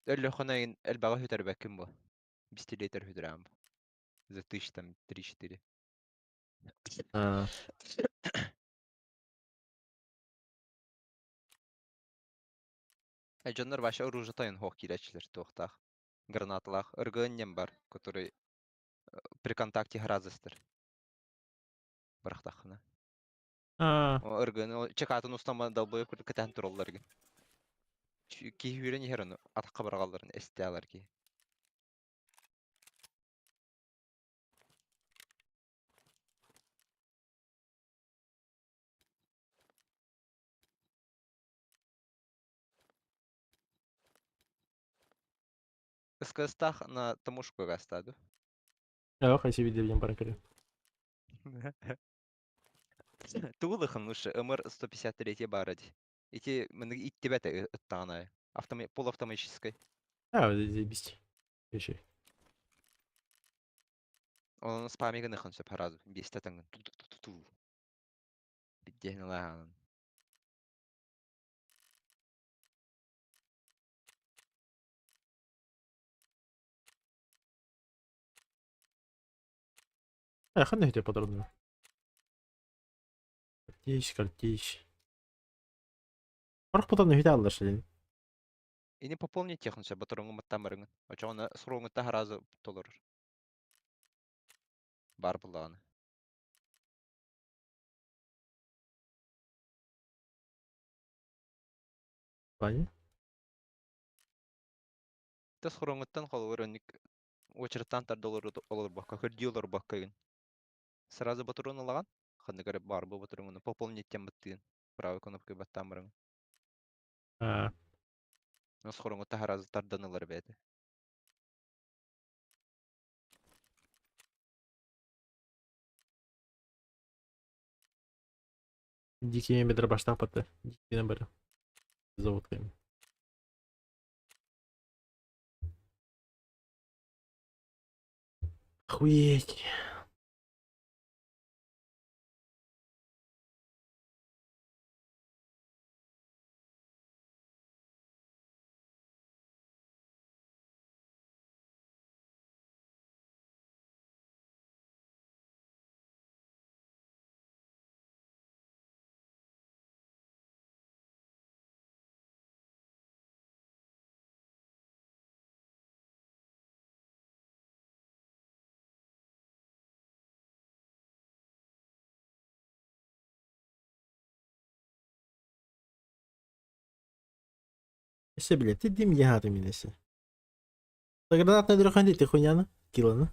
Өлө хонайын элбага хөтөрбөккүн бу. Бестилетер хөтөрөм бу. За тысяч там 3-4. А, Джоннор вообще оружие тайын хох килячилер туохтаах. Гранаталаах. Ыргыын бар, который при контакте гразыстыр. Барахтахына. а, Ыргыын чекатын устама долбоёб кытаан тураллар ген. Киһи үрен иһэр ону атахха барагалларын эстеалар ки. Ыскыстах на томушку гастаду. Ох, я себе видео баракали. Туулыхын лучше МР 153 барыди. Ити мыныгы иттибете ыттаанай. Автома полуавтоматической. А, заебись. Еще. Onun спамигын сөп харазу. Бесте таңын. Ту-ту-ту-ту. Биддехин лахан. Ханна үһүтэ патронна? Картечь, картечь. Сорох патронна үһүтэ аллар шилин. Ини пополнить технически батароҥҥа маттаан барыҥын. Очоҕуна суруоҥҥутта сразу толорор. Баар буоллаҕына. Плане? Тас хороҥҥуттан холобур оннук уочараттаан тарда олорбокко, көрдүү олорбокко игин. Сразу батарон ылаҕын, ханнык эрэ баар бу батароҥҥуну пополнить диэн баттыгын. Правой кнопкой баттаан бараҥын. А, Нас хороҥҥутта сразу тардан ылар бэйэтэ. Дикими бедробаштах паты. Дикими бары. Зовут им. Охуеть. Все, блядь, ты дим ягаты минеси. Гранатная дрюханди, ты хуйня, Килана.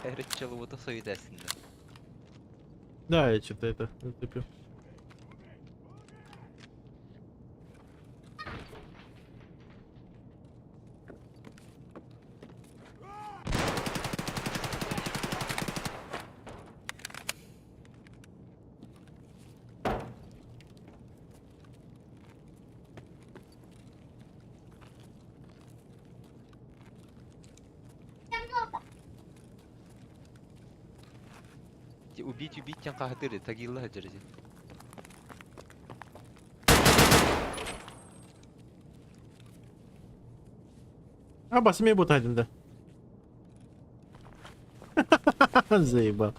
Эриччалыбыта союзесинде. Да, я что-то это затупил. Убить, убить диэн хаһытыыр тагилла сылдьар ити. А, бас эмиэ бутайдым да. Заебал.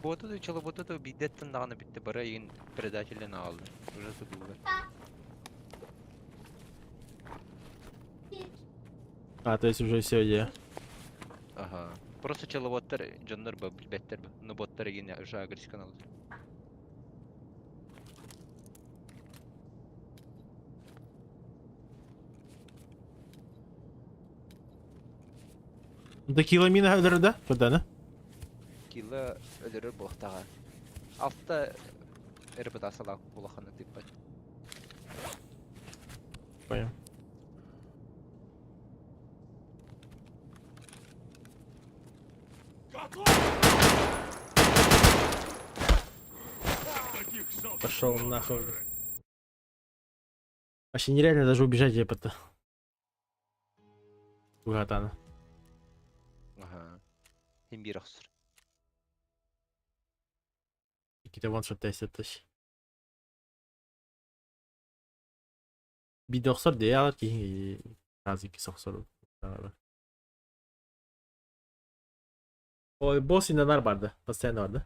Боту да чолоботу да биирдэттэн даҕаны бүттэ бары эйигин предателлэн аҕалла. Уже сутуллар. А, то есть уже все, я. Ага. Просто пчеловодтар дьоннор ба билбэттэр ба. Но боттар эйигин уже агресикан алар. Да киломина өлөрөр да? Курданы? Кило өлөрөр буолуохтааҕа. Алта репутациялаах улаханнык тыыппат. Понял. Пошел нахуй. Вообще нереально даже убежать епта. Угатана. Аха. Хим биир охсор. Какие-то ваншот тестят. Биде охсор дии алар киһи разы иккис охсор. Ой, босс инанар барды. Постоянно барды.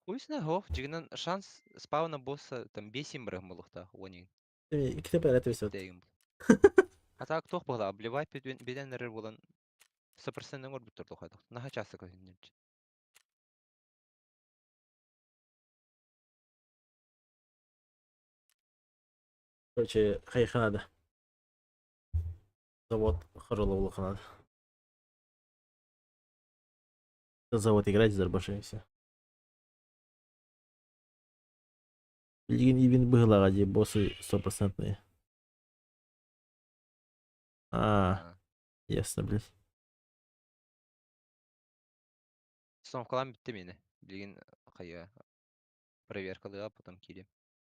Хуй знает, ох, дьиҥинэн шанс спауна босса там 5 бырыһын буолуохтаах, уон иһин. Иккитэ пэрэтэ висет. Тэйгин А так туох буолла, обливать билэн эрэр буолан 100% оҥорбуттар тухайдах. Наһаа чааса көһүннүр. Короче, хайха надо. Завод Хороловлаха надо. Завод играть за и все. Билигин ивент быһыылааҕа дии боссы стопроцентные. А, ясно, блядь. Установкалаан бүттэ миэнэ. Билигин хайа проверкалыа, потом киириэм.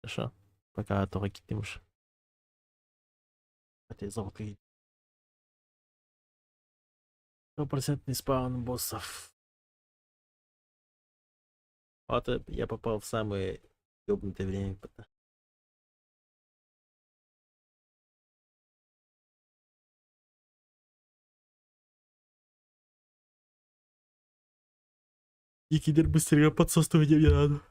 Хорошо. Пока только киттим уж. Хотя завод какие. Стопроцентный спаун боссов. Вот я попал в самое ёбнутое время. И кидер быстрее подсос где мне надо.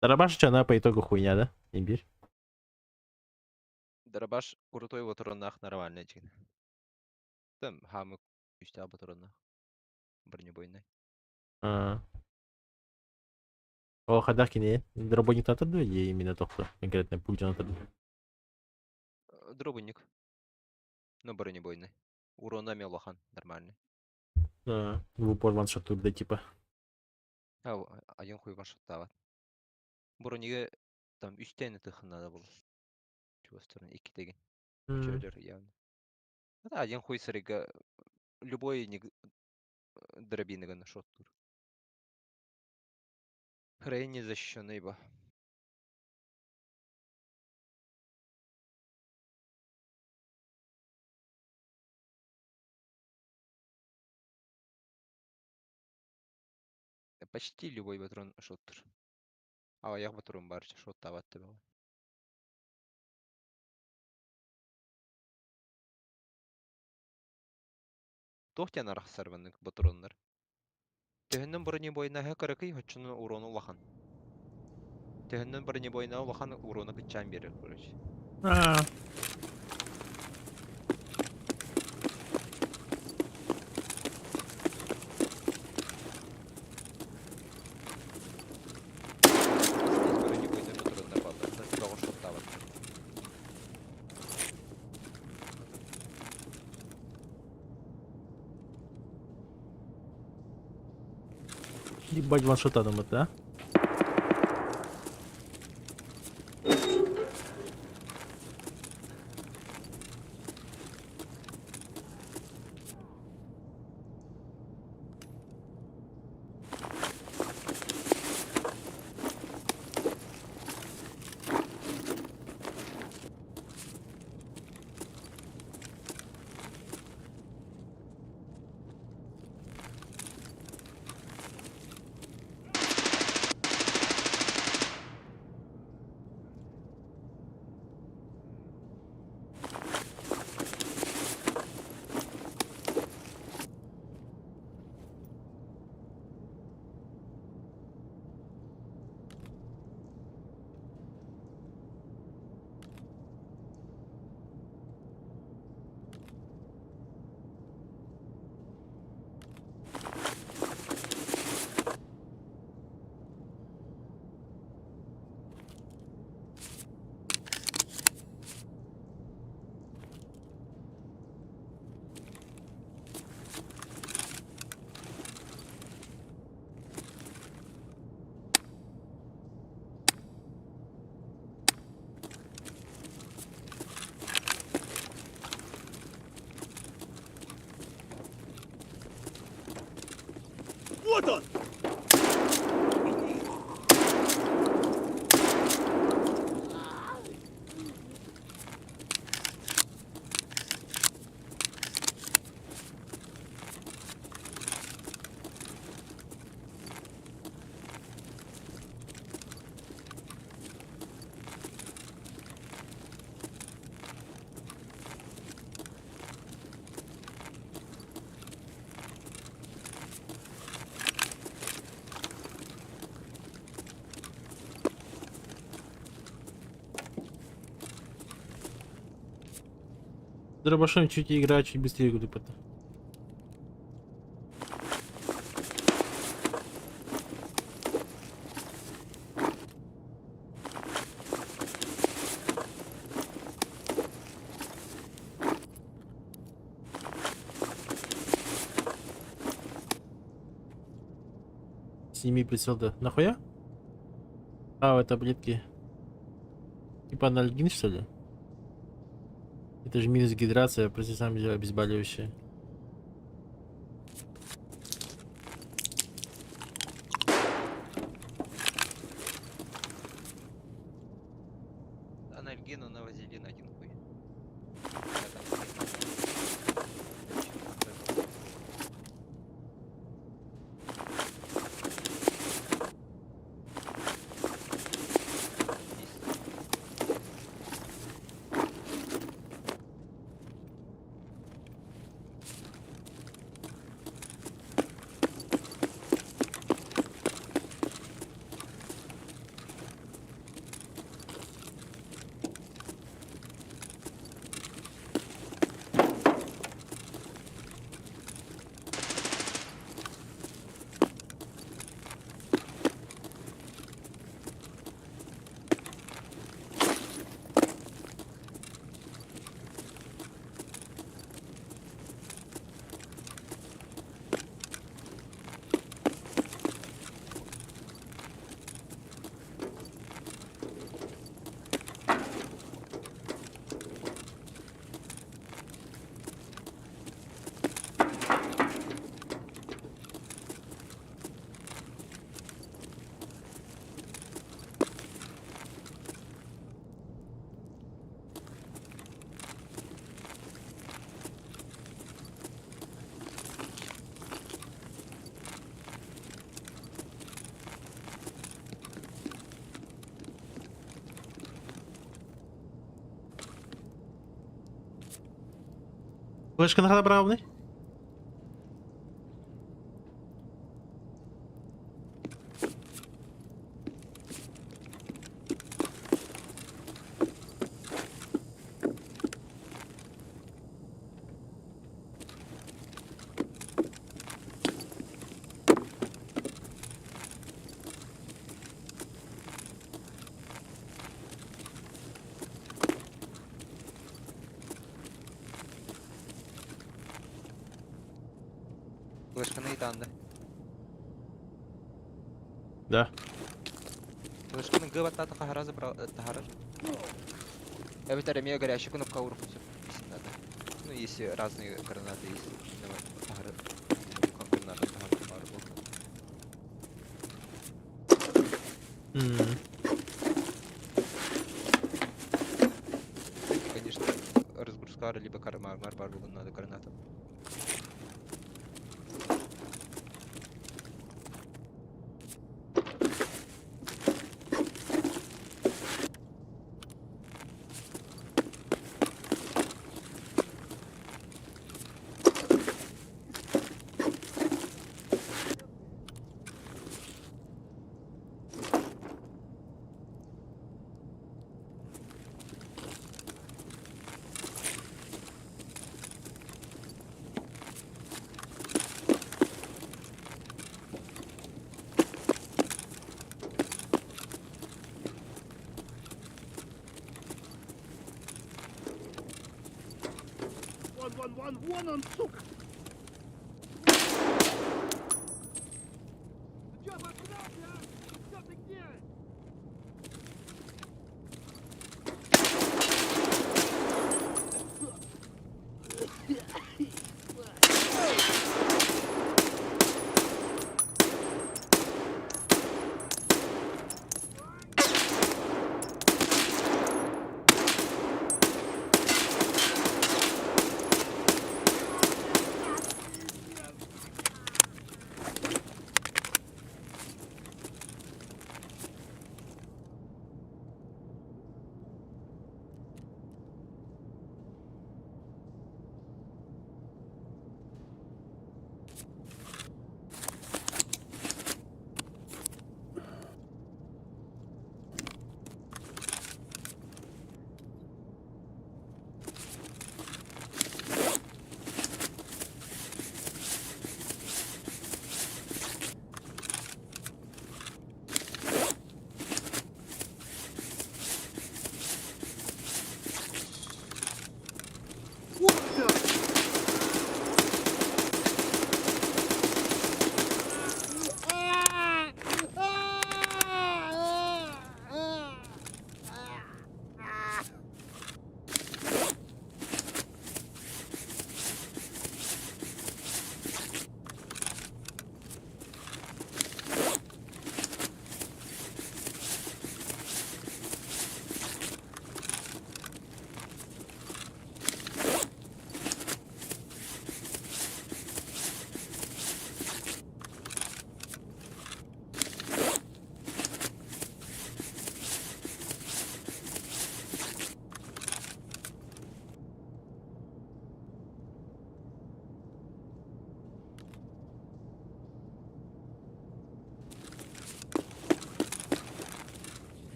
Дробаш, она по итогу хуйня, да? Имбирь. Дробаш крутой патроннаах нормальный дьиҥ. Там хамы күүстээх патроннаах. Бронебойный. А. О, хайдах кини дробоник да или именно тохто? Конкретно пультин Дробоник. Но бронебойный. Урона улахан нормальный. А, в упор ваншот да типа. А, один хуй ваншоттаабат. Бронига там үстэн ытыахха надо было. Чугас туран иккитэгин. Чөлөр явно. Да, один хуй сырыга любой не дробиныгын шоттур. Хрень незащищенный ба. Почти любой патрон шоттур. Аҕыйах патрон баар шоттаабат да Туох диэн арахсар маннык патроннар? Төһөннөн бронебойнаһа кыракый оччону урону улахан. Төһөннөн бронебойна улахан урону кыччаан биэрэр, короче. А. Здесь бронебойный патроннар бааллар, тоҕо шоттаабаттар. Ебать ваншота там это, а? Вот он! Дробашом чуть игра, чуть быстрее говорю потом. Сними прицел, да. Нахуя? А, это таблетки. Типа анальгин, что ли? Это же минус гидрация, просто сам обезболивающее. Анальгин, на вазелин один хуй. Я там скинул. Есть. Флешка на правый? Флешканы итанды. Да. Флешканы Г баттата хахара забрал, тахарар. Эбэтэр эмиэ горящий кнопка урухун сөп. Если надо. Ну, если разные гранаты есть. Давай, тахарар. Граната тахарар бар был. Конечно, разгрузка либо кармар бар был надо граната. Вон, вон, вон, вон он, сука! Ты чё, обосрался, а? Чё ты где?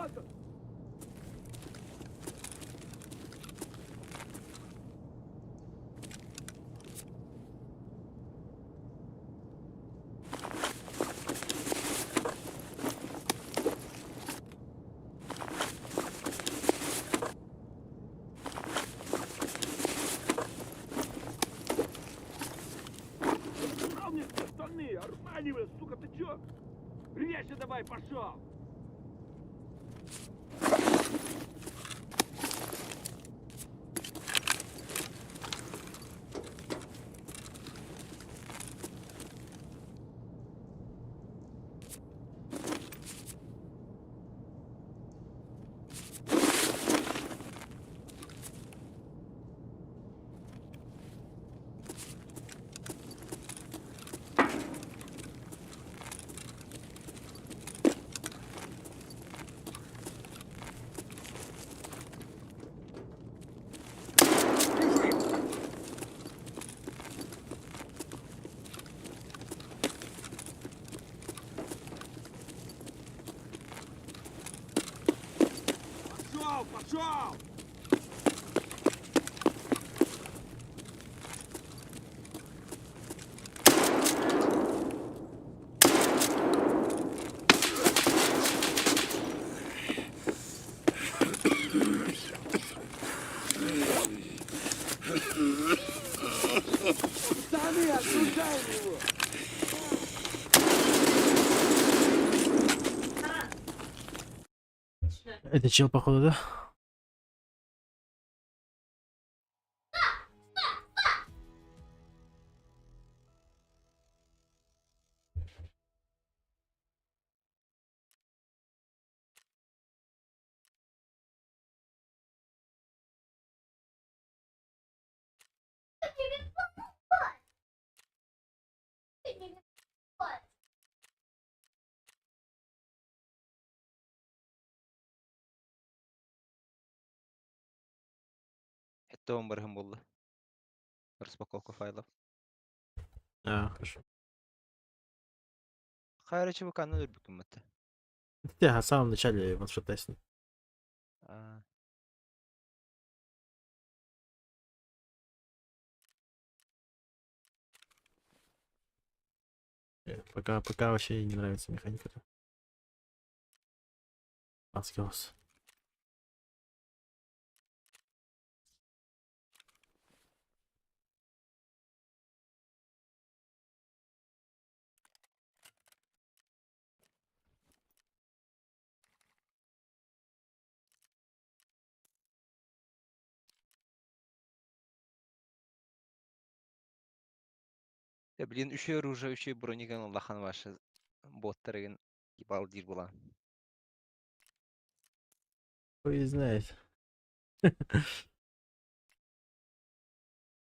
Вот он! Брал мне все штаны, Армани, сука, ты чё? Резче давай, пошел! Пошел, пошел! Пацаны, осуждаем его! Это чел, походу, да? Сэттэ уон бырыһыан буолла. Распаковка файлов. А, хорошо. Хайра ЧВК-ны өлбүккүн бытта. Ты в самом начале ваншот тест. А, Пока вообще не нравится механика. Адский. Я, блин, үчүгэй оружие, үчүгэй брониган улахан ваша боттарыгын ебал диир буолан. Хуй знает.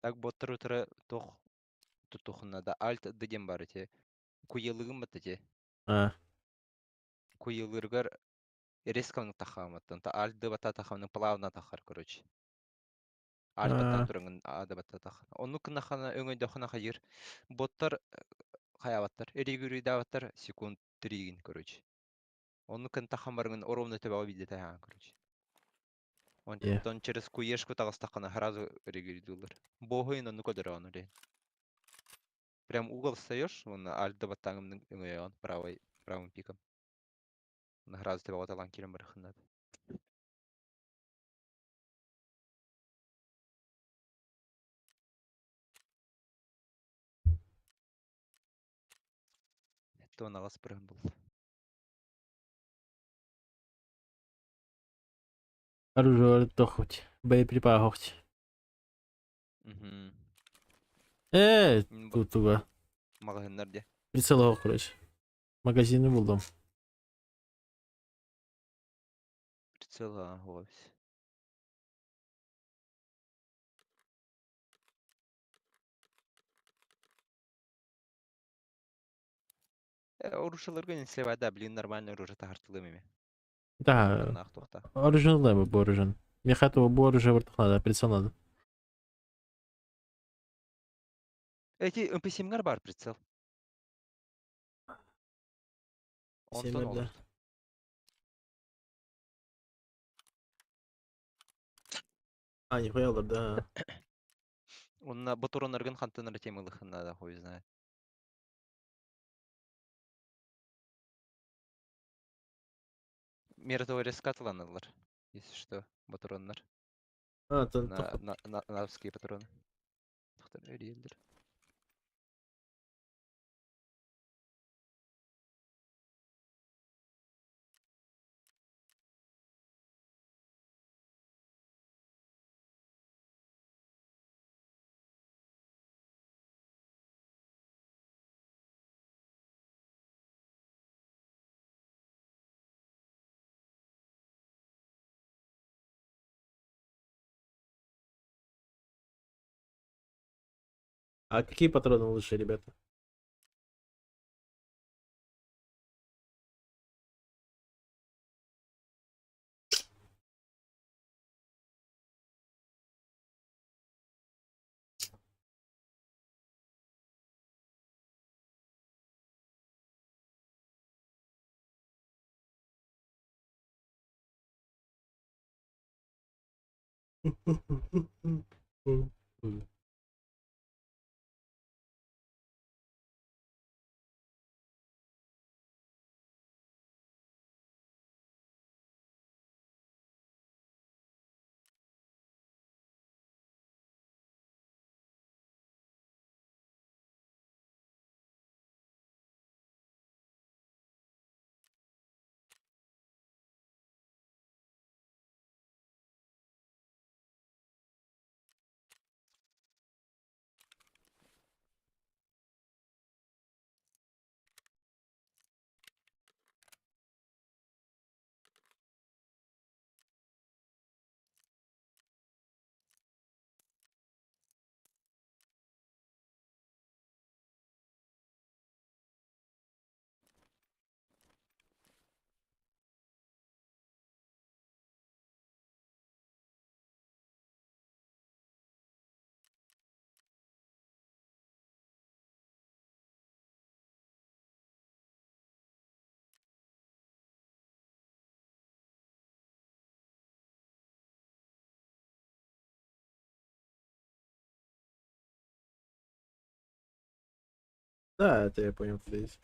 Так боттар утары тох тутухуна да Alt D диэн баар ити. Куйылыгын батта те. А, Куйылыргар резко тахаматтан. Та Alt D бата тахамны плавно тахар, короче. Alt баттан А. тураңын А да батта тахар. Онну кынахана өңөйдөхүнэ хайыр. Боттар хаябаттар. Эригүрүйдабаттар секунд тригин, короче. Онну кын тахамарыңын ровно төбөҕө биирдэ таһаан, короче. Онтон через куешку таҕыстаххына сразу регирдуулар. Боһуйун онну көдөрөҕүн үлэһин. Прям угол встаешь, вон Alt да баттаҥын өҥөйөҕүн правой, правым пиком. Сразу төбөҕө талан киирэн барыххын. 78 бырыһыан буолла. Оружие хоть. Боеприпас хоть. Мгм. Тут туга. Маҕаһыыннар дии. Прицел, короче. Магазины булдум. Прицел, а, вовсе. Оружиеларга не сливай, да, блин, нормально оружие таһартылым эми. Да, Нах тохта. оружие надо, бу оружие. Мне этого бу оружие надо, прицел надо. Эти МП7 бар прицел. Онтон Семь, да. олорд. А, нихуя да. Онно ботуруоннаргын хантан эрэ темалыххын наада, хуй знает. Миротворец атыланаллар, если что, ботуруоннар. А, то, На, натовские патроны. Тохтор өрүйэллэр. А какие патроны лучше, ребята? Да, это я понял, куда есть.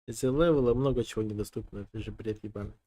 Из-за левела много чего недоступно, это же бред ебаный.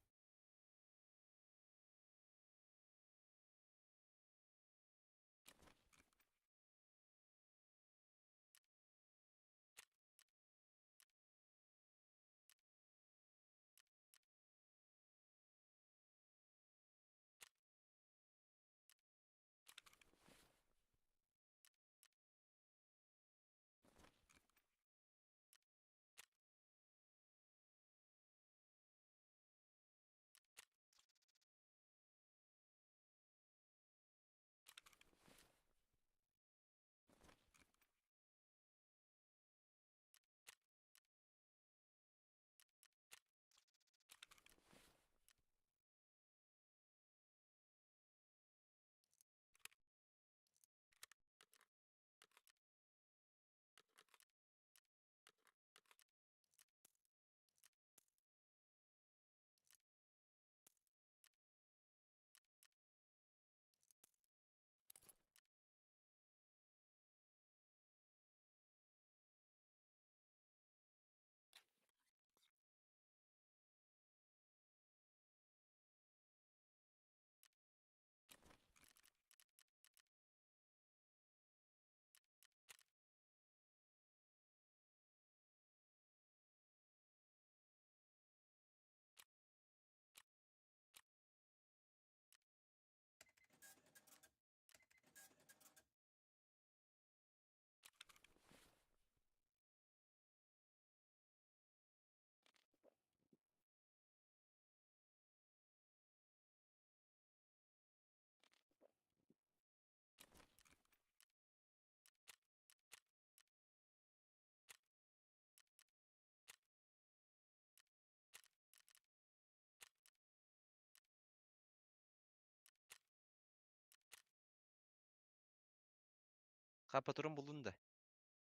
Ха патрон буллун да.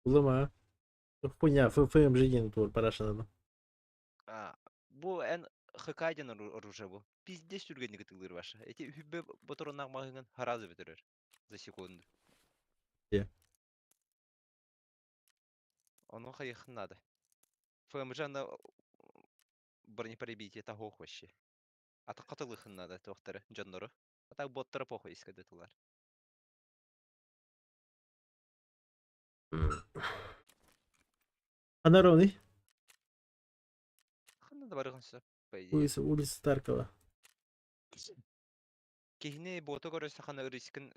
Улыма. Хуйня, ФМЖ тур параша надо. А, бу эн ХК диэн оружие бу. Пиздец түргэнник ытылыр ваша. Эти үһүбэ ботурунаах маһыҥын харазы бүтэрэр. За секунду. Где? Ону хайыхын надо. ФМЖ на бронепробитие того вообще. А так катылыхын надо туохтары, дьоннору. А так боттара похуй искадытылар. А ровный? Ханна да барыгын сөп, по идее. Улица, улица Таркова. Киһини боту көрөсө хана рискин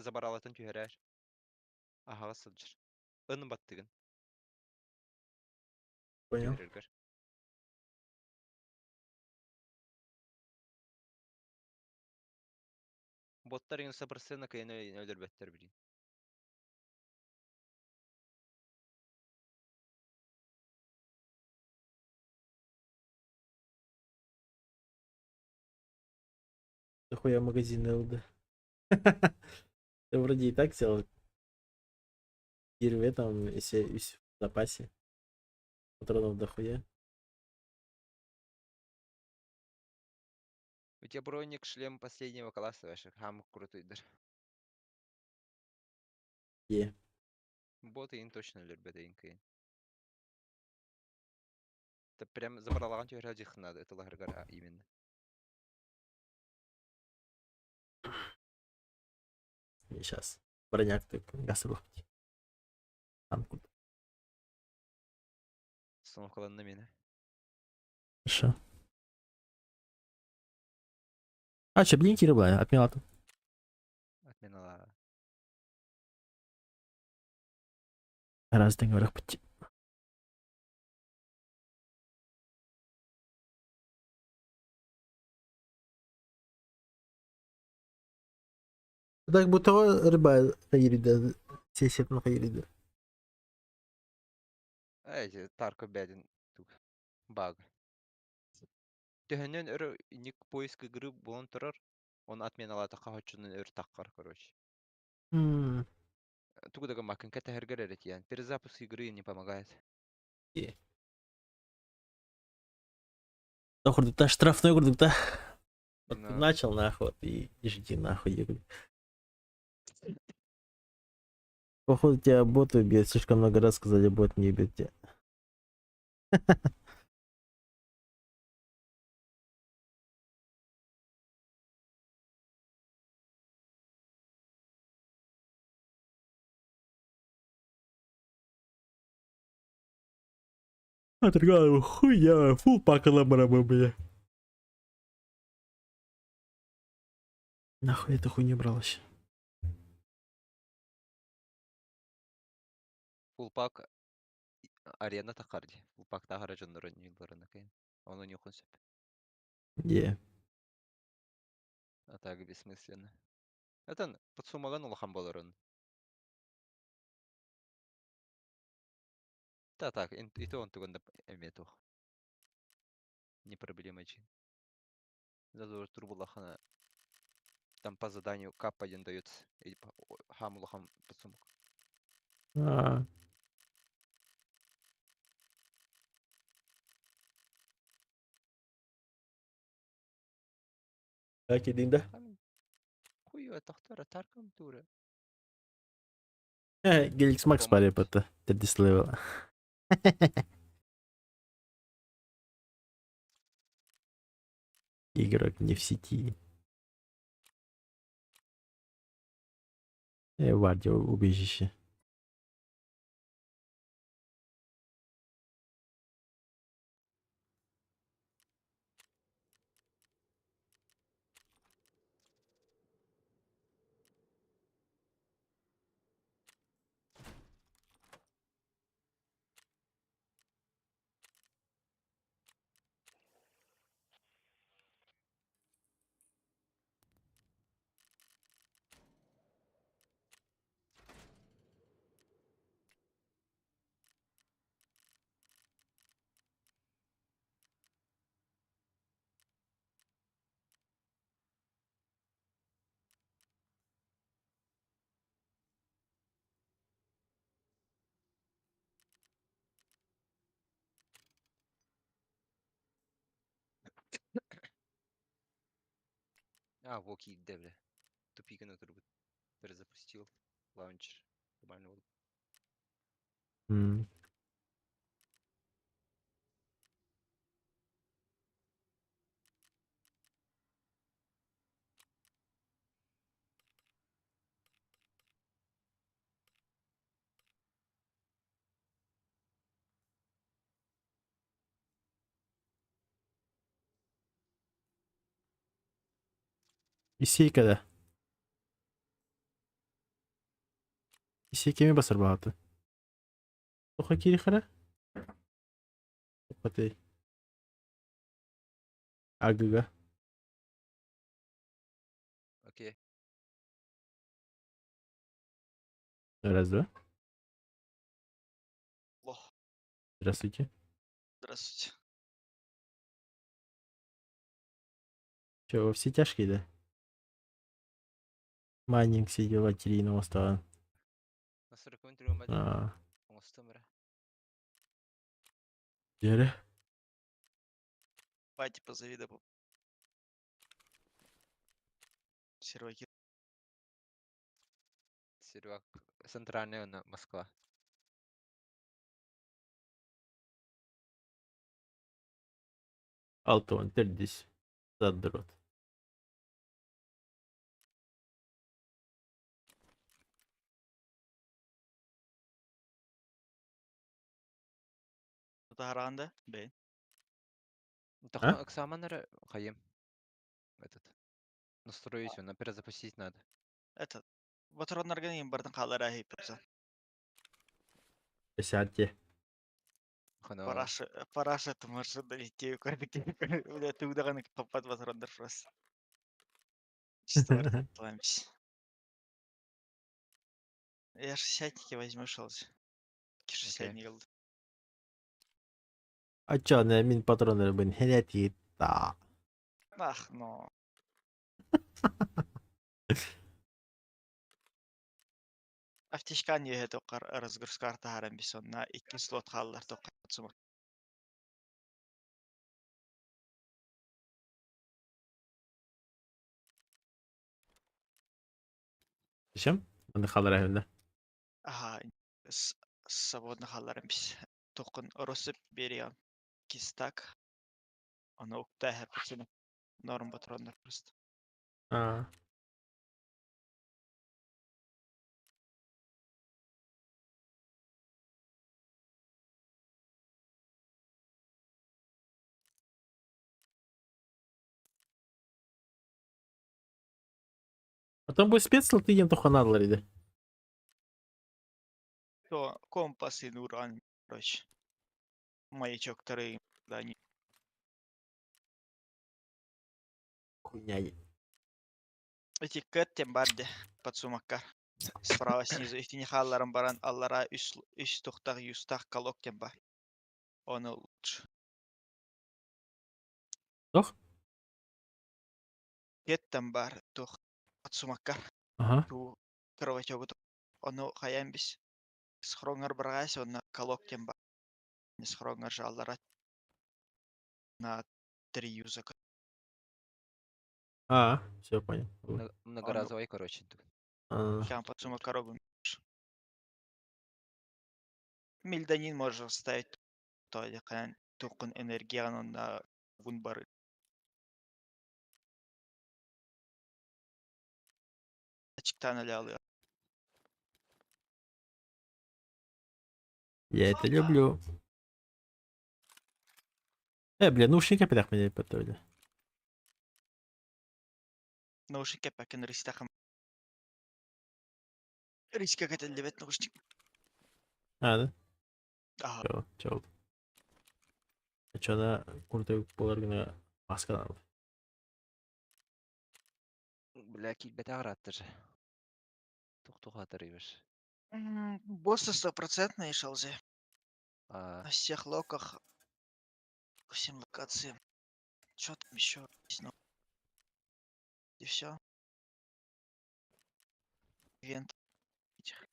забаралатын түһэрэр. Аһаҕас сылдьар. Ын баттыгын Понял. түһэрэргэр. Боттар иҥин сабырсыана кыйан өлөрбөттөр билин. Дохуя магазин ЛД. Ты вроде и так взял. Гир в этом, если в запасе. Патронов дохуя. У тебя броник шлем последнего класса вообще, хам крутой дыр. Е. Боты им точно өлөрбөт иҥин кыйын. Это прям забаралаган түһэрэр дьихын надо, это лаһаргар именно. Сейчас. Броняк ты газ Там куда. Установкаланна мина. Хорошо. А, че, блинки рыбла, отмела там. Отменала. Раз ты говоришь, пути. Так будто рыба хайрида, сесет на хайрида. Эй, Тарко бядин тук. Баг. Төһөннөн өр ник поиск игры буолан турар, он отменалата хаһоччунун өр таххар, короче. Тугу да гыммаккын кэтэһэргэр эрэ тиийэн. Перезапуск игры не помогает. Курдукта, штрафной курдукта. Вот Да. начал нахуй, вот, и жди нахуй. ебать. Походу тебя бот убьет, слишком много раз сказали, бот не убьет тебя. Отрыгал хуя, фу, пакала бля. Нахуй эту хуйню брал вообще? Фулпак арена таххар дии. Фулпак таһара дьоннору ньыылларына кыйын. Ону ньуохун сөп. Е. А так бессмысленно. Это подсумаган улахан буоларын. Да так, и то он туган эмиэ туох. Не проблема чин. Зазор турбулахана там по заданию кап один дается. Или хам улахан подсумок. А. Так, иди, да? Хуй, тохтора таркам тура. Геликс Макс Помогут. паре это 30 левел. Игрок не в сети. Варди убежище. А, во киирдэ бля. Тупигын отурбут. Перезапустил лаунчер. Нормально буолла. М. Исейка да. Исейкеми басар баҕата. Тоха киирихара? Тоқатай. Агыга. Окей. Раз, два. Лох. Здравствуйте. Здравствуйте. Че, во все тяжкие, да? Майнинг сидел лотерейного стола. Настройка трюма А, Оҥостом эрэ. Дьэрэ. Пати позавидовал. Серваки. Сервак центральная на Москва. Алтон төрдүс. Задрот. Таһараанда бэйэн. Тохто экзамен эрэ хайым. Этот. Настроить его, перезапустить надо. Этот. Ботуроннарга иин бардын хааллара иһиппит. Сядьте. Хана Параша, параша ты можешь долететь, Бля, ты удаҕаны хаппат ботуроннар просто. Чисто барытын Я шестьдесятники возьму, шелзи. Шестьдесятник ылдым. А чё, на мин патроннарбын хелетита. Ах, но. Автичкан иһэ тоққар разгрузкар таһааран бисонна икки слот хааллар тоққар Зачем? Манна хааллара иһиннэ. Аха, свободно хаалларан бис. Тоққун россып бериан кистак. Ону укта иһэр норм патроннар просто. А. Потом будет спецслоты диэн туха наадалар иде. То компас и уран, короче. Маячоктары, да, не. Хуйня. Эти кэттен барды подсумаккар. Справа снизу. Итини хаалларан баран аллара үс, үс тухтах юстах колок тем бар. Оны лучше. Туох? Кеттен бар тух подсумаккар. Ага. Ту кровотёгу. Ону хаян бис. Схронгар баргас онна колок тем бар. Схронгар жаллара на три юза. А, все понял. Многоразовый, короче. А, Хям подсумаккар Мильданин можно ставить то якан тукун энергиян на гунбары. Ачыктан эле алыа. Я это люблю. Э, бля, наушники опять меня подтвердили. Наушник кэппэккин ристахым. Риска кэтэллибэт наушник. А, да? Аха. Чё, чё? А чё на куртук буолар гына маска надо. Бля, киирбэтэх ырааттыр. Тух-тух аатырыыбыш. Боссы стопроцентные шалзи. А, На всех локах. По всем локациям. Чё там еще? Ну. И все. Ивент. Этих.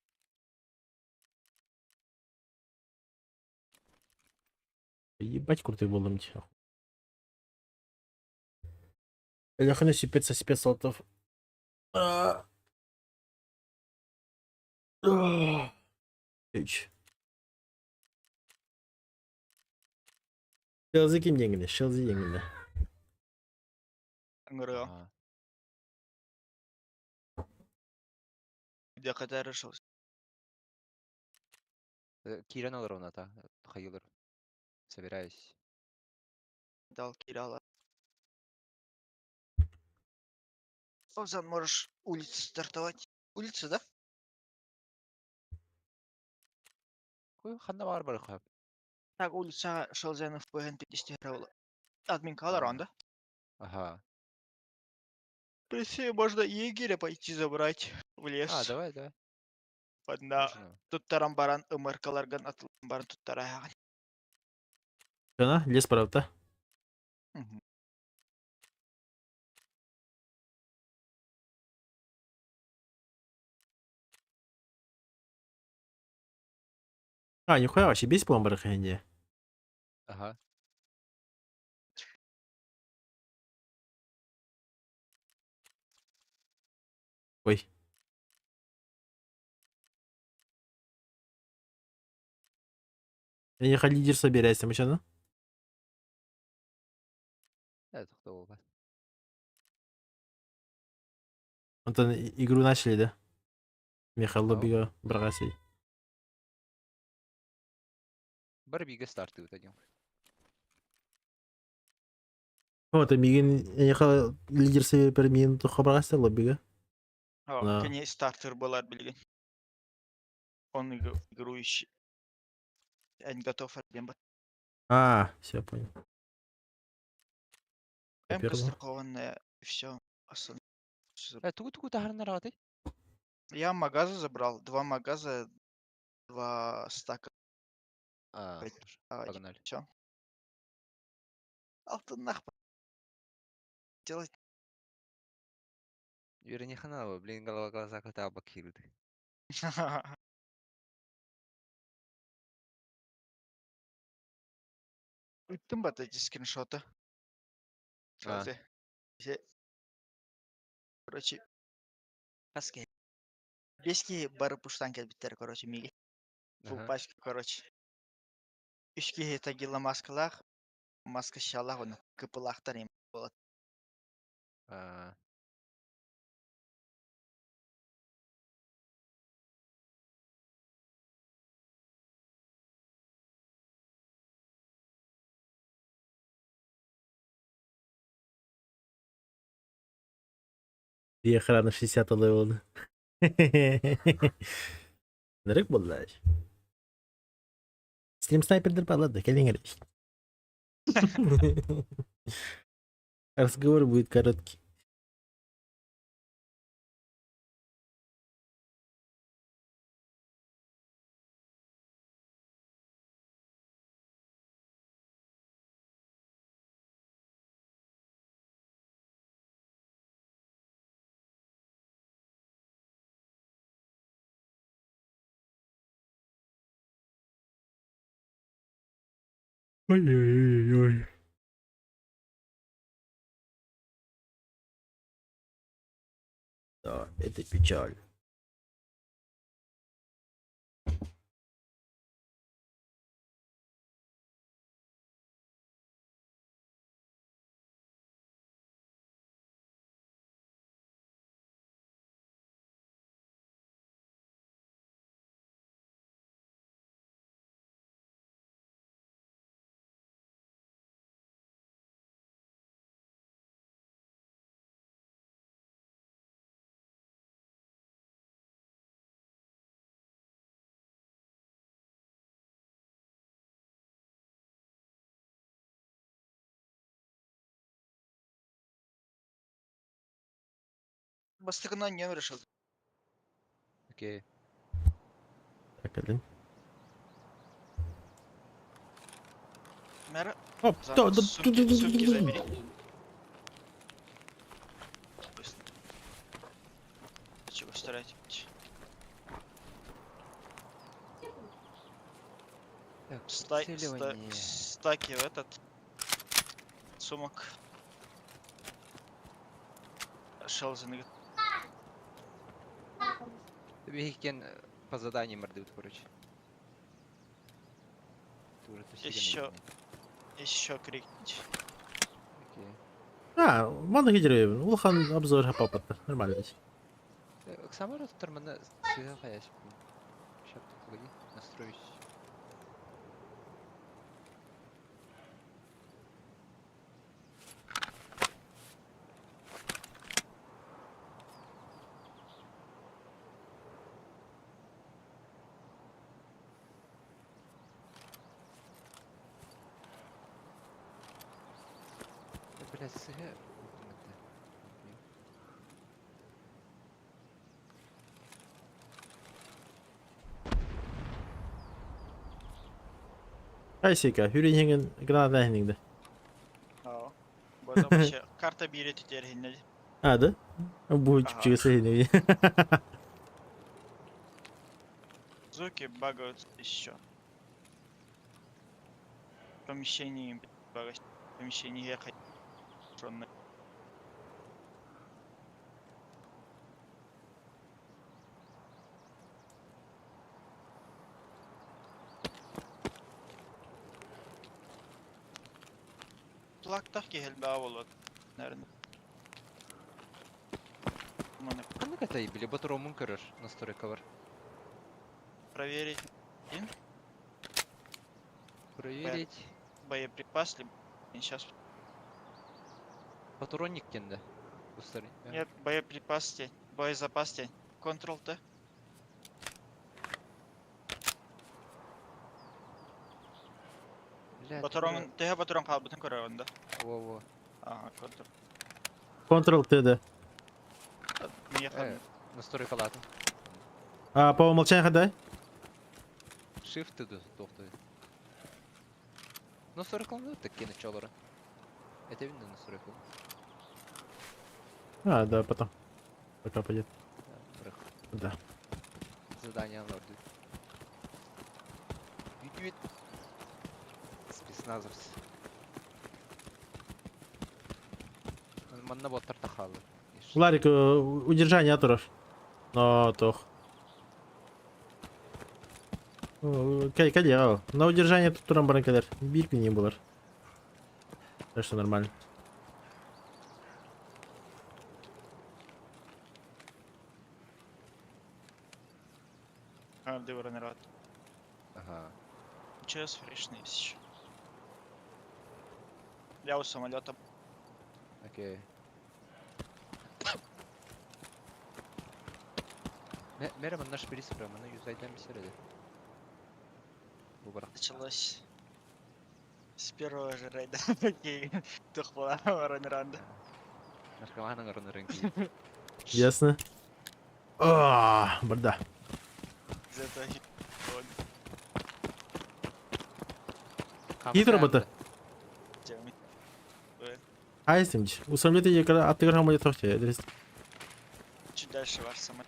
Ебать крутый буоллум дии. Өлөхөнө сүппэт саспет Салтов. Үч. Шелзи ким диэҥҥинэ? Шелзи диэҥҥинэ. Ыҥырыам. Аа. Где решил. Киирэн олоробун ата, хайыылар. Собираюсь. Дал кирала. Озан, можешь улицу стартовать. Улица, да? Куй ханна баар барыха. Так, улица Шелзенов ПН 50 гривен. Админка анда. Ага. В принципе, можно егеря пойти забрать в лес. А, давай, давай. Одна Можно. туттаран баран ымыркаларган атылан баран туттара. Жана, лес правда? Мгм. А, нихуя вообще бес по бараханде. Ага. Ой. Я лидер собирайся, мы сейчас, Э, тоқтоо Антон, игру начали, да? Михаил Ау. Лобига Брасей. Бар бигэ стартуют один. Вот, Мигин, я лидер себе мин тухабраса лобига. О, Да. Кини стартер была билигин. Он игру ищет. Я не готов арбемба. А, все, понял. М-ка Первого. страхованная, и все. Э, тугу тугу таһарынар аҕатай? Я магаза забрал. Два магаза, два стака. А, Пять. хорошо. Давай, Погнали. все. Алтыннах делать. Вернее, хана, блин, голова глаза кота бакирды. Ыттым бат эти скриншоты. А. Сразу. Короче, хаски. Бески бары пуштан келбиттер, короче, миги. Фул Ага. пачка, короче. Үч киһи тагила маскалаах, маска шалаах оны кыпылаахтар им болот. А, Две охраны 60 левела. Нырык буллар. Стрим снайпердер балады, келиңер. Разговор будет короткий. Ой-ой-ой-ой. Да, это печаль. Бастыкынан не решил. Окей. Так, один. Мэра, Оп, за да, да, сумки, сумки забери. Чего старать? Так, Стай, прицеливание. стаки в этот сумок. Шелзины. Биһикен по заданиям мордыбыт, короче. Еще, еще крикнуть. Окей. А, манна кидеребин. Улахан обзор хапапатта. Нормально ведь. Оксамара тут манна сыга хаяс. Сейчас, погоди, настроюсь. Блять, сыга. Айсика, хүрин граната хинигде. Аа. Бада вообще карта бире түтер хиннеди. А, да? Бу чипчигасы хинигде. Звуки багаются еще. Помещение багать. Помещение ехать. Плактах киһэлбээ болот. Наверное. Маны Ханнык это били батромун көрөр настройка бар. проверить Проверить. боеприпас либо сейчас. Патронник кенде. Устар. Нет, боеприпас те, боезапас те. Ctrl-Т. Батарон, төһө батарон хаалбытын көрөҕүн да. Во-во. Ага, Ctrl. Ctrl Т, да. Миэхэ Настройка латын. А, по умолчанию ходай? Shift ду тохтой. Настройка ну такие началора. Это видно настройка. А, да, потом. Пока пойдет. Да. Задание надо. Вит Спецназовцы. Манна боттар тахалы. Ларик, удержание аторов. Но тох. Кай, кай, На удержание тут туран баран кэлэр. Биир не было. Так что нормально. А, народ. Ага. Сейчас фрешный еще. Я у самолета. Окей. Мере манна шпилис прямо на юзайдан бисереді. Бу барак. Началось с первого же рейда. Окей. Тухпала ранранда. Наркоманын ырын рынки. Ясно. А, барда. Зато Кит робота. Айсимч. У самолета я когда отыграл самолет вообще. Чуть дальше ваш самолет.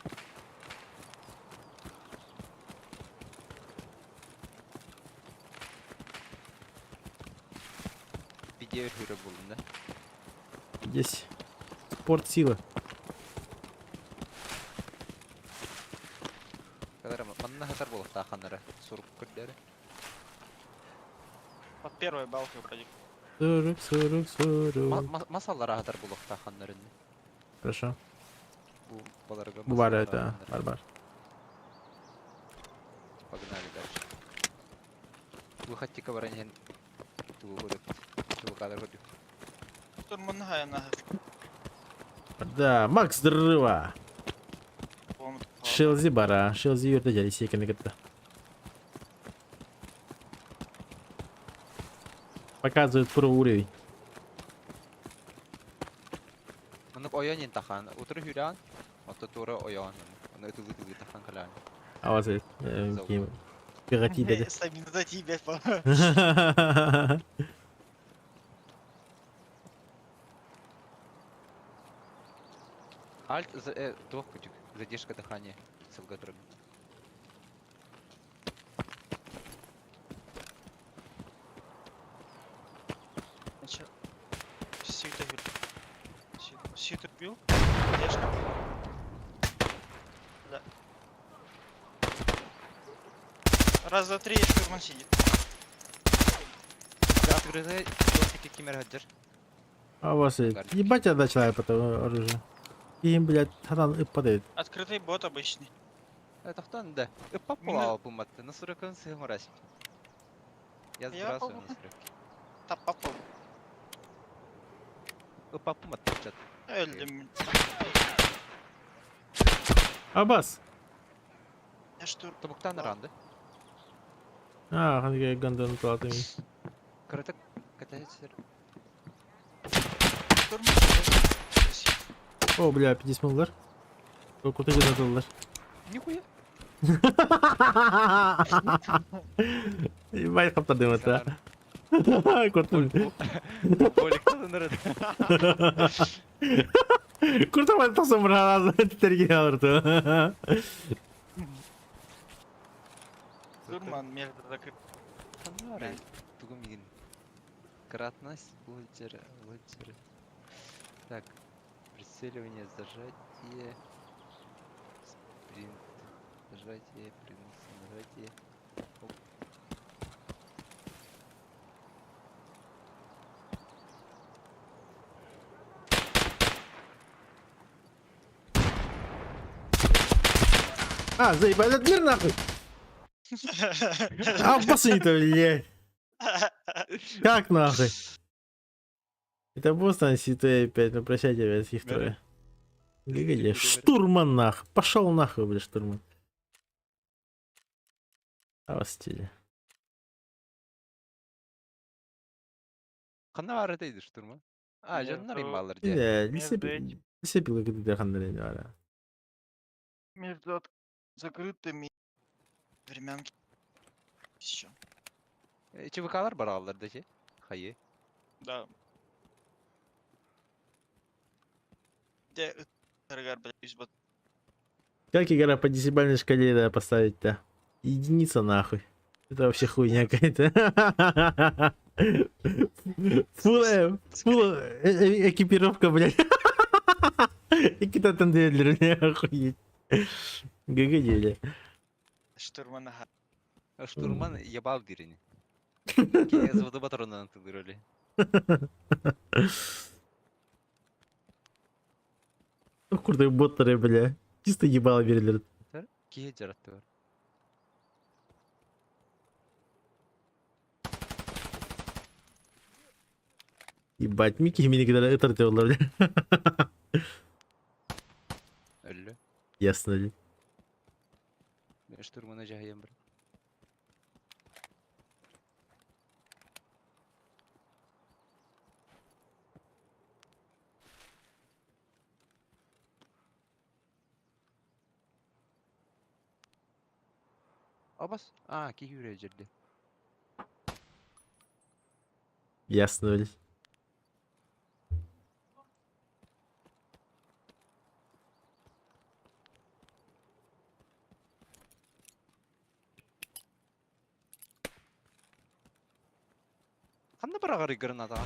Видео хүрэ булдum да. Здесь спорт сила. Кадара манна хатар болуқта ханнара. Сурук көрдөрү. Под первой балкой вроде. 40, 40, 40. Масаллара хатар болуқта ханнарын. Хорошо. Бу баларга. Бу бар это, бар бар. Погнали дальше. Выходите баранен. Тугу көрөп. Тугу кадр көрдүк. Турмун хайна. Да, Макс дрыва. По-моему, Шелзи бара. Шелзи юрда жали секені кетті. Показывает про уровень. Маннык ойон тахан. Утыры хүран. Ото тура ойон. Аны тылы тылы тахан калан. А вот ким. Пирати деді. Стамина за тебя, по. Альт за двух күтүк. Задержка дыхания. Сылга турар. Сита бил. Раз, два, три, штурман сидит. Открытый доступ ким эрэ сылдьар. А у вас ебать я начала потом оружие. Им, блядь, хатан ыппадает. Открытый бот обычный. Тохтон да. Ыппап Мин- буолаҕа бумматты. На сорокын сыһымырас. Я Я сбрасываю пол- на сорок. Таппап Ыппап бумматты чат. Өлдүм. Абас! Я штурм. Тобуктан аранды. А, ханга гандон платами. Кырытык катается. Штурман сидит. О, бля, 50 мыллар. Куда доллар. Нихуя. Ебать, хаптадым это. Куртум. Боликтан ырыды. Куртум тосом бір терге алырды. Штурман между закрыт. Ханнары. Тугум игин. Кратность, лучер, лучер. Так, прицеливание, зажатие, спринт, зажатие, прыгнуться, нажатие. Оп. А, заебал, этот мир нахуй! А, то блядь. Как нахуй? Это босс на СТ 5, ну прощайте, блядь, их трое. Где? Штурман нахуй. Пошел нахуй, блядь, штурман. А вас стиле. Ханна бар дейdi штурман. А, Нет, жоннор то- имбалар де. Не, Между этим- лисепил, когда хандрень, вара. Между от- закрытыми времянки. Еще. ЧВКлар бар алар дечи. Хайы. Да. Де ыргар, блядь, из бот. Как игра по десятибалльной шкале да, поставить-то? Единица нахуй. Это вообще хуйня какая-то. Фул, фул экипировка, блядь. Какие-то тендерлер, бля, охуеть. ГГ, бля. Штурман ага. Штурман ебал дирини. Кене зводу патронынан тылдыр Ну, курдай боттеры, бля. Чисто ебало берилер. Кие жаратты бар. Ебать, Микки мини когда это бля. Өллө. Ясно ли. Мен штурмана жахайым бір. Абас. А, ки хүрэ жерде. Ясно, блядь. Ханна барагары граната.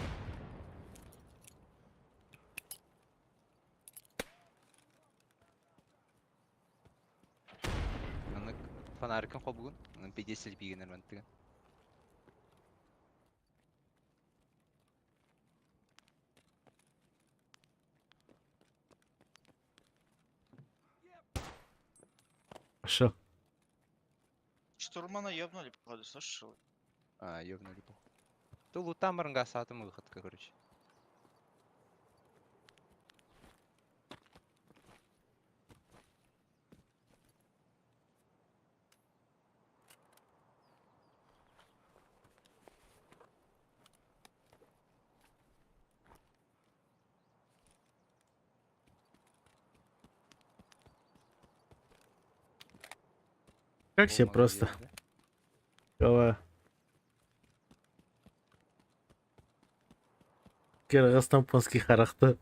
Аны фонарикын хобугун. Аны педесел бигенер мантыгын. Пошел. Штурмана ёбнули, походу, слышал? А, ёбнули похуй. Ту лутам барынга саатым выходка, короче. Как все О, просто. молодец, да? Голова. Кыргызстан характер.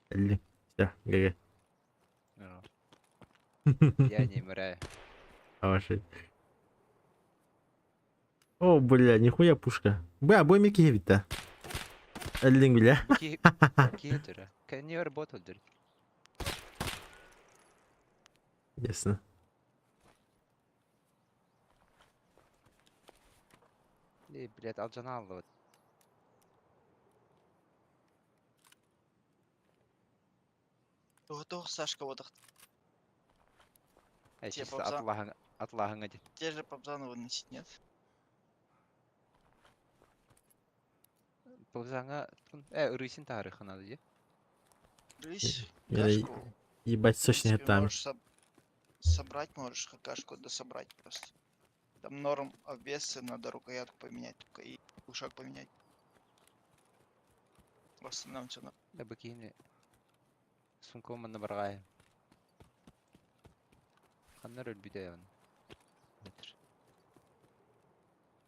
Элли. Все, ГГ. Ну, Я не умираю. Хороший. О, бля, нихуя пушка. Бля, бой Микки ведь-то. Эллин, бля. Ки ки Can you работал Ясно. Эй, блядь, алдьана ааллыбыт. Туох Сашка бодох. Эй, Те чисто попса. атлааһын атлааһыҥҥа дии. Те же попзану выносить, нет? Ползаҥа э ырыйсын таһаарыахха наада дии. Рысь, Я кашку. Ебать, В сочный принципе, там. можешь собрать, можешь какашку дособрать просто. Там норм обвесы, надо рукоятку поменять только и ушак поменять. В остальном все Да бу киһини сумкабын манна барҕаайым. Ханна эрэ өлбүтэ он. Метр.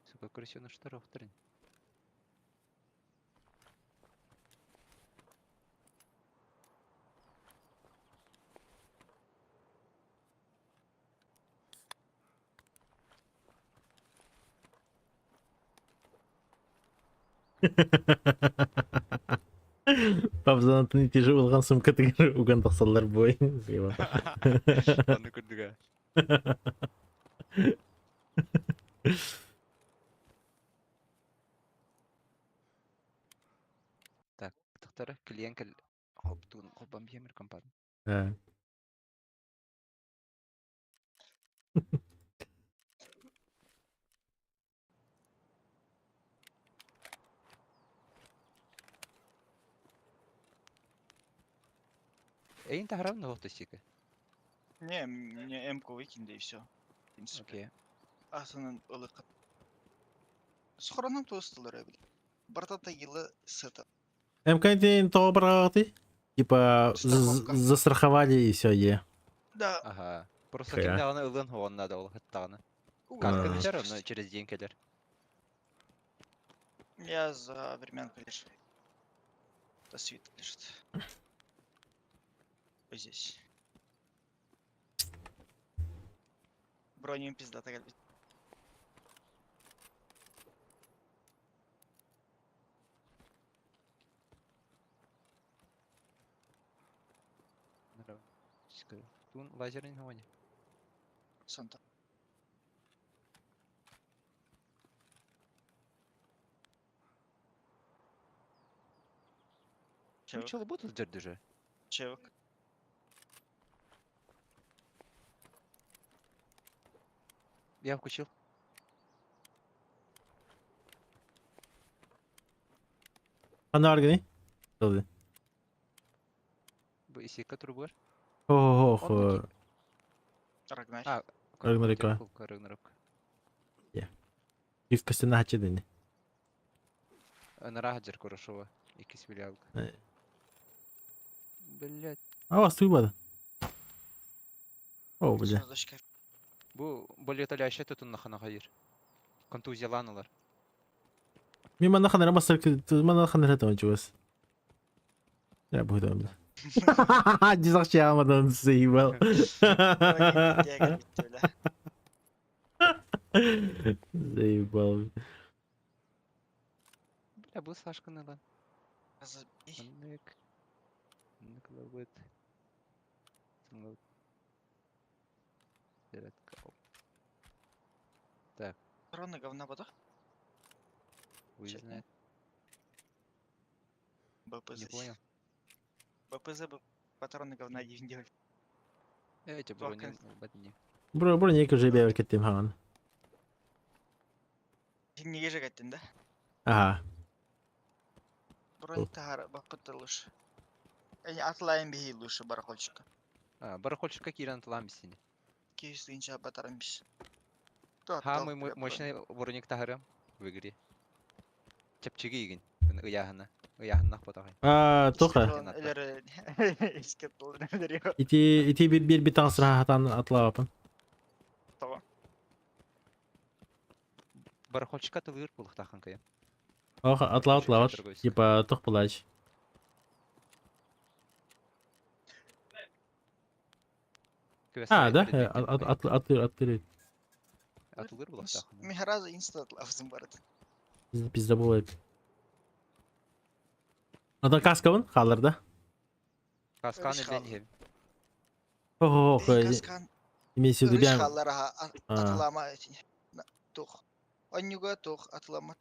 Сука, крысеныштар охтор ини. Пабзанатын тиже улган сумка тигер уган тахсаллар бой. Зеба. Аны көрдүк ээ. Так, тохтара клиент кэл холбутуун холбон биэмир компания. Э, Эйин таһарабын оһох тосика. Не, мне М-ку выкинь, да и все. В принципе. Окей. Асанын ылыкы. Сохранам туостылар эбит. Бартата йылы сыта. МК того барҕаҕытый? Типа Страховка. застраховали и все, е. Да. Ага. Просто Хая. ким даҕаны ылыан хоҕон наада ол хаттаҕына. А. Картка бүтэр, онно через день кэлэр. Я за времянку лишь. Это свит лежит. Вот здесь. Броню пиздата кэлбит. Туун лазерин хоҕони. Санта. Чевок. Чего будут дердүжэ? Чевок. Я включил. Ханна аргыный? Тылды. Бу исекка турбуар. Хо-хо-хо. Онно Рагнарь. А, Рагнарёка. Рагнарёк. Их костяна хачыдыни. Нарагаджер Курашова. Иккис филиалга. Э. Блять. А вас туйбады. О, бля. Звездочка. Бу более таляща тутун нахана хайыр. Контузияланалар. Мен манна ханара басар манна ханара там чугас. Я буду там. Дизах чамадан заебал. Заебал. Бля, бу Сашканы lan. Маннык. Маннык лабыт. Сыңлабыт. Так. Патроны говна вода? Хуй Чё? знает. БПЗ. Не понял. БПЗ бы патроны говна один делать. Эти Туох брони батни. Бро, бро, не уже бевер кеттим хан. Не ежегаттин, да? Ага. Бронь тахара бапыта лучше. Они атлаем бихи лучше барахольчика. А, барахольчика киран тламсини. Киш динча батарамбис. Ха, мы мощный броник тахарым в игре. Чепчиги игин. Ыяхына. Ыяхыннах потахай. А, тоха. Ити ити бир бир битан срахатан атлапын. Барахольчика тылыр булыктахан кая. Ох, атла атлават. Типа тох плач. А, да? От от от Атылыр булыктахан. Михараза инста атлавзым барат. Пизда бывает. Ата каскабын халырда. Каскан элден Ох, Каскан. имеется в виду бям. Халлара атлама тух. Онньуга туох атыламмат.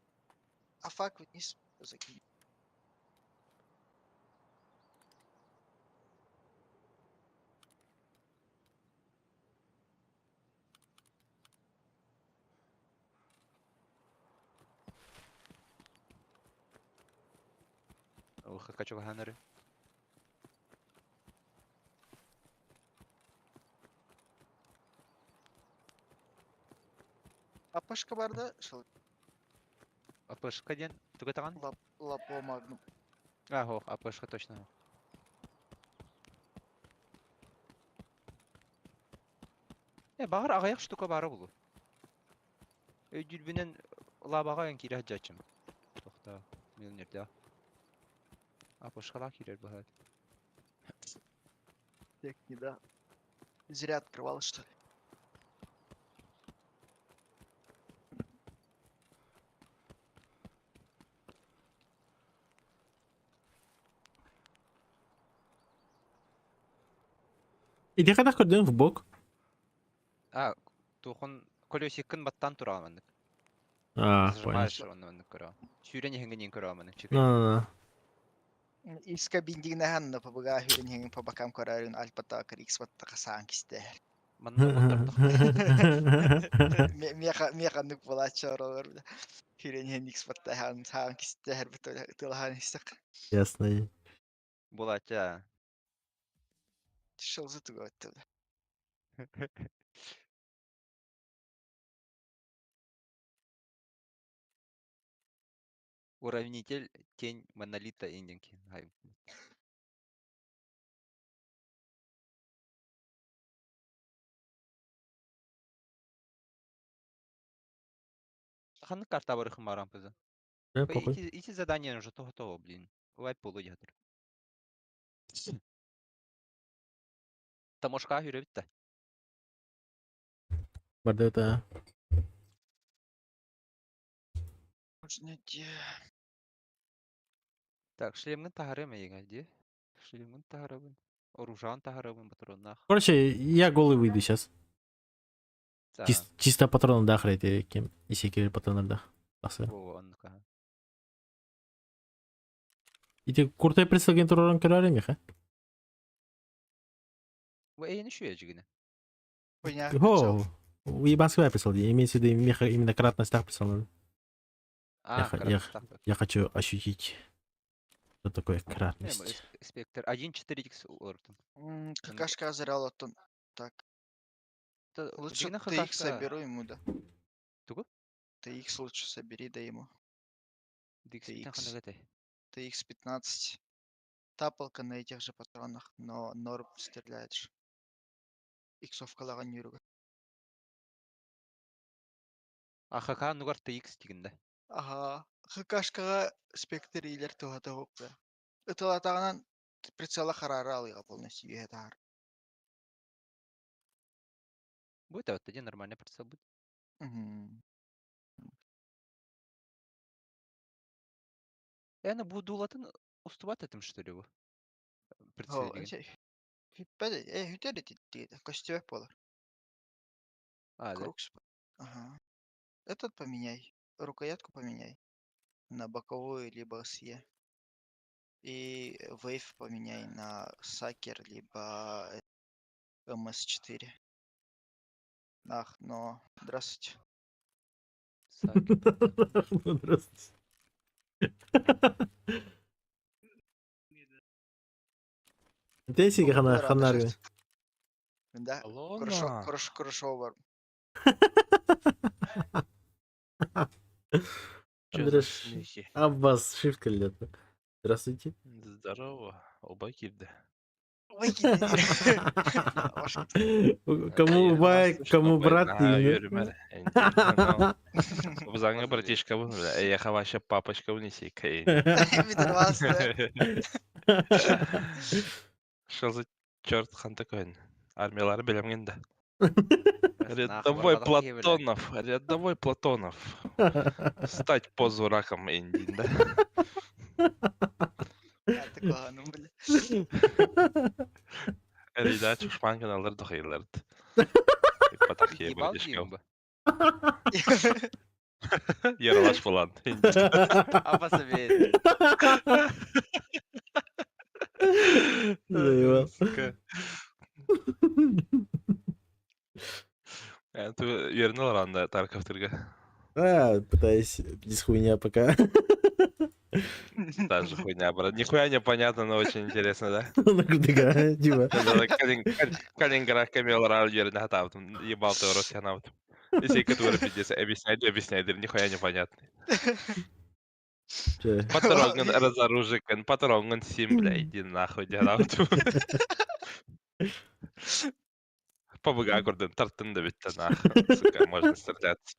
Афак вниз закинь. Выходка чугаһаанары. Апашка бар да шыл АПшка диэн тугу таҕан? лап лапо магнум. А, ох, АПшка точно. Э, баҕар аҕыйах штука баара булу. Өйдүүрбүнэн лабаҕа эн киирэ сылдьааччым. Тохтоо, миллионердаах. АПшкалаах киирэр быһаат. Так, не да. Зря открывал, что ли? Иди хайдах көрдүҥ в бок? А, туохун колесиккын баттаан тураҕын маннык. А, понял. Зажимаешь онно маннык көрөҕүн. Сүүрэн иһиҥҥин иин көрөҕүн маннык чик. На-на-на. Иска биндигинэһэн пабыга хүрүнһиҥ пабакам көрөрүн альпата крикс баттаха саан кистээр. Манна оттортох. Меха механнык буолааччы оролор хүрүнһин икс баттахан саан кистээр бит тылахан истек. Ясно. Буолааччы аа. Шылзы тугуотту. Уравнитель тень монолита индинки. Ханнык карта барыхым баран пызы. Э, похуй. Ити, ити задание уже того того, блин. Вайп полудьятыр. Тамошка хүрэ битте. Барды Можно де. Так, шлемгин таһарым эйиҥэ дии. Шлемгин таһарабын. Оружан таһарабын патроннаах. Короче, я голый выйду сейчас. Да. Чисто патроны да храйте кем. Если кирил патроннар да. Тахса. Во, оннука. Ити куртай прицелген тураран көрөр миха. Бу эйини шуя жигине. Хуйня. О, уебанский прицел. Имеется в виду меха именно кратность так прицел надо. А, Я Я хочу ощутить, что такое кратность. Спектр 1.4x улыртым. Какашка зря оттон. Так, лучше TX соберу ему, да. Тугу? TX лучше собери, да ему. TX. TX. TX-15. Тапалка на этих же патронах, но норм стреляет же. Иксовкалаҕа ньүүрүгэ. А ХК нугар TX дигинде. Аха. ХКшкаҕа спектр иилэр туһата суох бля. Ытылатаҕынан прицела хараара алыга полностью үөһэ таһаар. Будет вот один нормальный прицел будет. Мгм. Эна бу дулатын устубат этим что ли бу? Прицел О, деген. Хүппэт э хүтэр ититтиги көстүбэт буолар. А, да? Крукс. Ага. Этот поменяй. Рукоятку поменяй. На боковую либо с Е. И Wave поменяй на Сакер либо МС4. Ах, но здравствуйте. Сакер. Ну, Здравствуйте. Тесиге хана ханарга. Да, Алло, хорошо, хорошо, хорошо бар. Чё за Андреш, смехи? Аббас, шифт лето. Здравствуйте. Здорово, оба кирде. Кому бай, кому брат Йөрүмэр. Бузаңы братишка бу, я вообще папочка внеси Что за черт хан такой? Армиялары билемген да. Рядовой Платонов, рядовой Платонов. Стать позу раком Индин, да? бля. Рейда чушманкан алыр дохайларды. Патахе Ебал братишка. деймін ба? Ералаш буолан. Аба себе. Заебал. Сука. Ты үөрэнэ олорон да Тарковтырга. А, пытаюсь без хуйня пока. Та же хуйня, брат. Нихуя не понятно, но очень интересно, да? Ну, курдуга, типа. Калининград Камел үөрэнэ хатаабытым. Ебал ты рот ханабытым. Если который пиздец, объясняй, объясняй, нихуя не понятно. Чэ. Патронгын разоружикын, патронгын сим, бля, иди нахуй, дианаабытым. Побыга көрдүм, тартын да бүтті нахуй. Сука, можно стреляться.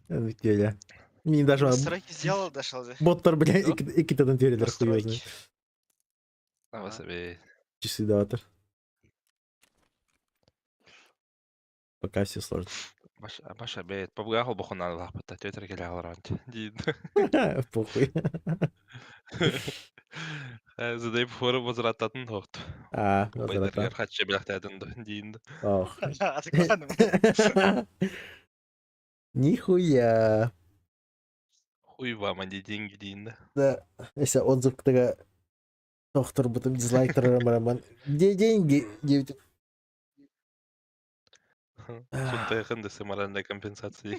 Бүтүөлэ. Мин даже Настройки сделал, дошел же. боттар, бля, иккитeden тиэрэлэр хуй Настройки. Ава себе. Часы даватыр. Пока все сложно. Баша, баша бэйт, побыга холбохунан лахпытта, тетер келе аларант. Дин. Похуй. Задай фору возврататын тоқты. А, возврата. Байдергер хатчы билахтатын дин. Ох. Атыкладым. Нихуя. Хуй вам, а не деньги дин. Да, если отзыв такая доктор потом дизлайк роман. Где деньги? Где Сунтайхын десе моральная компенсация.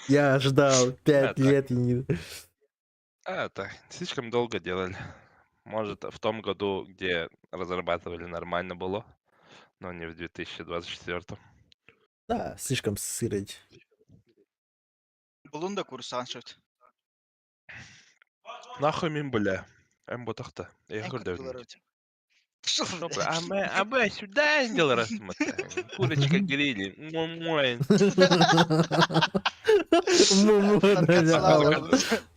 Я ждал 5 так. лет и не... А, так, слишком долго делали. Может, в том году, где разрабатывали, нормально было, но не в 2024. Да, слишком сырить. Булун да курсан шут. Нахуй мин, бля. Эм бутахта. Я Эн көрдüm. курдулар өтө. Пошел, Что, блядь. бля, а мы, а мы сюда сделал рассмотрим. Курочка грили. Муа. Муму, да,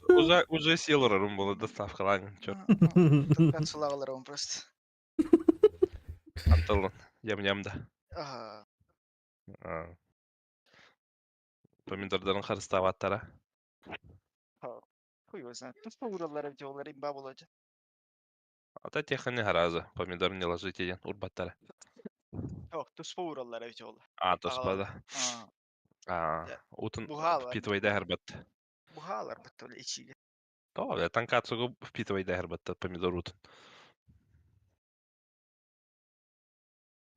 Уже, уже сел рум было доставка, ладно, чё. Канцелагалар просто. Антон, ям-ям да. Ага. А. Помидордарын харыстабаттара. Хуй его знает. Тут ураллар видеолар имба болот. Ата техани харазы. Помидор не ложите ден урбаттара. Ох, туспа ураллар видеолар. А, то спада. А, А, Да. утун Бугала. впитывай да хербат. Бугалар баттоле ичиге. То, бля, танкацугу впитывай да хербат помидор утун.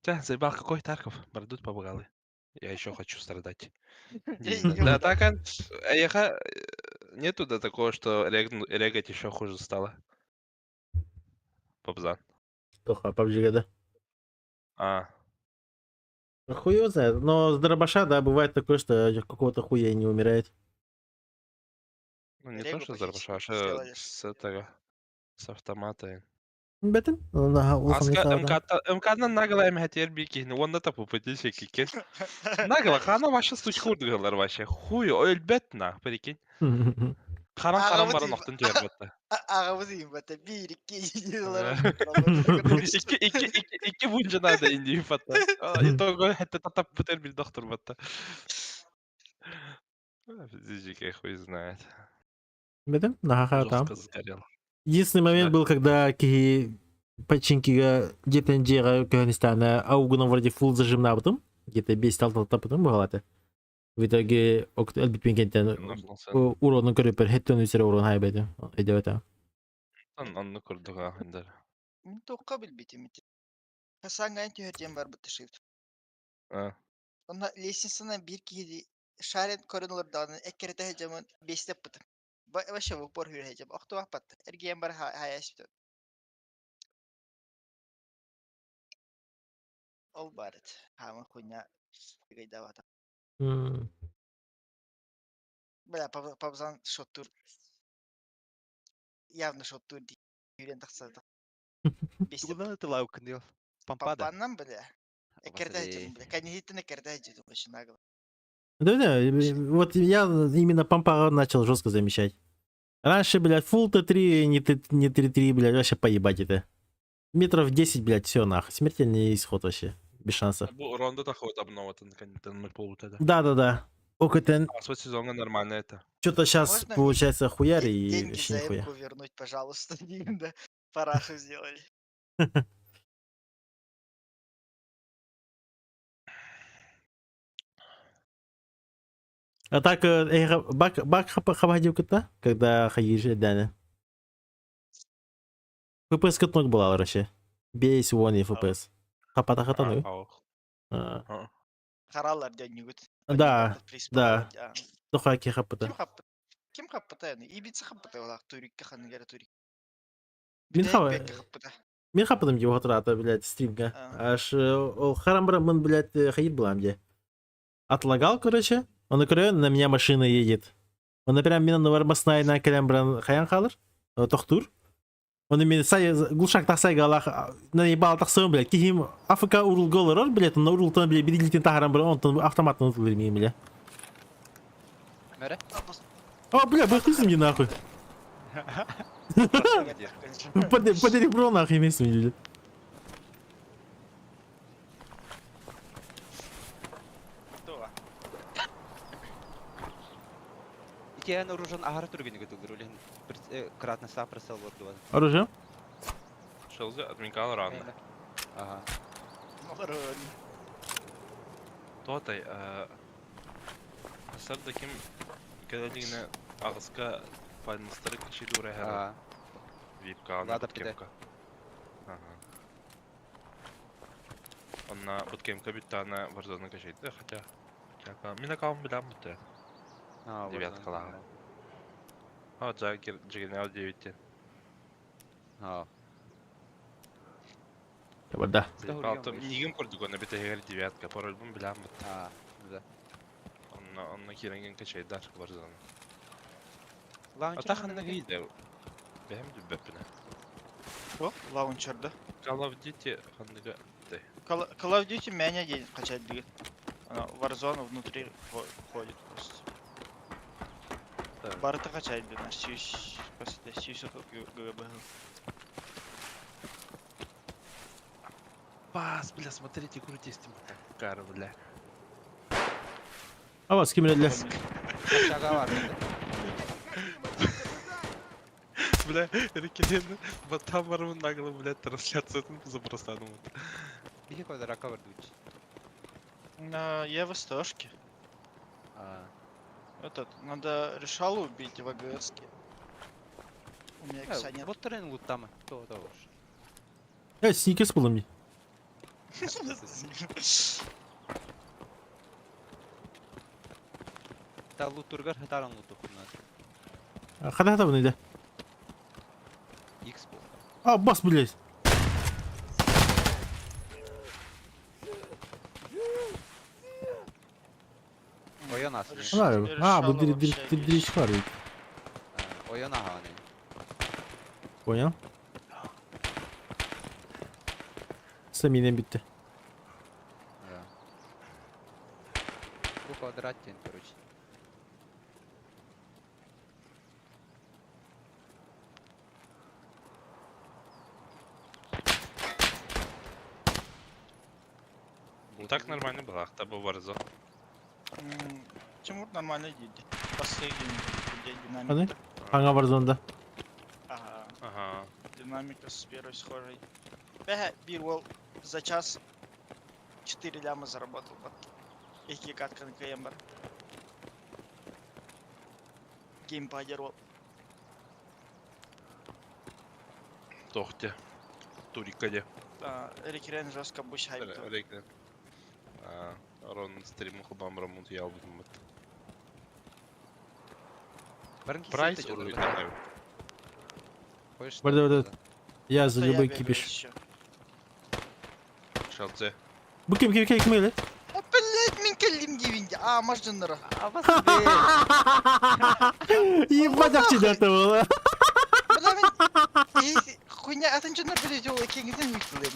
Да, заебал, какой Тарков? Бардут побогалы. Я еще хочу страдать. Да, так, а нету да такого, что регать еще хуже стало. Попзан. Тоха, PUBG, да. А, Хуй его знает. Но с дробаша, да, бывает такое, что какого-то хуя не умирает. ну не то, Регу что с почти дробаша, а сделали. с этого, с автомата. Бетен? Аска МК МК нагло МХТР бики, он это попытался кикет. Нагло, хана ваша сучку дыгалар вообще. Хуй, өлбет на, прикинь. Харан Ага, харан вот баран и- охтын жер Агабыз имбата бир икки Икки икки икки икки бунжа надо инди фата. Итого это татап бутер бил доктор батта. Зижик хуй знает. Бетен? Наха там. Жестко сгорел. Единственный момент Да. был, когда киһи починкига где-то дьиэҕэ көһөн аугунан вроде фул зажимна потом где-то бес алта потом баҕалааты. В итоге өлбүппүн Ножнался. уронун көрүппэр хеттен үсere урон хайбети. Өйдөбөтө. Онну курдук ахындар. Мин тоққа билбитим ити. Хасаңган түһэрдиэн барбыт шифт. А, Онно лестницаны бир киһи шарен көрөн олордоҕуна эккирэтэ сылдьаммын биэстэ ыппытым. Вообще в упор хүрэ сылдьам. Охтубаппат. Эргийэн бар хайа Ол баар этэ. Хааман хуйня ыгайдаабата. Бля, пабзан шоттур. Явно шоттур дии. Үүрэн тахсата. Биэстэ Тугунан тылаукын диол. Пампада. Пампаннан бля. Эккирэтэ Абасабей. сылдьабын бля. Кэнниһиттэн эккирэтэ сылдьыбытым вообще нагло. Да-да, вот я именно помпа начал жестко замечать. Раньше, блядь, фул Т3, не, Т, не 3-3, блядь, вообще поебать это. Метров 10, блядь, все нахуй. Смертельный исход вообще. Без шансов. Бу ронда тахует обнова тен полута да. Да-да-да. Окотен, А свой сезона нормально это. что-то сейчас Можно мне получается хуяр и Деньги вообще за нихуя. эмку вернуть, пожалуйста. Да, парашу сделали. А так, бак, бак хабадил кытта, когда ходишь, да, FPS кытнок была вообще. Бейс вон и FPS. Хапата хатану. Харалар дьонньугут. Да, да. Тухаки хапыта. Ким хаппыт? Ким хаппыта аны? Ибица хаппыта олақ турикка ханныгара турик. Мин Бүтэһик бэккэ хаппыта. Мин хаппытым дии отурата, блядь, стримга. Аж ол харамбара мын, блядь, хайыр булам де. Отлагал, короче. Он көрө, на меня машина едет. Он прям мен ныварбаснайна кэлэн баран хайан хаалар. Тохтуур. Оны мен сай глушак тахсайга алах наебал тахсыым, блядь. Киһим АФК урулга олорор, блядь, онно урултан, блядь, бирилитин таһаран баран, онтон автоматын ытылыр миин, бля. Мэрэ? О, бля, быхтысың мне нахуй. Под ребро нахуй имеется, блядь. Икиэн оружан аһара түргэнник ытыллар үлэһин кратно саа прицел олордубат. Оружие? Шелзи админкал рано. Ага. Тотай, Асар да ким кэлэлигинэ аҕыска файнастары кичи дура Аа. Випка, Влада буткемка. Ага. Онна буткемка бүттаана Warzone качайды, хотя мин аккаунт билам бүтэ. Аа, Девяткалаах. А, Джаггер, Джиггернаут 9 Аа. Да. Нигин курдук, онна бүтэһигэр девятка, парольбун билам бут. Аа, да. Онна, онна киирэнген качайдар Warzone. Лаунчер А таханна гейде. Бэһэм дүббэппинэ. О, лаунчерда. Call of Duty ханныга Call of Duty меня день качать деген. Она Warzone внутри ходит просто. Барыта качать на сүүс сүүс ГБ. Пас, бля, смотрите, крутись, Кар, бля. А вас ким для? Бля, Рикелен, батам бармын нагло, блядь, трансляцию забросану. Биһи квадрака бардуч. На я в СТОшке. Этот, надо решалу убить в АГСке. У меня икса нет. Вот трен лутама. То то уж. Я сникерс был мне. Та лутургар хатаран лутухунар. Хата хата бұны Икс был. А, бас, блядь. Ойон ас. А, бұл дирич бар. Ойон ағаны. Понял. Саминен бітті. Бу квадрат тен, короче. Ну так нормально было, ахта был Warzone. Тимур нормально едет. Последний день динамика. Аны? Аңа Warzone-да. Ага. Ага. Динамика с первой схожей. Бэхэ, бир за час 4 ляма заработал. Эки катка на КМБ. Геймпадер ол. Тохте. Турикаде. Рекрен жестко буш хайп. Рекрен. Рон стрим хубам рамут я убит. Прайс уровень. Я за любой кипиш. Шалце. Бу ким ким ким ким эле? А блять, мен келдим дивинде. А, маждыннара. Ебать, акчы дата было. Бля, мен хуйня атын жоннор биле жол экеңизден үйтүлем.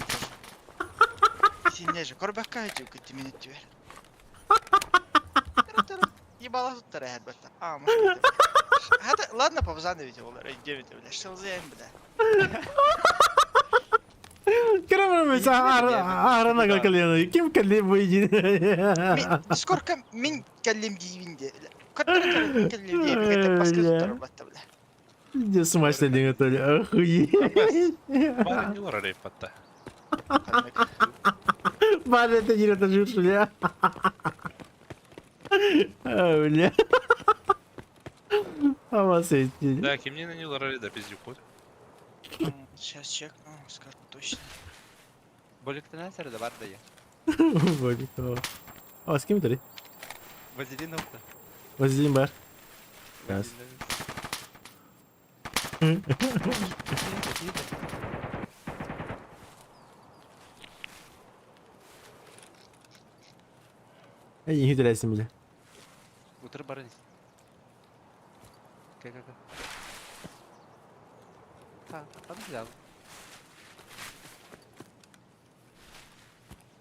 Сен же корбакка жу күттү мен өттү бер. Ебала туттар әлбәттә. А, может. Хата, ладно, павзаны ведь олар, өйдөмөтө, бля, шылзыйм, бля. Кырамырмыз арана калена. Ким калем выйди? Сколько мен калем дейвинде. Каттар калем дейвин, это паска туттар батта, бля. Не смачно деген толи, охуеть. Бары не лорарей патта. Бары это не это жур, бля. А, бля. Ама сетили. Да, кимнин они лорали, да, пиздюк. Сейчас чекну, скажу точно. Боликтан сәрі да бар да я. Болик. А, с кем ты? Вазелин опта. Вазелин бар. Раз. Эй, не хитряйся, бля. Утыр барын. Ка ка ка. Та, там взял.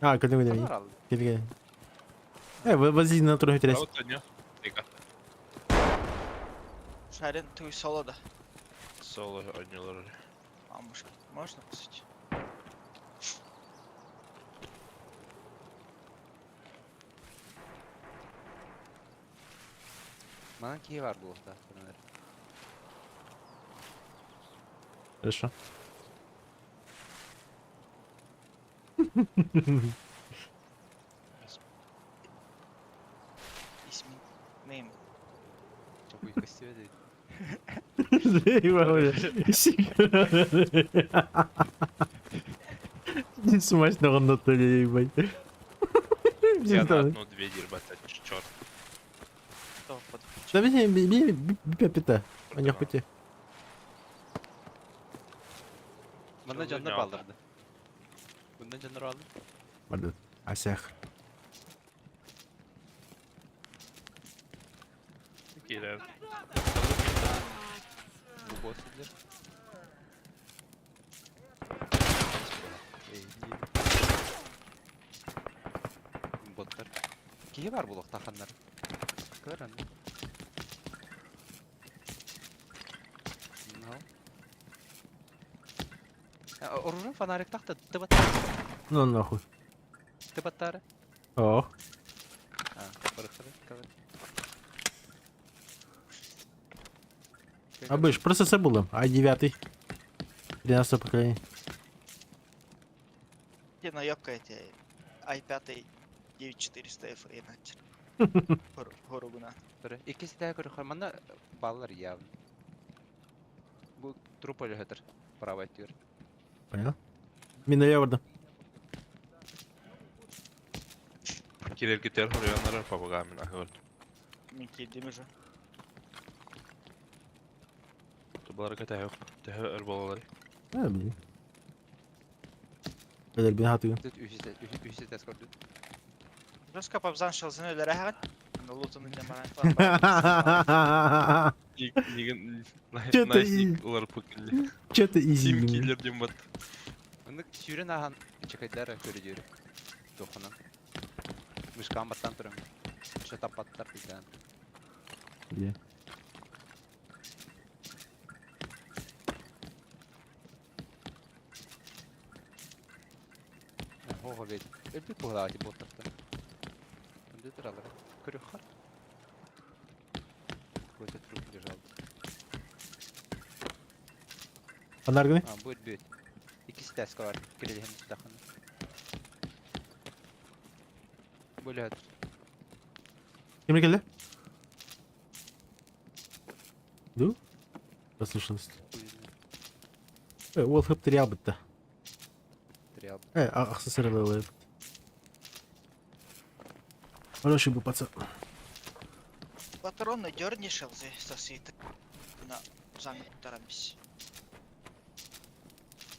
А, куда мы Канарал. Кele. Э, вазелин на трохи тряс. Вот одня. Тика. Шарин, ты соло да. Соло одни лорали. А может, можно, по сути? Манан кии бар буолта. Хорошо. Исмин. Нейм. Чокуй костюме дейт. Заебал, бля. Не смачно он натуре, ебать. Я на одну две дербата, черт. Кто под... Да бей, бей, бей, бей, пята. Они хоть. Манна жаннар балдырды. Bundan жаннар алды. Бардат. Асях. Кирер. Бу босс дер. Боттар. Кие бар булак таханнар. Көр аны. Ну. Оружие фонарик тахта тыбат Ну нахуй. тыбаттары. О. А, барыхтары. Абыш, просто забыл. А девятый. 13 поколение. Где наебка эти i5 9400F и нахер. Хоругуна. Иккиси тää көрөхөр манна баллар явно. Бу труп өлөһөтөр. Правый тюр. Понял? Мина я Кирер кетер хорьяннар папагамин ахыр. Мен кирдим уже. Тубалар ката yok. Тэхэ өр болалар. А, блин. Бәдәл бин хатыгын. Тут үһүсэ тэс көрдү. Жестко пабзан шылзын өлөрө хагын. Лутун демаран. Нигин Чё-то найсник улар пукилли. Че-то изи. Тим киллер дем бат. Уну сүүрэн ахан чекайдара көрүдүр. Тохонан. Мышкан баттан турам. Шатапаттар дигән. Где? Хого бет. Өбү куһалаати боттарта. Компьютер алар. Көрөхөр. Какой-то труп лежал. Анаргыны? А, будет бит. Иккис тэска бар. Кирилиһин тахын. Бөлөт. Кем келді? Ду? Послушалось. Ол хып триал бітті. Триал. Ақсы Хороший был пацан. Патронны дерни шылзы сосыты. На замок тарамис.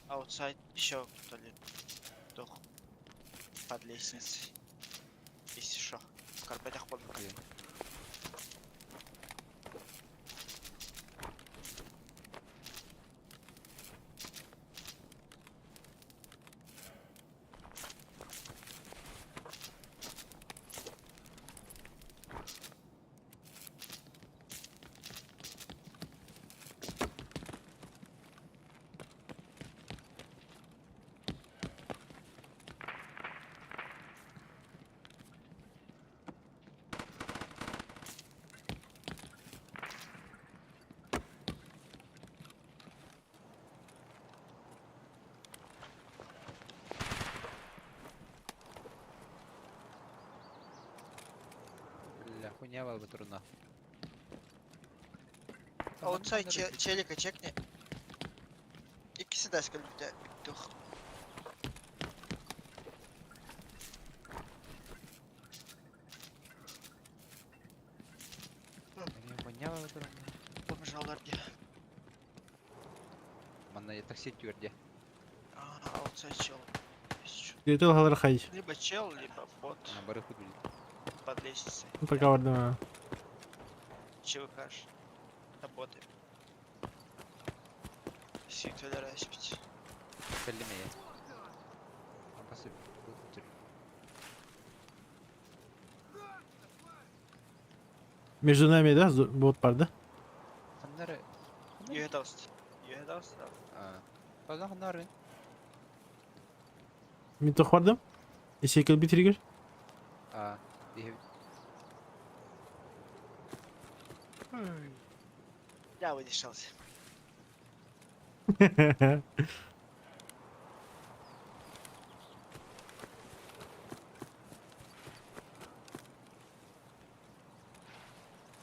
Аутсайд еще кто ли тух под лестницей. Если шо. Карпетах под. Хуйня буолбут уруна. Аутсайд челика чекни. Иккиси да скальбите тух. Хуйня буолбут уруна. Побежалар дии. Манна такси түөрдэ. А, аутсайд чел. Где-то халар хай. Либо чел, либо бот Бары худ билит. под лестницей. Ну, пока вардым. ЧВКш. Работает. Сиктелер аспить. Кэллимэйэ. Апасы бу Между нами, да, бот бар, да? Ханнары. Юхедауст. Юхедауст, да. Бага ханнары. Мен тоқ бардым. Эсекел битригер. А, диһи. Я выдержался.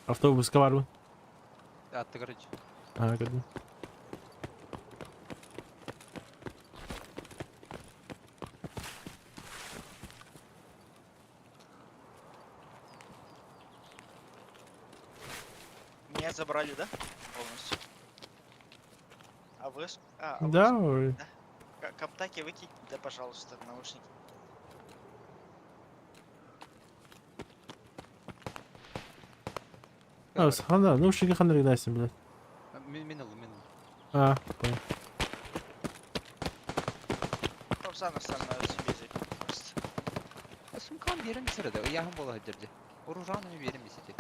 Автобуска бар mı? Атты короче. А, көрдüm. Меня забрали, да? Полностью. А вы... А, а вы Да, ой. Коптаки выкинь, да, пожалуйста, наушники. А, хана, ну шиги хана регнайсың, блядь. Мен мен ыл, мен ыл. А, понял. Сам сам на себе запил просто. Сумкан берем сырыды. Яхын бола хадерди. Оружаны берем сити.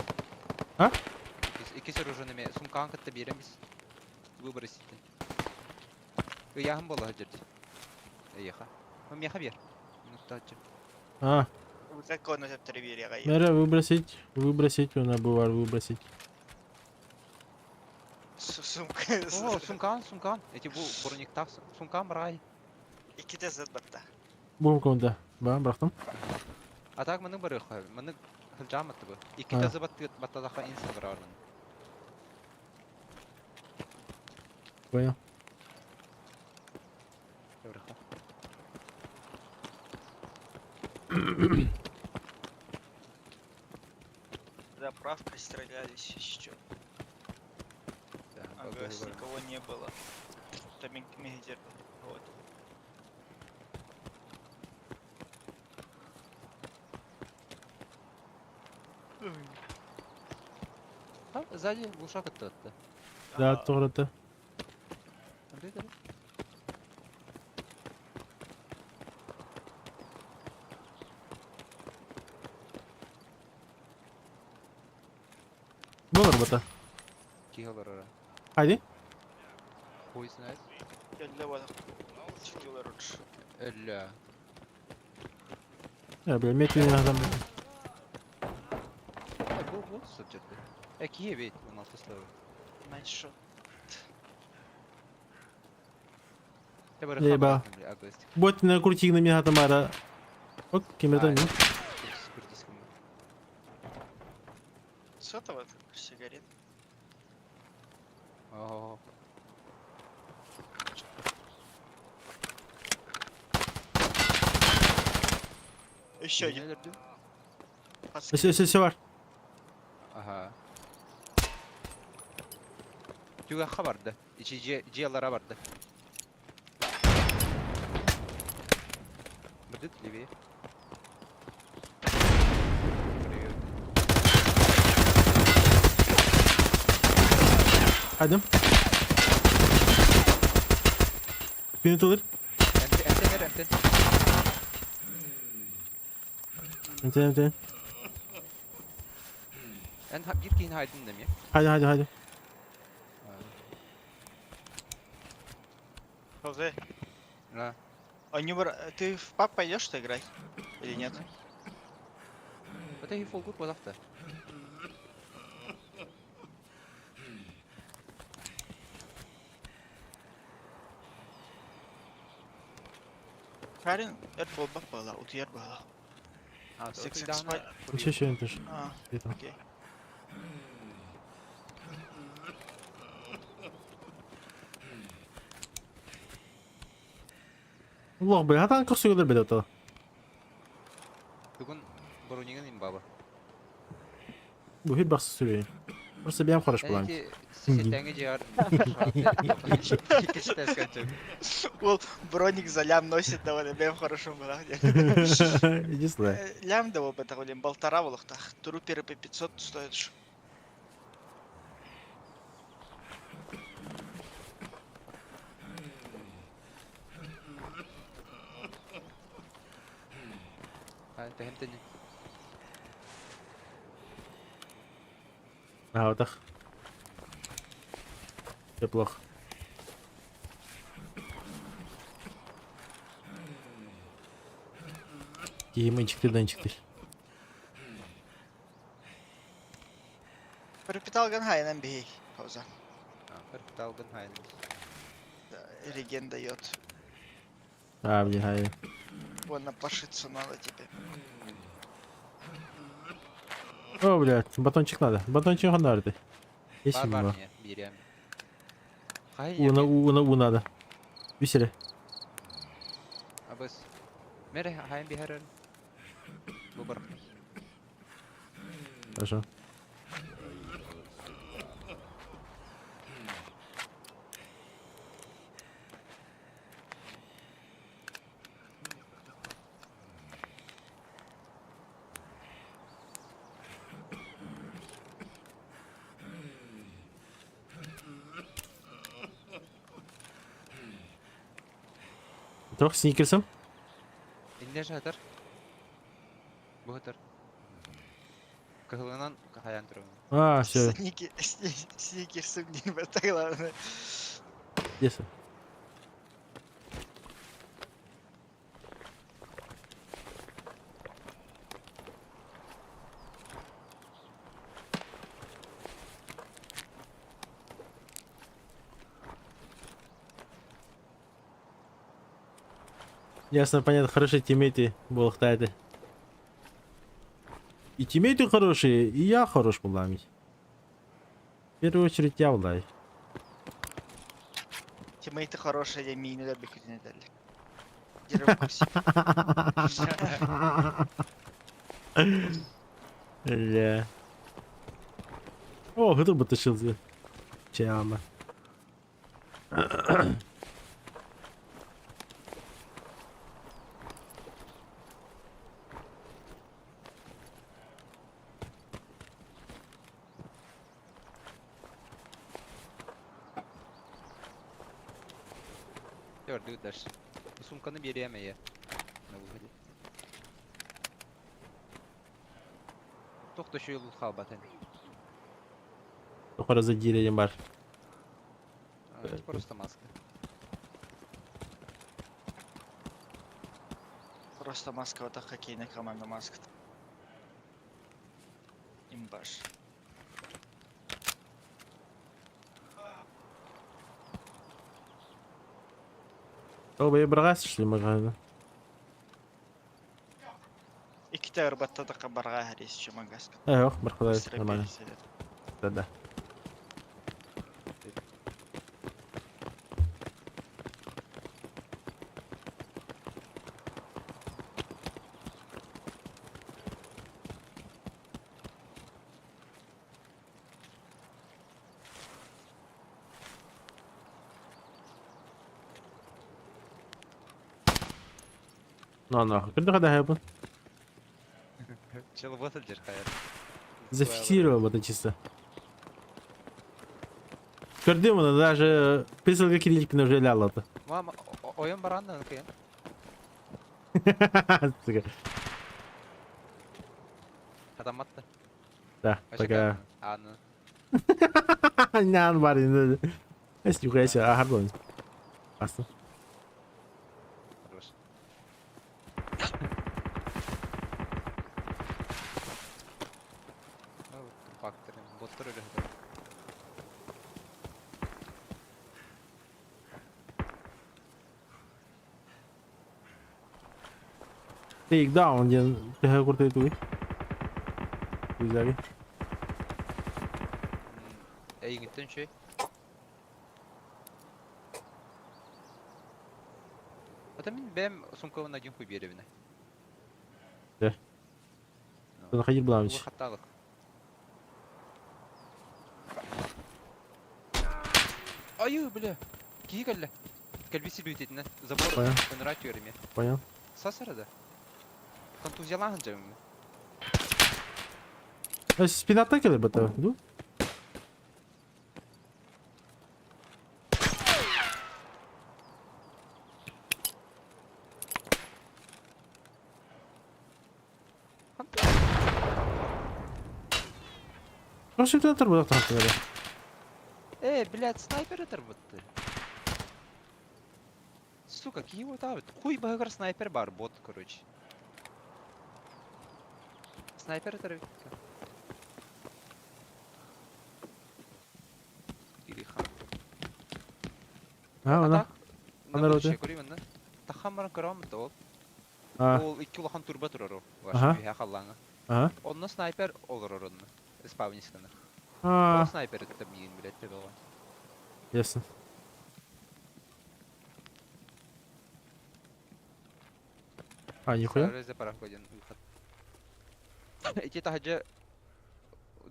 А? Икис оружаны ме сумкан кытта берем Выбросить. Яхын бола хадерди. Яха. Меха бер. Минутачы. А, Как он это берега? Мэра выбросить, выбросить, она бывает выбросить. Сумка. О, сумкан, сумкан. Эти бу брониктах сумкан брай. Иките зет батта. Бум комда. Ба, бырақтым. А так маны бар маны хылжаматты бу. Икки тазы батты баттадаха инсан бар армын. Понял. Барыха. Заправка стрелялись еще. Да, Ага, никого не было. Там мегадер был. Вот. А, сзади глушак атты. Да, тоғраты. Болар бата. Кигалар ара. Haydi. Хуй знает. Өллө. Я, бля, метлин адам. Э, бу бу сыпчырды. Э, кие бейт, 16 славы. Найшот. Еба. Бот на крутик на меня там ара. Ок, кемерден ми? Сотовый сигарет. О. Еще один. Все, все, все бар. Ага. Түгәххә барды. Ичи жиялара барды. Бирдит левее. Привет. Haydi. Beni tulur. Эмтен, эмтен, эмтен. Эмтен, эмтен. Эн бир кийин хайдын деме. Haydi, haydi, haydi. Ползай. Да. Они Ты в паб пойдешь что играть? Или нет? Это и фолгур завтра. Карин, это был бак была, утьер была. А, Six, six, five. Ничего, еще не тоже. А, Где-то. окей. Лох бля, хатан көхсүгүлэр бile то. Бүгүн бронигын имбаба. Бу хир бахсы сүрүн. Просто бэйэм хорош булан. Сетеңи жар. Ол броник за лям носит довольно, бэм хорошо было. Иди сюда. Лям да это блин, полтора волохтах. Труперы по 500 стоят. ж. فهمتني. А, вот так. Все плохо. Киһим ынчыктырдан ынчыктыр. Пропитал хайнан бей. Пауза. Пропитал хайнан. Реген дает. А, блин, хай. Больно пошиться надо тебе. О, блядь, батончик надо. Батончик надо. Есть Бар у бар не, берем. У на у на у надо. Висели. Абыс. Мере хайын бихәрер. Бу бар. Хорошо. Toch, сникерсом? Инде жатыр. Бу хатыр. Кыһылынан хаян турар. А, все, Сники, сникерсом не это главное. где Ясно, понятно, хорошие тиммейты болохтайды. И тиммейты хорошие, и я хорош була. В первую очередь я булай. Тиммейты хорошие, я мини бекүтүнө дали. Держу в курсе. Бля. О, кто бы тащился. Чама. Gördü дальше. Сумканы берем я. На выходе. Тохто şu yolu халбатын. Тухара задирили бар. Просто маска. Просто маска, вот хоккейная команда маска. Имбаш. О, бе брагас шли магазин. Иките ырбатта барга харис чумагаска. Эх, бархадай, нормально. Да-да. Ну нахуй, когда когда я Чел вот хайр. Зафиксировал это чисто. Көрдүм даже писалга кириликпин уже лялата. Мама, оюн баранны кыйын. Сука. Хатаматты. Да, пока. Аны. Нян барин. Эс нихуя себе, ага, блин. Классно. Хорош. Фактор, боттар өлө. Take down диэн төһө куртай туй. Туйзаги. Эйигиттэн үчүгэй. Ата мин бэйэм сумкабын один хуй биэрэбинэ. Да. Находи Блавич. Хаттаалык. Айыы, бля. Киһи кэллэ. Кэлбит силбиититинэн. Забор Понял. ыныраа түөрүмэ. Понял. Сасара да. Контузиялаан дьабым. Спината кэлэр бата, ду? Просто это турбо тахтары. Блядь, снайпер ытырбытты. Сука, киһи утаабыт. Хуй баһыгар снайпер бар, бот, короче. Снайпер ытырбыт. Ириха. А, она. Она Она роты. Тахам баран көрөм ол. А, Ол икки улахан турба турар ол. Аха. Ваша халлаҥа. ага. Онно снайпер олорор онно. Спавнискана. А, Ол снайпер это миин, блядь, төбөҕө. ясно. А, нихуя. Сары параходин выход. Ити таһдьа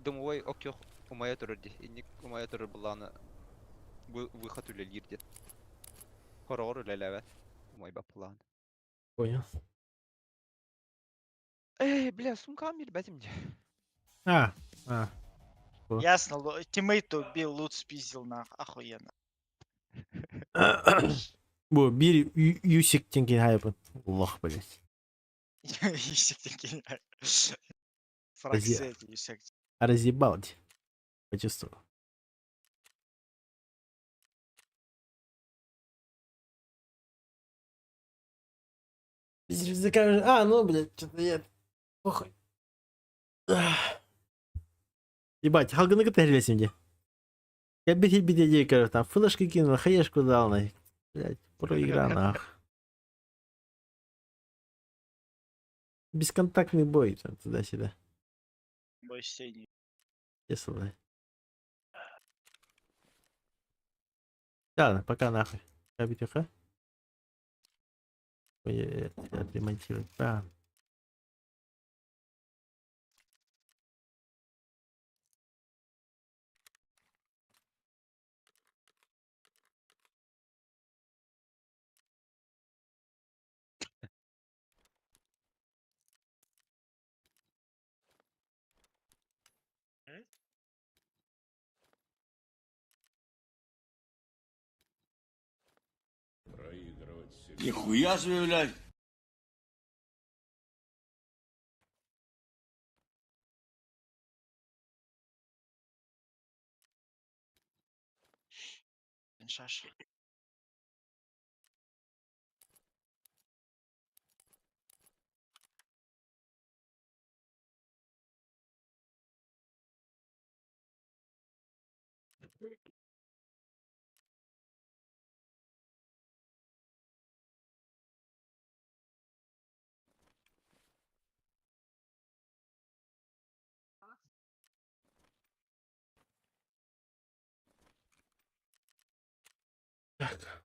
дымовой оккөх умайа турар дии. Инник умайа турар буллааны выход үлэлиир диэн. Хороҕор үлэлээбэт. Умайбат буллааны. Понял. Эй, бля, сумкам билбэтим дии. А, а. Ясно, тиммейта убил, лут спиздил, нах, охуенно. Бу бир юсиктен кейін хайпын. Лох, блядь. Юсик такие. Фракция, юсик. Разъебал. Почувствовал. А, ну, блядь, что-то я... Похуй. Ах. Ебать, халганы кытта где. Я бить бить короче, там флешки кинул, хаешку дал, на. Блядь, проигра нах. Бесконтактный бой там туда-сюда. Бой с тенью. Ясно, да. Ладно, пока нахуй. Кабитюха. Ой, отремонтировать. Бам. Нихуя себе, блядь. Шаш. Так.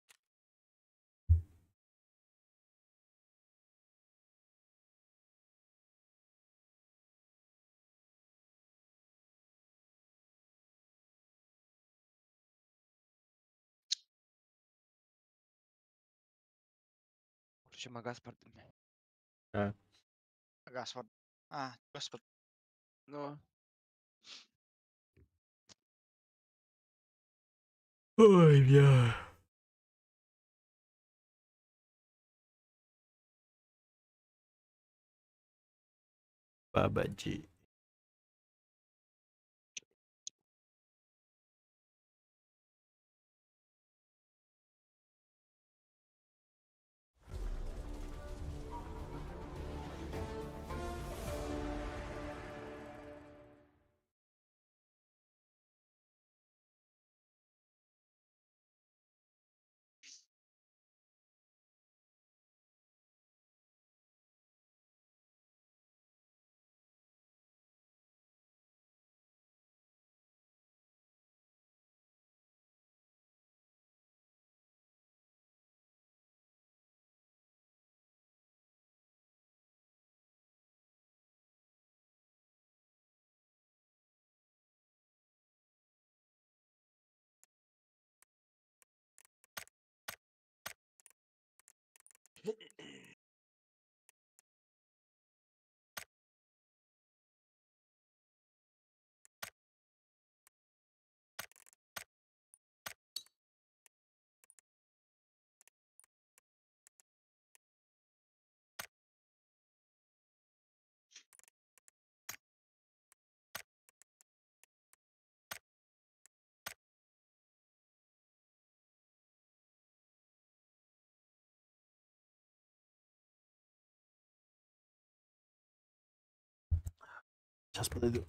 Короче, магаз бардым. Господь. А, господь. Ну, Ой, бля. Бабаджи. Сейчас подойду.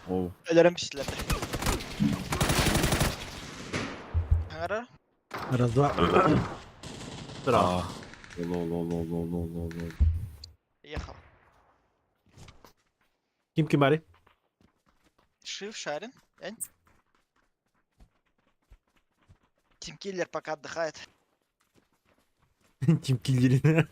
Оу. Өлөрөн пистилер. Хаҥарар. Раз, два. Здорово. А. Лол, лол, лол, лол, лол, лол, лол. Ехал. Ким кимари? Шив, Шарин. Энь. Тим Киллер пока отдыхает. Тим Киллерин.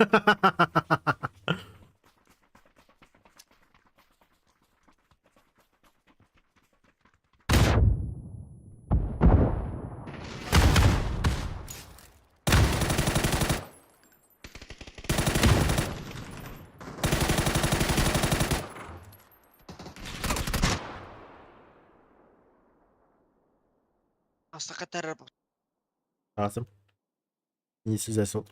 Астака террор. Awesome. Не связался.